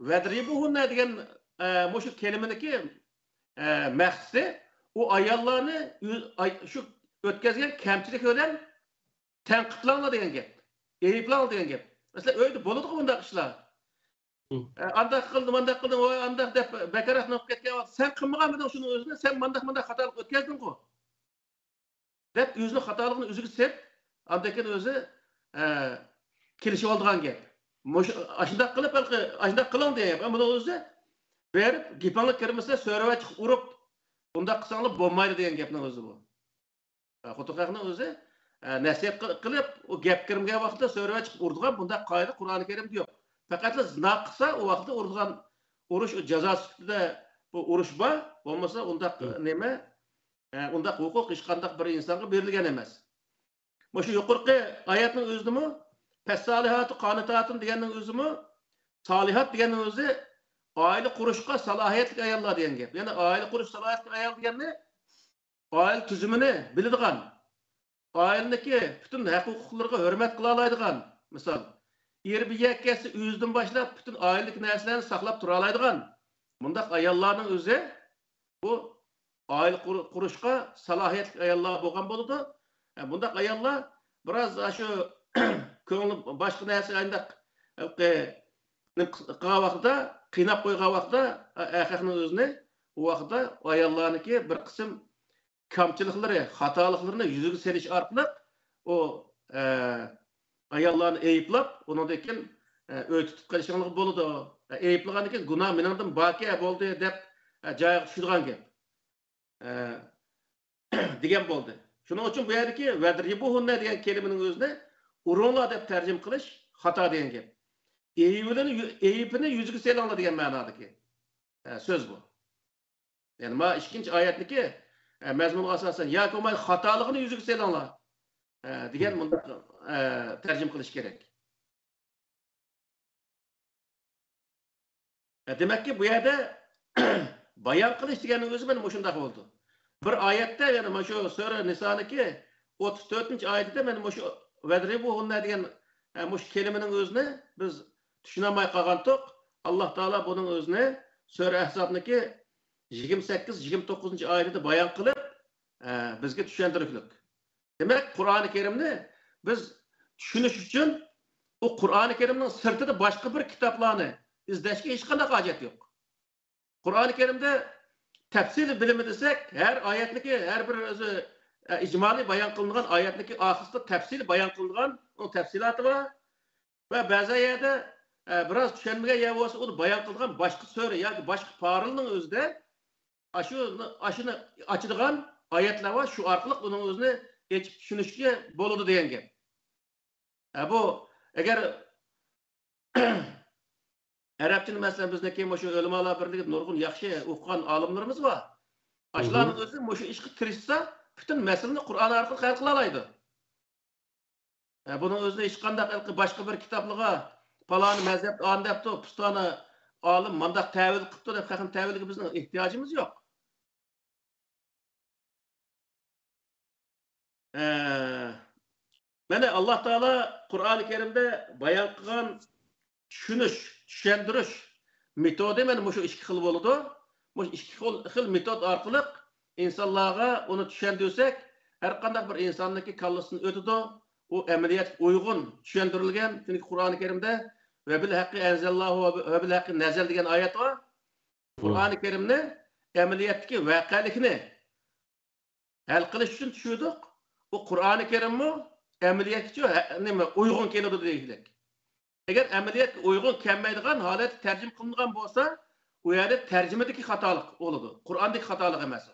ۋەدرىبۇھۇننە دېگەن، ئە، مۇشۇ كەلىمىنىڭكى، ئە، مەقسىتى ئۇ ئاياللارنى ئۆ-، ئاي-، شۇ ئۆتكۈزگەن كەمچىلىكى بىلەن تەنقىدلەڭلار دېگەن گەپ. ئەيىبلەڭلار دېگەن گەپ. مەسىلەن، ئۆيدە بولىدىغۇ بۇنداق ئىشلار. ئە، ئانداق قىلدى، مانداق قىلدى، ۋاي ئانداق دەپ بەكرەك نوقۇپ كەتكەن ۋاقىت، سەن قىلمىغانمىدىڭ شۇنىڭ ئۆزىنى، سەن مانداق، مانداق خاتالىق ئۆتكەزدىڭغۇ دەپ ئۆزىنىڭ خاتالىقىنى ئۆزىگە سېلىپ، ئاندىن كېيىن ئۆزى، ئە، كېلىشىۋالىدىغان گەپ. مۇشۇ، ئاشۇنداق قىلىپ، ھېلىقى، ئاشۇنداق قىلىڭ دېگەن گەپ. بۇنىڭ ئۆزى بېرىپ، گېپىڭلار كىرمىسە، سۆرىۋە چىقىپ ئۇرۇپ، ئۇنداق قىلساڭلار بولمايدۇ دېگەن گەپنىڭ ئۆزى بۇ. خوتۇن خەقنىڭ ئۆزى، ئە، نەسىھەت قىل-، قىلىپ، ئۇ گەپ كىرمىگەن ۋاقىتتا سۆرىۋە چىقىپ ئۇرىدىغان بۇنداق قائىدە قۇرئان كەرىمدە يوق. پەقەتلا زىنا قىلسا، ئۇ ۋاقىتتا ئۇرىدىغان ئۇرۇش، ئۇ جازا سۈپىتىدە بۇ ئۇرۇش بار. بولمىسا ئۇنداق نېمە، ئە، ئۇنداق ھوقۇق ھېچقانداق بىر ئىنسانغا بېرىلگەن ئەمەس. مۇشۇ يۇقىرىقى ئايەتنىڭ ئۆزىدىمۇ، «فالصالحات قانتات» دېگەننىڭ ئۆزىمۇ، سالىھات دېگەننىڭ ئۆزى ئائىلە قۇرۇشقا سالاھىيەتلىك ئاياللار دېگەن گەپ. يەنى ئائىلە قۇرۇش سالاھىيەتلىك ئايال دېگەننى ئائىلە تۈزۈمىنى بىلىدىغان، ئائىلىنىڭكى پۈتۈن ھەق-ھوقۇقلىرىغا ھۆرمەت قىلالايدىغان، مىسال، ئېرى بىر يەرگە كەتسە، ئۆزىدىن باشلاپ پۈتۈن ئائىلىدىكى نەرسىلەرنى ساقلاپ تۇرالايدىغان مۇنداق ئاياللارنىڭ ئۆزى بۇ ئائىلە قۇر-، قۇرۇشقا سالاھىيەتلىك ئاياللار بولغان بولىدۇ. ھە، بۇنداق ئاياللار بىراز ئاشۇ كۆڭلى باشقا نەرسە ئانداق، ھېلىقى، نېمە قىلغان ۋاقتىدا، قىيناپ قويغان ۋاقتىدا، ئەرخەقنىڭ ئۆزىنى، ئۇ ۋاقىتتا ئاياللارنىڭكى بىر قىسىم كەمچىلىكلىرى، خاتالىقلىرىنى يۈزىگە سېلىش ئارقىلىق ئۇ، ئە، ئاياللارنى ئەيىبلەپ، ئۇنىڭدىن كېيىن، ئە، ئۆي تۇتۇپ قېلىشىڭلار بولىدۇ. ئە، ئەيىبلىغاندىن كېيىن گۇناھ مېنىڭدىن باركەن بولدى دەپ، ئە، جايىغا چۈشىدىغان گەپ. ئە، دېگەن بولدى. شۇنىڭ ئۈچۈن بۇ يەردىكى «ۋەزرىبۇھۇننە» دېگەن كەلىمىنىڭ ئۆزىنى «ئۇرۇڭلار» دەپ تەرجىمە قىلىش خاتا دېگەن گەپ. ئەيىبىنى يۈ-، ئەيىبىنى يۈزىگە سېلىڭلار دېگەن مەنادىكى، ئە، سۆز بۇ. يەنى ما ئىككىنچى ئايەتنىكى، ئە، مەزمۇنغا ئاساسەن، ياكى بولمايدۇ خاتالىقىنى يۈزىگە سېلىڭلار، ئە، دېگەن مۇنداق، ئە، تەرجىمە قىلىش كېرەك. ئە، دېمەككى، بۇ يەردە بايان قىلىش دېگەننىڭ ئۆزى مانا مۇشۇنداق بولىدۇ. بىر ئايەتتە، يەنى مانا شۇ سۈرە نىسانىڭكى ئوتتۇز تۆتىنچى ئايىتىدە مانا مۇشۇ «ۋەزرىبۇھۇننە» دېگەن، ئە، مۇشۇ كەلىمىنىڭ ئۆزىنى بىز چۈشىنەلمەي قالغانتۇق. ئاللا تائالا بۇنىڭ ئۆزىنى سۈرە ئەھزابنىڭكى يىگىرمە سەككىز، يىگىرمە توققۇزىنچى ئايىتىدە بايان قىلىپ، ئە، بىزگە چۈشەندۈرۈكلۈك. دېمەك، قۇرئانى كەرىمنى بىز چۈشىنىش ئۈچۈن، ئۇ قۇرئانى كەرىمنىڭ سىرتىدا باشقا بىر كىتابلارنى ئىزدەشكە ھېچقانداق ھاجەت يوق. قۇرئانى كەرىمدە تەپسىلىي بىلىمى دېسەك، ھەر ئايەتنىكى، ھەر بىر ئۆزى، ئە، ئىجمالىي بايان قىلىنغان ئايەتنىكى ئارقىسىدا تەپسىلىي بايان قىلىنغان، ئۇنىڭ تەپسىلاتى بار. ۋە بەزى يەردە، ئە، بىراز چۈشەنمىگەن يەر بولسا، ئۇنى بايان قىلىدىغان باشقا سۈرە ياكى باشقا پارىلارنىڭ ئۆزىدە ئاشۇ، ئاشۇنى ئاچىدىغان ئايەتلەر بار، شۇ ئارقىلىق ئۇنىڭ ئۆزىنى ئېچىپ چۈشىنىشكە بولىدۇ دېگەن گەپ. ئە، بۇ، ئەگەر ئەرەبچىنى، مەسىلەن، بىزنىڭكى مۇشۇ ئۆلىمالار بىرلىكىدە نۇرغۇن ياخشى ئوقۇغان ئالىملىرىمىز بار. ئاشۇلارنىڭ ئۆزى مۇشۇ ئىشقا تىرىشسا، پۈتۈن مەسىلىنى قۇرئان ئارقىلىق ھەل قىلالايدۇ. ئە، بۇنىڭ ئۆزىنى ھېچقانداق ھېلىقى باشقا بىر كىتابلىغا، پالانى مەزھەپتە ئانى دەپتۇ، پۇستانى ئالىم مانداق تەۋىل قىپتۇ دەپ، خەقنى تەۋىلگە بىزنىڭ ئېھتىياجىمىز يوق. ئە، مانا، ئاللا تائالا قۇرئانى كەرىمدە بايان قىلغان چۈشىنىش، چۈشەندۈرۈش مېتودى مانا مۇشۇ ئىككى خىل بولىدۇ. مۇشۇ ئىككى خىل، خىل مېتود ئارقىلىق ئىنسانلارغا ئۇنى چۈشەندۈرسەك، ھەر قانداق بىر ئىنساننىڭكى كاللىسىدىن ئۆتىدۇ. ئۇ ئەمەلىيەتكە ئۇيغۇن چۈشەندۈرۈلگەن. چۈنكى قۇرئانى كەرىمدە «ۋە بىل ھەققى ئەنزەللاھۇ ۋە بىل ھەققى نەزەل» دېگەن ئايەت بار. قۇرئانى كەرىمنى ئەمەلىيەتتىكى ۋەقەلىكنى ھەل قىلىش ئۈچۈن چۈشۈردۇق. ئۇ قۇرئانى كەرىممۇ ئەمەلىيەتكىچۇ، ھە، نېمە، ئۇيغۇن كېلىدۇ دېگۈدەك. ئەگەر ئەمەلىيەتكە ئۇيغۇن كەلمەيدىغان ھالەتتە تەرجىمە قىلىنغان بولسا، ئۇ يەردە تەرجىمىدىكى خاتالىق بولىدۇ. قۇرئاندىكى خاتالىق ئەمەس ئۇ.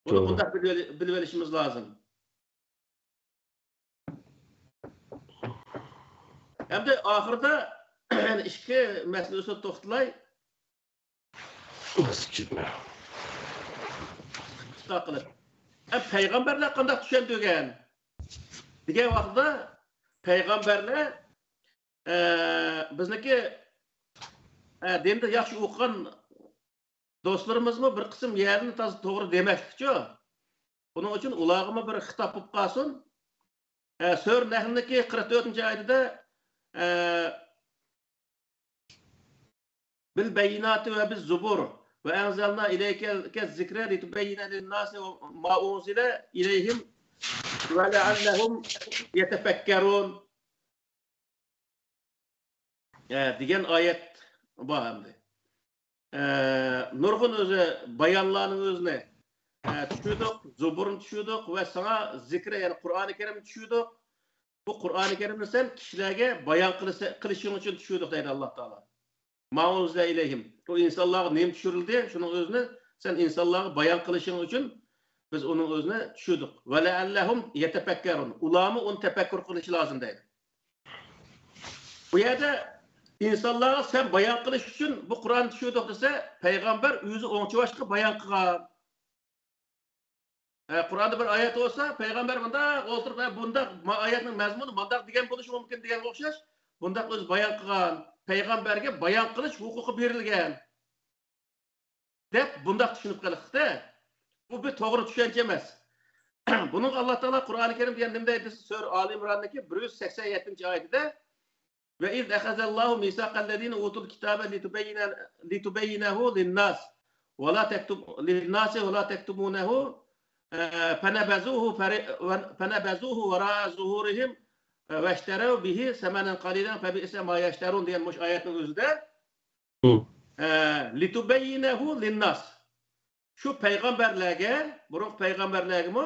بۇنى توغرا. بۇنداق بىلىۋېلى-، بىلىۋېلىشىمىز لازىم. ئەمدى ئاخىرىدا يەنە ئىككى مەسىلە ئۈستىدە توختىلاي. قىسقا قىلىپ. ئە، پەيغەمبەرلەر قانداق چۈشەندۈرگەن؟ دېگەن ۋاقتىدا پەيغەمبەرلەر، ئە، بىزنىڭكى، ئە، دىندا ياخشى ئوقۇغان دوستلىرىمىزمۇ بىر قىسىم يەرنى تازا توغرا دېمەكلىكچۇ. بۇنىڭ ئۈچۈن ئۇلارغىمۇ بىر خىتاب بولۇپ قالسۇن. ئە، سۈرە نەھلنىڭكى قىرىق تۆتىنچى ئايىتىدە، ئە، «بالبينات وبالزبر وأنزلنا إليك الذكر لتبين للناس ما أنزل إليهم ولعلهم يتفكرون» ئە، دېگەن ئايەت بار ئەمدى. ئە، نۇرغۇن ئۆزى بايانلارنىڭ ئۆزىنى، ئە، چۈشۈردۇق، زۇبۇرنى چۈشۈردۇق ۋە ساڭا زىكرى، يەنى قۇرئانى كەرىمنى چۈشۈردۇق. بۇ قۇرئانى كەرىمنى سەن كىشىلەرگە بايان قىلىسە-، قىلىشىڭ ئۈچۈن چۈشۈردۇق دەيدۇ ئاللا تائالا. ما أنزل إليهم. ئۇ ئىنسانلارغا نېمە چۈشۈرۈلدى، شۇنىڭ ئۆزىنى سەن ئىنسانلارغا بايان قىلىشىڭ ئۈچۈن بىز ئۇنىڭ ئۆزىنى چۈشۈردۇق. ولعلهم يتفكرون. ئۇلارمۇ ئۇنى تەپەككۇر قىلىشى لازىم دەيدۇ. بۇ يەردە ئىنسانلارغا سەن بايان قىلىش ئۈچۈن بۇ قۇرئاننى چۈشۈردۇق دېسە، پەيغەمبەر ئۆزى ئوڭ چۇۋاشقا بايان قىلغان. ئە، قۇرئاندا بىر ئايەت بولسا، پەيغەمبەر مۇنداق ئولتۇرۇپ، ئە، بۇنداق، ما-، ئايەتنىڭ مەزمۇنى مۇنداق دېگەن بولۇشى مۇمكىن دېگەنگە ئوخشاش، بۇنداق ئۆزى بايان قىلغان، پەيغەمبەرگە بايان قىلىش ھوقۇقى بېرىلگەن، دەپ بۇنداق چۈشىنىپ قېلىقتى. بۇ بىر توغرا چۈشەنچە ئەمەس. بۇنىڭغا ئاللا تائالا قۇرئانى كەرىم دېگەن نېمە دەيدۇ دېسە، سۈرە ئالى ئىمراندىكى بىر يۈز سەكسەن يەتتىنچى ئايىتىدە، وَإِذْ أَخَذَ اللَّهُ مِيثَاقَ الَّذِينَ أُوتُوا الْكِتَابَ لَتُبَيِّنَ-، لَتُبَيِّنَنَّهُ لِلنَّاسِ وَلَا تَكْتُمُ-، لِلنَّاسِ وَلَا تَكْتُمُونَهُ، ئە، فَنَبَذُوهُ فَرِ-، فَنَبَذُوهُ وَرَاءَ ظُهُورِهِمْ، ئە، وَاشْتَرَوْا بِهِ ثَمَنًا قَلِيلًا فَبِئْسَ مَا يَشْتَرُونَ دېگەن مۇشۇ ئايەتنىڭ ئۆزىدە، ھىم. ئە، لِتُبَيِّنَهُ لِلنَّاسِ. شۇ پەيغەمبەرلەرگە، بۇرۇنقى پەيغەمبەرلەرگىمۇ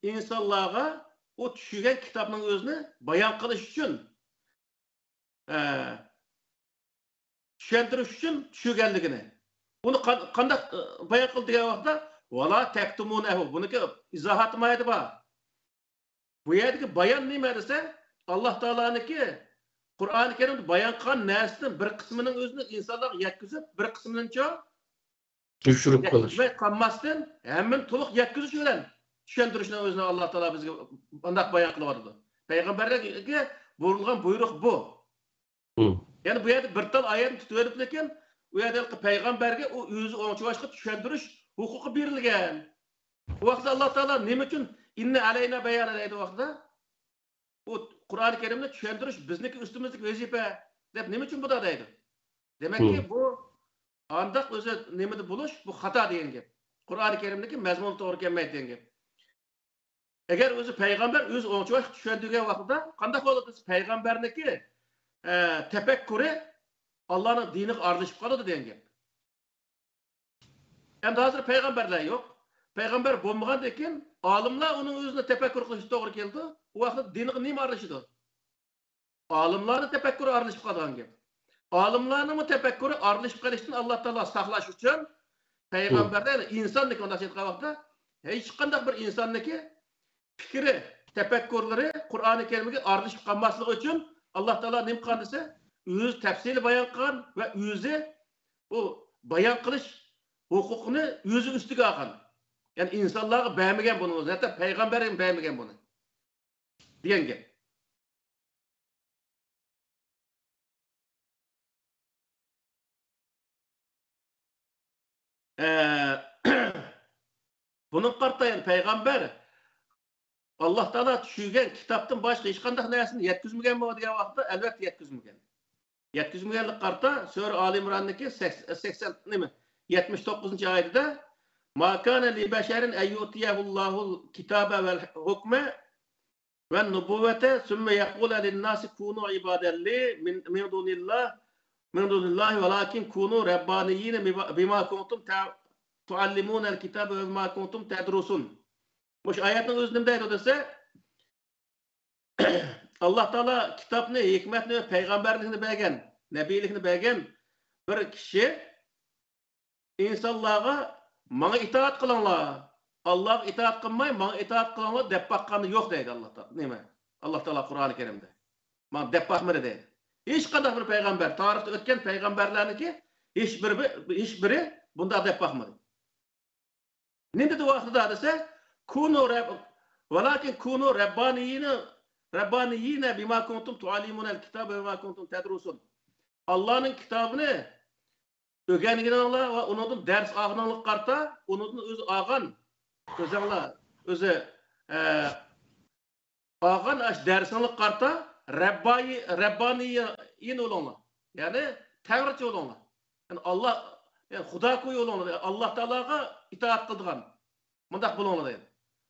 ئىنسانلارغا ئۇ چۈشۈرگەن كىتابنىڭ ئۆزىنى بايان قىلىش ئۈچۈن، ئە، چۈشەندۈرۈش ئۈچۈن چۈشۈرگەنلىكىنى. ئۇنى قان-، قانداق، ئە، بايان قىلدى دېگەن ۋاقىتتا، ۋَلَا تَكْتُمُونَهُ. بۇنىڭكى ئىزاھاتى مايەدە بار. بۇ يەردىكى بايان نېمە دېسە، ئاللا تائالانىڭكى قۇرئانى كەرىمدە بايان قىلغان نەرسىدىن بىر قىسمىنىڭ ئۆزىنى ئىنسانلارغا يەتكۈزۈپ، بىر قىسمىنىچۇ يوشۇرۇپ قېلىش. يەتكۈزمەي قالماستىن، ھەممىنى تولۇق يەتكۈزۈش بىلەن چۈشەندۈرۈشنىڭ ئۆزىنى ئاللا تائالا بىزگە مۇنداق بايان قىلىۋاتىدۇ. پەيغەمبەرلەرگە بۇيرۇلغان بۇيرۇق بۇ. ھىم. يەنى بۇ يەردە بىر تال ئايەتنى تۇتۇۋېلىپ، لېكىن ئۇ يەردە پەيغەمبەرگە ئۇ ئۆزى ئوڭچىۋاشقا چۈشەندۈرۈش ھوقۇقى بېرىلگەن. بۇ ۋاقىتتا ئاللا تائالا نېمە ئۈچۈن «ئىننە ئەلەينا بەيانە» دەيدۇ ۋاقتىدا؟ بۇ قۇرئانى كەرىمنى چۈشەندۈرۈش بىزنىڭكى ئۈستىمىزدىكى ۋەزىپە دەپ نېمە ئۈچۈن بۇنداق دەيدۇ؟ دېمەككى، ھىم. بۇ ئانداق ئۆزى نېمىدە بولۇش، بۇ خاتا دېگەن گەپ. قۇرئانى كەرىمدىكى مەزمۇنى توغرا كەلمەيدۇ دېگەن گەپ. ئەگەر ئۆزى پەيغەمبەر ئۆزى ئوڭچىۋاشقا چۈشەندۈرگەن ۋاقتىدا قانداق بولىدۇ دېسە، پەيغەمبەرنىڭكى، ئە، تەپەككۇرى ئاللانىڭ دىنىغا ئارىلىشىپ قالىدۇ دېگەن گەپ. ئەمدى ھازىر پەيغەمبەرلەر يوق. پەيغەمبەر بولمىغاندىن كېيىن ئالىملار ئۇنىڭ ئۆزىنى تەپەككۇر قىلىشى توغرا كېلىدۇ. ئۇ ۋاقىتتا دىنغا نېمە ئارىلىشىدۇ؟ ئالىملارنىڭ تەپەككۇرى ئارىلىشىپ قالىدىغان گەپ. ئالىملارنىڭمۇ تەپەككۇرى ئارىلىشىپ قېلىشتىن ئاللا تائالا ساقلاش ئۈچۈن پەيغەمبەرلەر، يەنى ئىنساننىڭكى، مۇنداق ئېيتقان ۋاقىتتا، ھېچقانداق بىر ئىنساننىڭكى پىكرى، تەپەككۇرلىرى قۇرئانى كەرىمگە ئارىلىشىپ قالماسلىقى ئۈچۈن ئاللا تائالا نېمە قىلغان دېسە، ئۆزى تەپسىلىي بايان قىلغان ۋە ئۆزى بۇ بايان قىلىش ھوقۇقىنى ئۆزى ئۈستىگە ئالغان. يەنى ئىنسانلارغا بەرمىگەن بۇنى، ھەتتا پەيغەمبەرگە بەرمىگەن بۇنى دېگەن گەپ. ئە، بۇنىڭغا قارىتا، يەنى پەيغەمبەر ئاللا تائالا چۈشۈرگەن كىتابتىن باشقا ھېچقانداق نەرسىنى يەتكۈزمىگەنمۇ دېگەن ۋاقىتتا، ئەلۋەتتە يەتكۈزمىگەن. يەتكۈزمىگەنلىككە قارىتا، سۈرە ئالى ئىمراندىكى سەكس-، سەكسەن، نېمە، يەتمىش توققۇزىنچى ئايىتىدە، ما كان لبشر أن يؤتيه الله الكتاب والحكمة والنبوة ثم يقول للناس كونوا عبادا لي من، من دون الله، من دون الله ولكن كونوا ربانيين بما، بما كنتم تع-، تعلمون الكتاب وبما كنتم تدرسون. مۇشۇ ئايەتنىڭ ئۆزى نېمە دەيدۇ دېسە، ئاللا تائالا كىتابنى، ھېكمەتنى، پەيغەمبەرلىكنى بەرگەن، نەبىيلىكنى بەرگەن بىر كىشى ئىنسانلارغا، ماڭا ئىتائەت قىلىڭلار، ئاللاغا ئىتائەت قىلماي، ماڭا ئىتائەت قىلىڭلار دەپ باققاندا يوق دەيدۇ ئاللا تائالا. نېمە؟ ئاللا تائالا قۇرئانى كەرىمدە. ماڭا دەپ باقمىدى دەيدۇ. ھېچقانداق بىر پەيغەمبەر، تارىختا ئۆتكەن پەيغەمبەرلەرنىڭكى ھېچبىرى، ھېچبىرى بۇنداق دەپ باقمىدى. نېمە دېدى ۋاقتىدا دېسە، كونو رەب-، ۋالاكىن كونو رەببانىيىنە، رەببانىيىنە بىما كۇنتۇم تۇئەللىمۇنەل كىتابە ۋە ما كۇنتۇم تەدرۇسۇن. ئاللانىڭ كىتابىنى ئۆگەنگىنىڭلار ۋە ئۇنىڭدىن دەرس ئالغىنىڭلارغا قارىتا، ئۇنىڭدىن ئۆزى ئالغان، ئۆزۈڭلار، ئۆزى، ئە، ئالغان ئاشۇ دەرسىڭلارغا قارىتا، رەببايى-، رەببانىيىن بولۇڭلار. يەنى تەڭرىچە بولۇڭلار. يەنى ئاللا، يەنى خۇدا كويى بولۇڭلار. ئاللا تائالاغا ئىتائەت قىلىدىغان. مۇنداق بولۇڭلار دەيدۇ.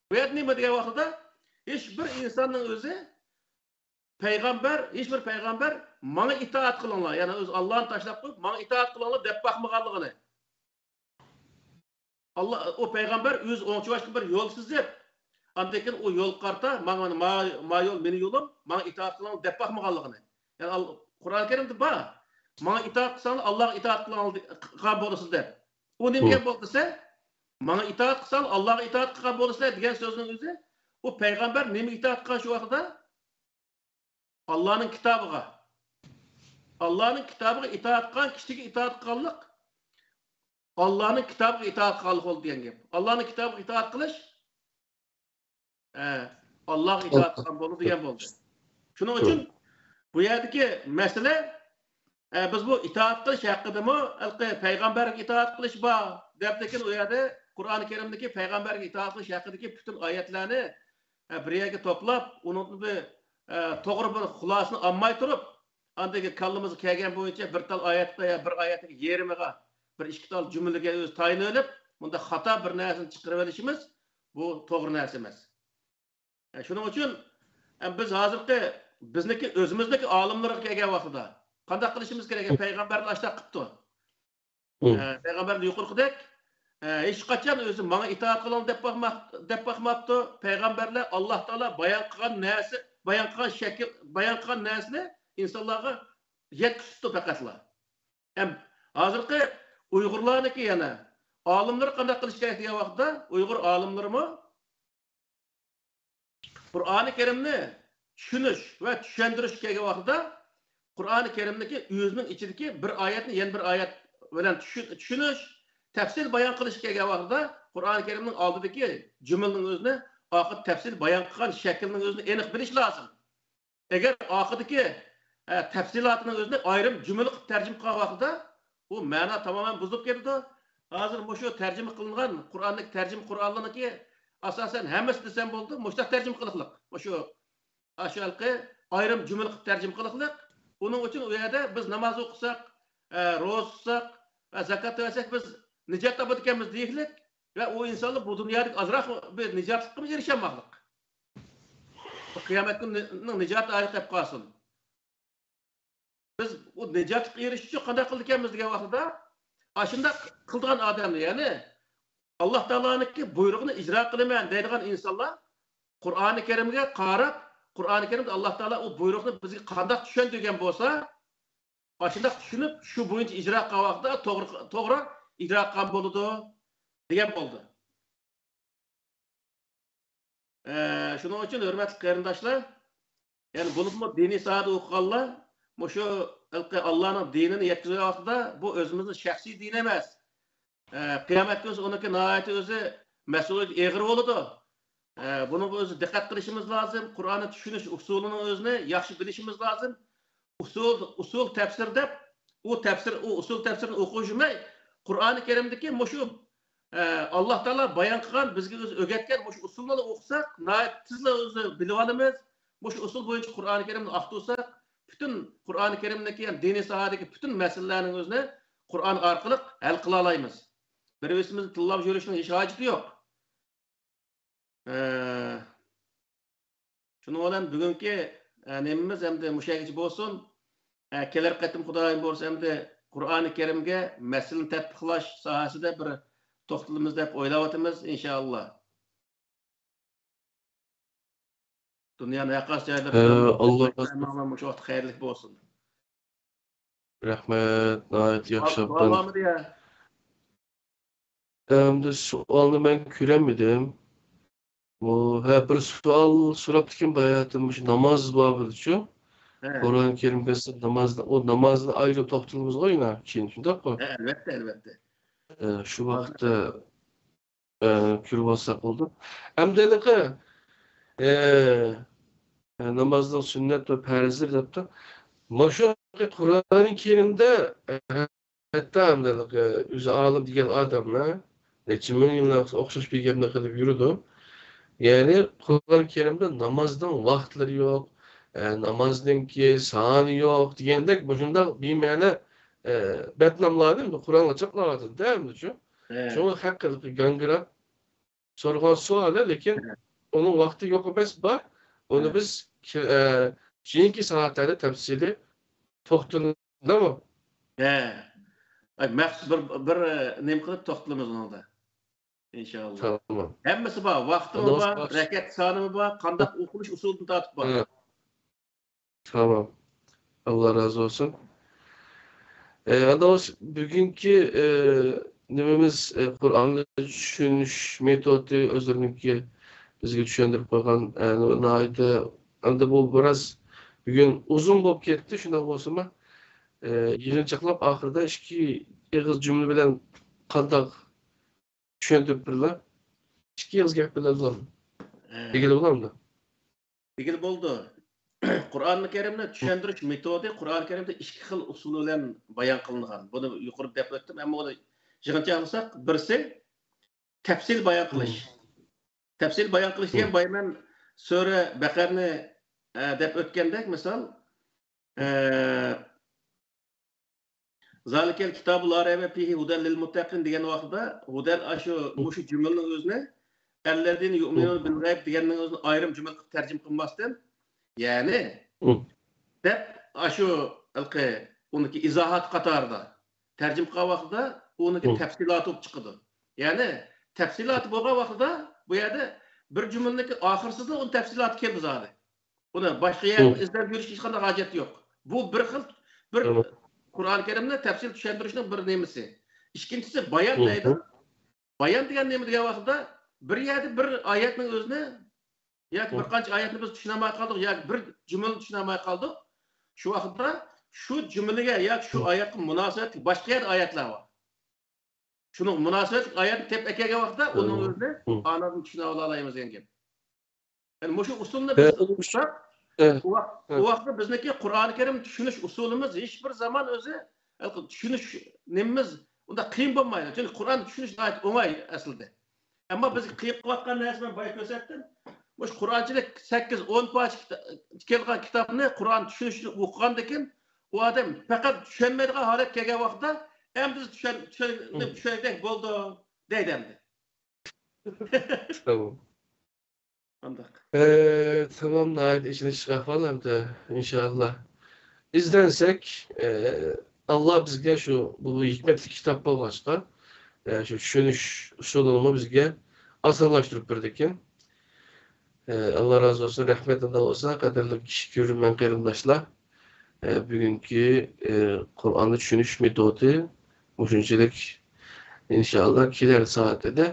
بۇ يەردە نېمە دېگەن ۋاقتىدا، ھېچ بىر ئىنساننىڭ ئۆزى پەيغەمبەر، ھېچ بىر پەيغەمبەر ماڭا ئىتائەت قىلىڭلار، يەنى ئۆز ئاللانى تاشلاپ قويۇپ، ماڭا ئىتائەت قىلىڭلار دەپ باقمىغانلىقىنى. ئاللا، ئۇ پەيغەمبەر ئۆزى ئوڭچىۋاشقا بىر يول سىزىپ، ئاندىن كېيىن ئۇ يولغا قارىتا، ماڭا، ما، ما يول مېنى يولۇم، ماڭا ئىتائەت قىلىڭلار دەپ باقمىغانلىقىنى. يەنى ئال-، قۇرئان كەرىمدە بار. ماڭا ئىتائەت قىلساڭلار، ئاللاغا ئىتائەت قىلىڭلار دە-، قىلغان بولىسىز دەپ. ئۇ نېمە دېگەن بولدى دېسە، ماڭا ئىتائەت قىلساڭلار، ئاللاغا ئىتائەت قىلغان بولىسىلەر دېگەن سۆزنىڭ ئۆزى، ئۇ پەيغەمبەر نېمىگە ئىتائەت قىلغان شۇ ۋاقتىدا؟ ئاللانىڭ كىتابىغا. ئاللانىڭ كىتابىغا ئىتائەت قىلغان كىشىگە ئىتائەت قىلغانلىق، ئاللانىڭ كىتابىغا ئىتائەت قىلغانلىق بولدى دېگەن گەپ. ئاللانىڭ كىتابىغا ئىتائەت قىلىش، ئە، ئاللاغا ئىتائەت قىلغان بولدى دېگەن بولدى. شۇنىڭ ئۈچۈن بۇ يەردىكى مەسىلە، ئە، بىز بۇ ئىتائەت قىلىش ھەققىدىمۇ، ھېلىقى پەيغەمبەرگە ئىتائەت قىلىش بار دەپ، لېكىن ئۇ يەردە قۇرئانى كەرىمدىكى پەيغەمبەرگە ئىتائەت قىلىش ھەققىدىكى پۈتۈن ئايەتلەرنى، ئە، بىر يەرگە توپلاپ، ئۇنىڭدىن بىر، ئە، توغرا بىر خۇلاسىنى ئالماي تۇرۇپ، ئاندىن كېيىن كاللىمىزغا كەلگەن بويىچە بىر تال ئايەتكە يا بىر ئايەتنىڭ يېرىمىغا، بىر ئىككى تال جۈملىگە ئۆزى تايىنىۋېلىپ، مۇنداق خاتا بىر نەرسىنى چىقىرىۋېلىشىمىز، بۇ توغرا نەرسە ئەمەس. ئە، شۇنىڭ ئۈچۈن، ئە، بىز ھازىرقى بىزنىڭكى، ئۆزىمىزنىڭكى ئالىملىرىغا كەلگەن ۋاقتىدا قانداق قىلىشىمىز كېرەك؟ پەيغەمبەرلەر ئاشۇنداق قىپتۇ. مم. ئە، پەيغەمبەر يۇقىرىقىدەك، ئە، ھېچقاچان ئۆزى ماڭا ئىتائەت قىلىڭ دەپ باقما-، دەپ باقماپتۇ. پەيغەمبەرلەر ئاللا تائالا بايان قىلغان نەرسە، بايان قىلغان شەكىل، بايان قىلغان نەرسىنى ئىنسانلارغا يەتكۈزۈپتۇ پەقەتلا. ھەم ھازىرقى ئۇيغۇرلارنىڭكى يەنە ئالىملىرى قانداق قىلىش كېرەك دېگەن ۋاقىتتا، ئۇيغۇر ئالىملىرىمۇ قۇرئانى كەرىمنى چۈشىنىش ۋە چۈشەندۈرۈشكە كەلگەن ۋاقتىدا، قۇرئانى كەرىمنىڭكى ئۆزىنىڭ ئىچىدىكى بىر ئايەتنى يەنە بىر ئايەت بىلەن چۈشۈن-، چۈشىنىش، تەپسىل بايان قىلىشقا كەلگەن ۋاقتىدا، قۇرئانى كەرىمنىڭ ئالدىدىكى جۈملىنىڭ ئۆزىنى، ئارقىدا تەپسىل بايان قىلغان شەكىلنىڭ ئۆزىنى ئېنىق بىلىش لازىم. ئەگەر ئارقىدىكى، ئە، تەپسىلاتىنىڭ ئۆزىنى ئايرىم جۈملە قىلىپ تەرجىمە قىلغان ۋاقتىدا، ئۇ مەنا تامامەن بۇزۇلۇپ كېتىدۇ. ھازىر مۇشۇ تەرجىمە قىلىنغان قۇرئاننىڭ، تەرجىمە قۇرئانلىرىنىڭكى ئاساسەن ھەممىسى دېسەم بولىدۇ، مۇشۇنداق تەرجىمە قىلىقلىق. مۇشۇ، ئاشۇ ھېلىقى ئايرىم جۈملە قىلىپ تەرجىمە قىلىقلىق. ئۇنىڭ ئۈچۈن ئۇ يەردە بىز ناماز ئوقۇساق، ئە، روزا تۇتساق ۋە زاكات بەرسەك، بىز نىجات تاپىدىكەنمىز دېيىكلىك ۋە ئۇ ئىنسانلار بۇ دۇنيادىكى ئازراق بىر نىجاتلىققىمۇ ئېرىشەلمەقلىق. قىيامەت كۈنىنىڭ نىجاتى ئايرىق دەپ قالسۇن. بىز ئۇ نىجاتلىققا ئېرىشىش ئۈچۈن قانداق قىلىدىكەنمىز دېگەن ۋاقتىدا، ئاشۇنداق قىلىدىغان ئادەمنى، يەنى ئاللا تائالانىڭكى بۇيرۇقىنى ئىجرا قىلىمەن دەيدىغان ئىنسانلار قۇرئانى كەرىمگە قاراپ، قۇرئانى كەرىمدە ئاللا تائالا ئۇ بۇيرۇقنى بىزگە قانداق چۈشەندۈرگەن بولسا، ئاشۇنداق چۈشىنىپ، شۇ بويىچە ئىجرا قىلغان ۋاقتىدا توغرا، توغرا ئىجرا قىلغان بولىدۇ، دېگەن بولدى. ئە، شۇنىڭ ئۈچۈن، ھۆرمەتلىك قېرىنداشلار، يەنى بولۇپمۇ دىنىي ساھەدە ئوقۇغانلار مۇشۇ ھېلىقى ئاللانىڭ دىنىنى يەتكۈزگەن ۋاقتىدا، بۇ ئۆزىمىزنىڭ شەخسىي دىنى ئەمەس. ئە، قىيامەت كۈنى ئۇنىڭكى ناھايىتى ئۆزى مەسئۇلىيىتى ئېغىر بولىدۇ. ئە، بۇنىڭغا ئۆزى دىققەت قىلىشىمىز لازىم. قۇرئاننى چۈشىنىش ئۇسۇلىنىڭ ئۆزىنى ياخشى بىلىشىمىز لازىم. ئۇسۇل، ئۇسۇل تەپسىر دەپ، ئۇ تەپسىر، ئۇ ئۇسۇل تەپسىرنى ئوقۇۋېمەي، قۇرئانى كەرىمدىكى مۇشۇ، ئە، ئاللا تائالا بايان قىلغان، بىزگە ئۆزى ئۆگەتكەن مۇشۇ ئۇسۇلنى ئوقۇساق، ناھايىتى تېزلا ئۆزى بىلىۋالىمىز. مۇشۇ ئۇسۇل بويىچە قۇرئانى كەرىمنى ئوقۇساق، پۈتۈن قۇرئانى كەرىمدىكى، يەنى دىنىي ساھەدىكى پۈتۈن مەسىلىلەرنىڭ ئۆزىنى قۇرئان ئارقىلىق ھەل قىلالايمىز. بىر-بىرىمىزنى تىللاپ يۈرۈشنىڭ ھېچ ھاجىتى يوق. ئە، شۇنىڭ بىلەن بۈگۈنكى، ئە، نېمىمىز ئەمدى مۇشۇ يەرگىچە بولسۇن. ئە، كېلەر قېتىم خۇدايىم بۇيرۇسا ئەمدى قۇرئانى كەرىمگە مەسىلىنى تەتبىقلاش ساھەسىدە بىر توختىلىمىز دەپ ئويلاۋاتىمىز، ئىنشائاللا. دۇنيانىڭ ھەر قايسى جايلىرىدا ھە، ئاللا رازى بولسۇن. مۇشۇ ۋاقىت خەيرلىك بولسۇن. رەھمەت، ناھايىتى ياخشى سوئال ئاپتۇ. بارمىدى يا؟ ئەمدى سوئالنى مەن كۆرەلمىدىم. بۇ، ھە، بىر سوئال سوراپتىكەن باياتىن، مۇشۇ ناماز بابىدىچۇ؟ ھە. قۇرئان كەرىمگە نامازنى، ئۇ نامازنى ئايرىپ توختىلىمىزغۇ يەنە كېيىن، شۇنداققۇ؟ ھە، ئەلۋەتتە، ئەلۋەتتە. ئە، شۇ ۋاقىتتا ئە، كۆرۈۋالساق بولىدۇ. ئەمدى ھېلىقى، ئە، ئە، نامازنىڭ سۈننەت ۋە پەرزلىرى دەپتۇ. مانا شۇ قۇرئانى كەرىمدە، ئە، ھەتتا ئەمدى ھېلىقى ئۆزى ئالىم دېگەن ئادەملەر نەچچە مىڭ يىللار ئوخشاش بىر گەپنى قىلىپ يۈرىدۇ. يەنى قۇرئانى كەرىمدە نامازنىڭ ۋاقىتلىرى يوق، ئە، نامازنىڭكى سانى يوق دېگەندەك مۇشۇنداق بىمەنە، ئە، بەتناملارنى قۇرئانغا چاپلاۋاتىدۇ-دە ئەمدىچۇ. ھە. شۇڭا ھەققىدىكى گاڭگىراپ سورىغان سوئالى، لېكىن ھە. ئۇنىڭ ۋاقتى يوق ئەمەس، بار. ئۇنى ھە. بىز كە-، ئە، كېيىنكى سائەتلەردە تەپسىلىي توختىلىمىز. ھە. ئاي، مەخسۇس بىر، بىر، ئە، نېمە قىلىپ توختىلىمىز ئۇنىڭدا. ئىنشائاللا. تامام. ھەممىسى بار. ۋاقتىمۇ بار، رەكەت سانىمۇ بار، قانداق ئوقۇلۇش ئۇسۇلىدىن تارتىپ بار. ھە. تامام. ئاللا رازى بولسۇن. ئە، ئاندىن بۈگۈنكى، ئە، نېمىمىز، ئە، قۇرئاننى چۈشىنىش مېتودى ئۆزلىرىنىڭكى بىزگە چۈشەندۈرۈپ قويغان، ئە، ناھايىتى، ئەمدى بۇ بىراز بۈگۈن ئۇزۇن بولۇپ كەتتى، شۇنداق بولسىمۇ، ئە، يىغىنچاقلاپ ئاخىرىدا ئىككى ئېغىز جۈملە بىلەن قانداق چۈشەندۈرۈپ بېرىلا. ئىككى ئېغىز گەپ بىلەنلا. دېگىلى بولامدۇ؟ دېگىلى بولىدۇ. قۇرئانى كەرىمنى چۈشەندۈرۈش مېتودى قۇرئانى كەرىمدە ئىككى خىل ئۇسۇل بىلەن بايان قىلىنغان. بۇنى يۇقىرىدا دەپ ئۆتتۈم، ئەمما ئۇنى يىغىنچاقلىساق، بىرسى تەپسىل بايان قىلىش. تەپسىل بايان قىلىش دېگەن بايا مەن سۈرە بەقەرنى، ئە، دەپ ئۆتكەندەك، مىسال، ئە، زالىكەل كىتابۇ لا رەيبە فىھى ھۇدەل لىل مۇتتەقىن دېگەن ۋاقتىدا ھۇدەل ئاشۇ، مۇشۇ جۈملىنىڭ ئۆزىنى ئەللەزىنە يۇئمىنۇنە بىل غەيب دېگەننىڭ ئۆزىنى ئايرىم جۈملە قىلىپ تەرجىمە قىلماستىن، يەنى دەپ ئاشۇ ھېلىقى ئۇنىڭكى ئىزاھات قاتارىدا تەرجىمە قىلغان ۋاقتىدا ئۇنىڭكى تەپسىلاتى بولۇپ چىقىدۇ. يەنى تەپسىلاتى بولغان ۋاقتىدا بۇ يەردە بىر جۈملىنىڭكى ئاخىرسىدا ئۇنىڭ تەپسىلاتى كېلىدۇ زادى. ئۇنى باشقا يەردىن ئىزدەپ يۈرۈشكە ھېچقانداق ھاجەت يوق. بۇ بىر خىل، بىر قۇرئان كەرىمنى تەپسىل چۈشەندۈرۈشنىڭ بىر نېمىسى. ئىككىنچىسى بايان دەيدۇ. بايان دېگەن نېمە دېگەن ۋاقىتتا بىر يەردە بىر ئايەتنىڭ ئۆزىنى ياكى بىر قانچە ئايەتنى بىز چۈشىنەلمەي قالدۇق ياكى بىر جۈملىنى چۈشىنەلمەي قالدۇق. شۇ ۋاقىتتا شۇ جۈملىگە ياكى شۇ ئايەتكە مۇناسىۋەتلىك باشقا يەردە ئايەتلەر بار. شۇنىڭ مۇناسىۋەتلىك ئايەتنى تېپىپ ئەكەلگەن ۋاقىتتا ئۇنىڭ ئۆزىنى ئانىدىن چۈشىنىۋالالايمىز دېگەن گەپ. يەنى مۇشۇ ئۇسۇلنى بىز تۇتساق، ئۇ ۋاق-، ئۇ ۋاقىتتا بىزنىڭكى قۇرئانى كەرىم چۈشىنىش ئۇسۇلىمىز ھېچ بىر زامان ئۆزى، ھېلىقى چۈشىنىش نېمىمىز ئۇنداق قىيىن بولمايدۇ. چۈنكى قۇرئان چۈشىنىش ناھايىتى ئوڭاي ئەسلىدە. ئەمما بىز قىيىن قىلىۋاتقان نەرسە مەن بايا كۆرسەتتىم. مۇشۇ قۇرئانچىلىك سەككىز، ئون پارچە كىتا-، كېلىدىغان كىتابنى قۇرئان چۈشىنىشنى ئوقۇغاندىن كېيىن ئۇ ئادەم پەقەت چۈشەنمەيدىغان ھالەتكە كەلگەن ۋاقىتتا ئەمدى چۈشەن-، چۈشەن-، چۈشەندەك بولدۇم دەيدۇ ئەمدى. تامام. قانداق؟ ئە، تامام، ناھايىتى ئېچىنىشلىق ئەھۋال ئەمدى، ئىنشائاللا. ئىزدەنسەك، ئە، ئاللا بىزگە شۇ، بۇ ھېكمەتلىك كىتاب بولغاچقا، ئە، شۇ چۈشىنىش ئۇسۇلىنىمۇ بىزگە ئاسانلاشتۇرۇپ بېرىدىكەن. ئە، ئاللا رازى بولسۇن، رەھمەت ئاتا بولسا، قەدىرلىك كىشى كۆرۈرمەن قېرىنداشلار. ئە، بۈگۈنكى، ئە، قۇرئاننى چۈشىنىش مېتودى مۇشۇنچىلىك. ئىنشائاللا، كېلەر سائەتتە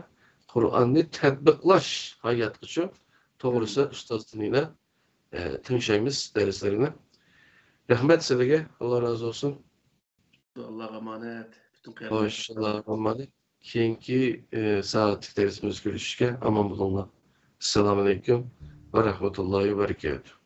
قۇرئاننى تەتبىقلاش ھاياتقىچۇ توغرىسىدا ئۇستازدىن يەنە، ئە، تىڭشايمىز دەرسلەرنى. رەھمەت سىلەرگە، ئاللا رازى بولسۇن. ئاللاغا ئامانەت. پۈتۈن قېرىنداشلار. خوش، ئاللاغا ئامانەت. كېيىنكى، ئە، سائەتلىك دەرسىمىزدە كۆرۈشۈشكە ئامان بولۇڭلار. ئەسسالامۇ ئەلەيكۇم ۋە رەھمەتۇللاھى ۋە بەرىكاتۇھ.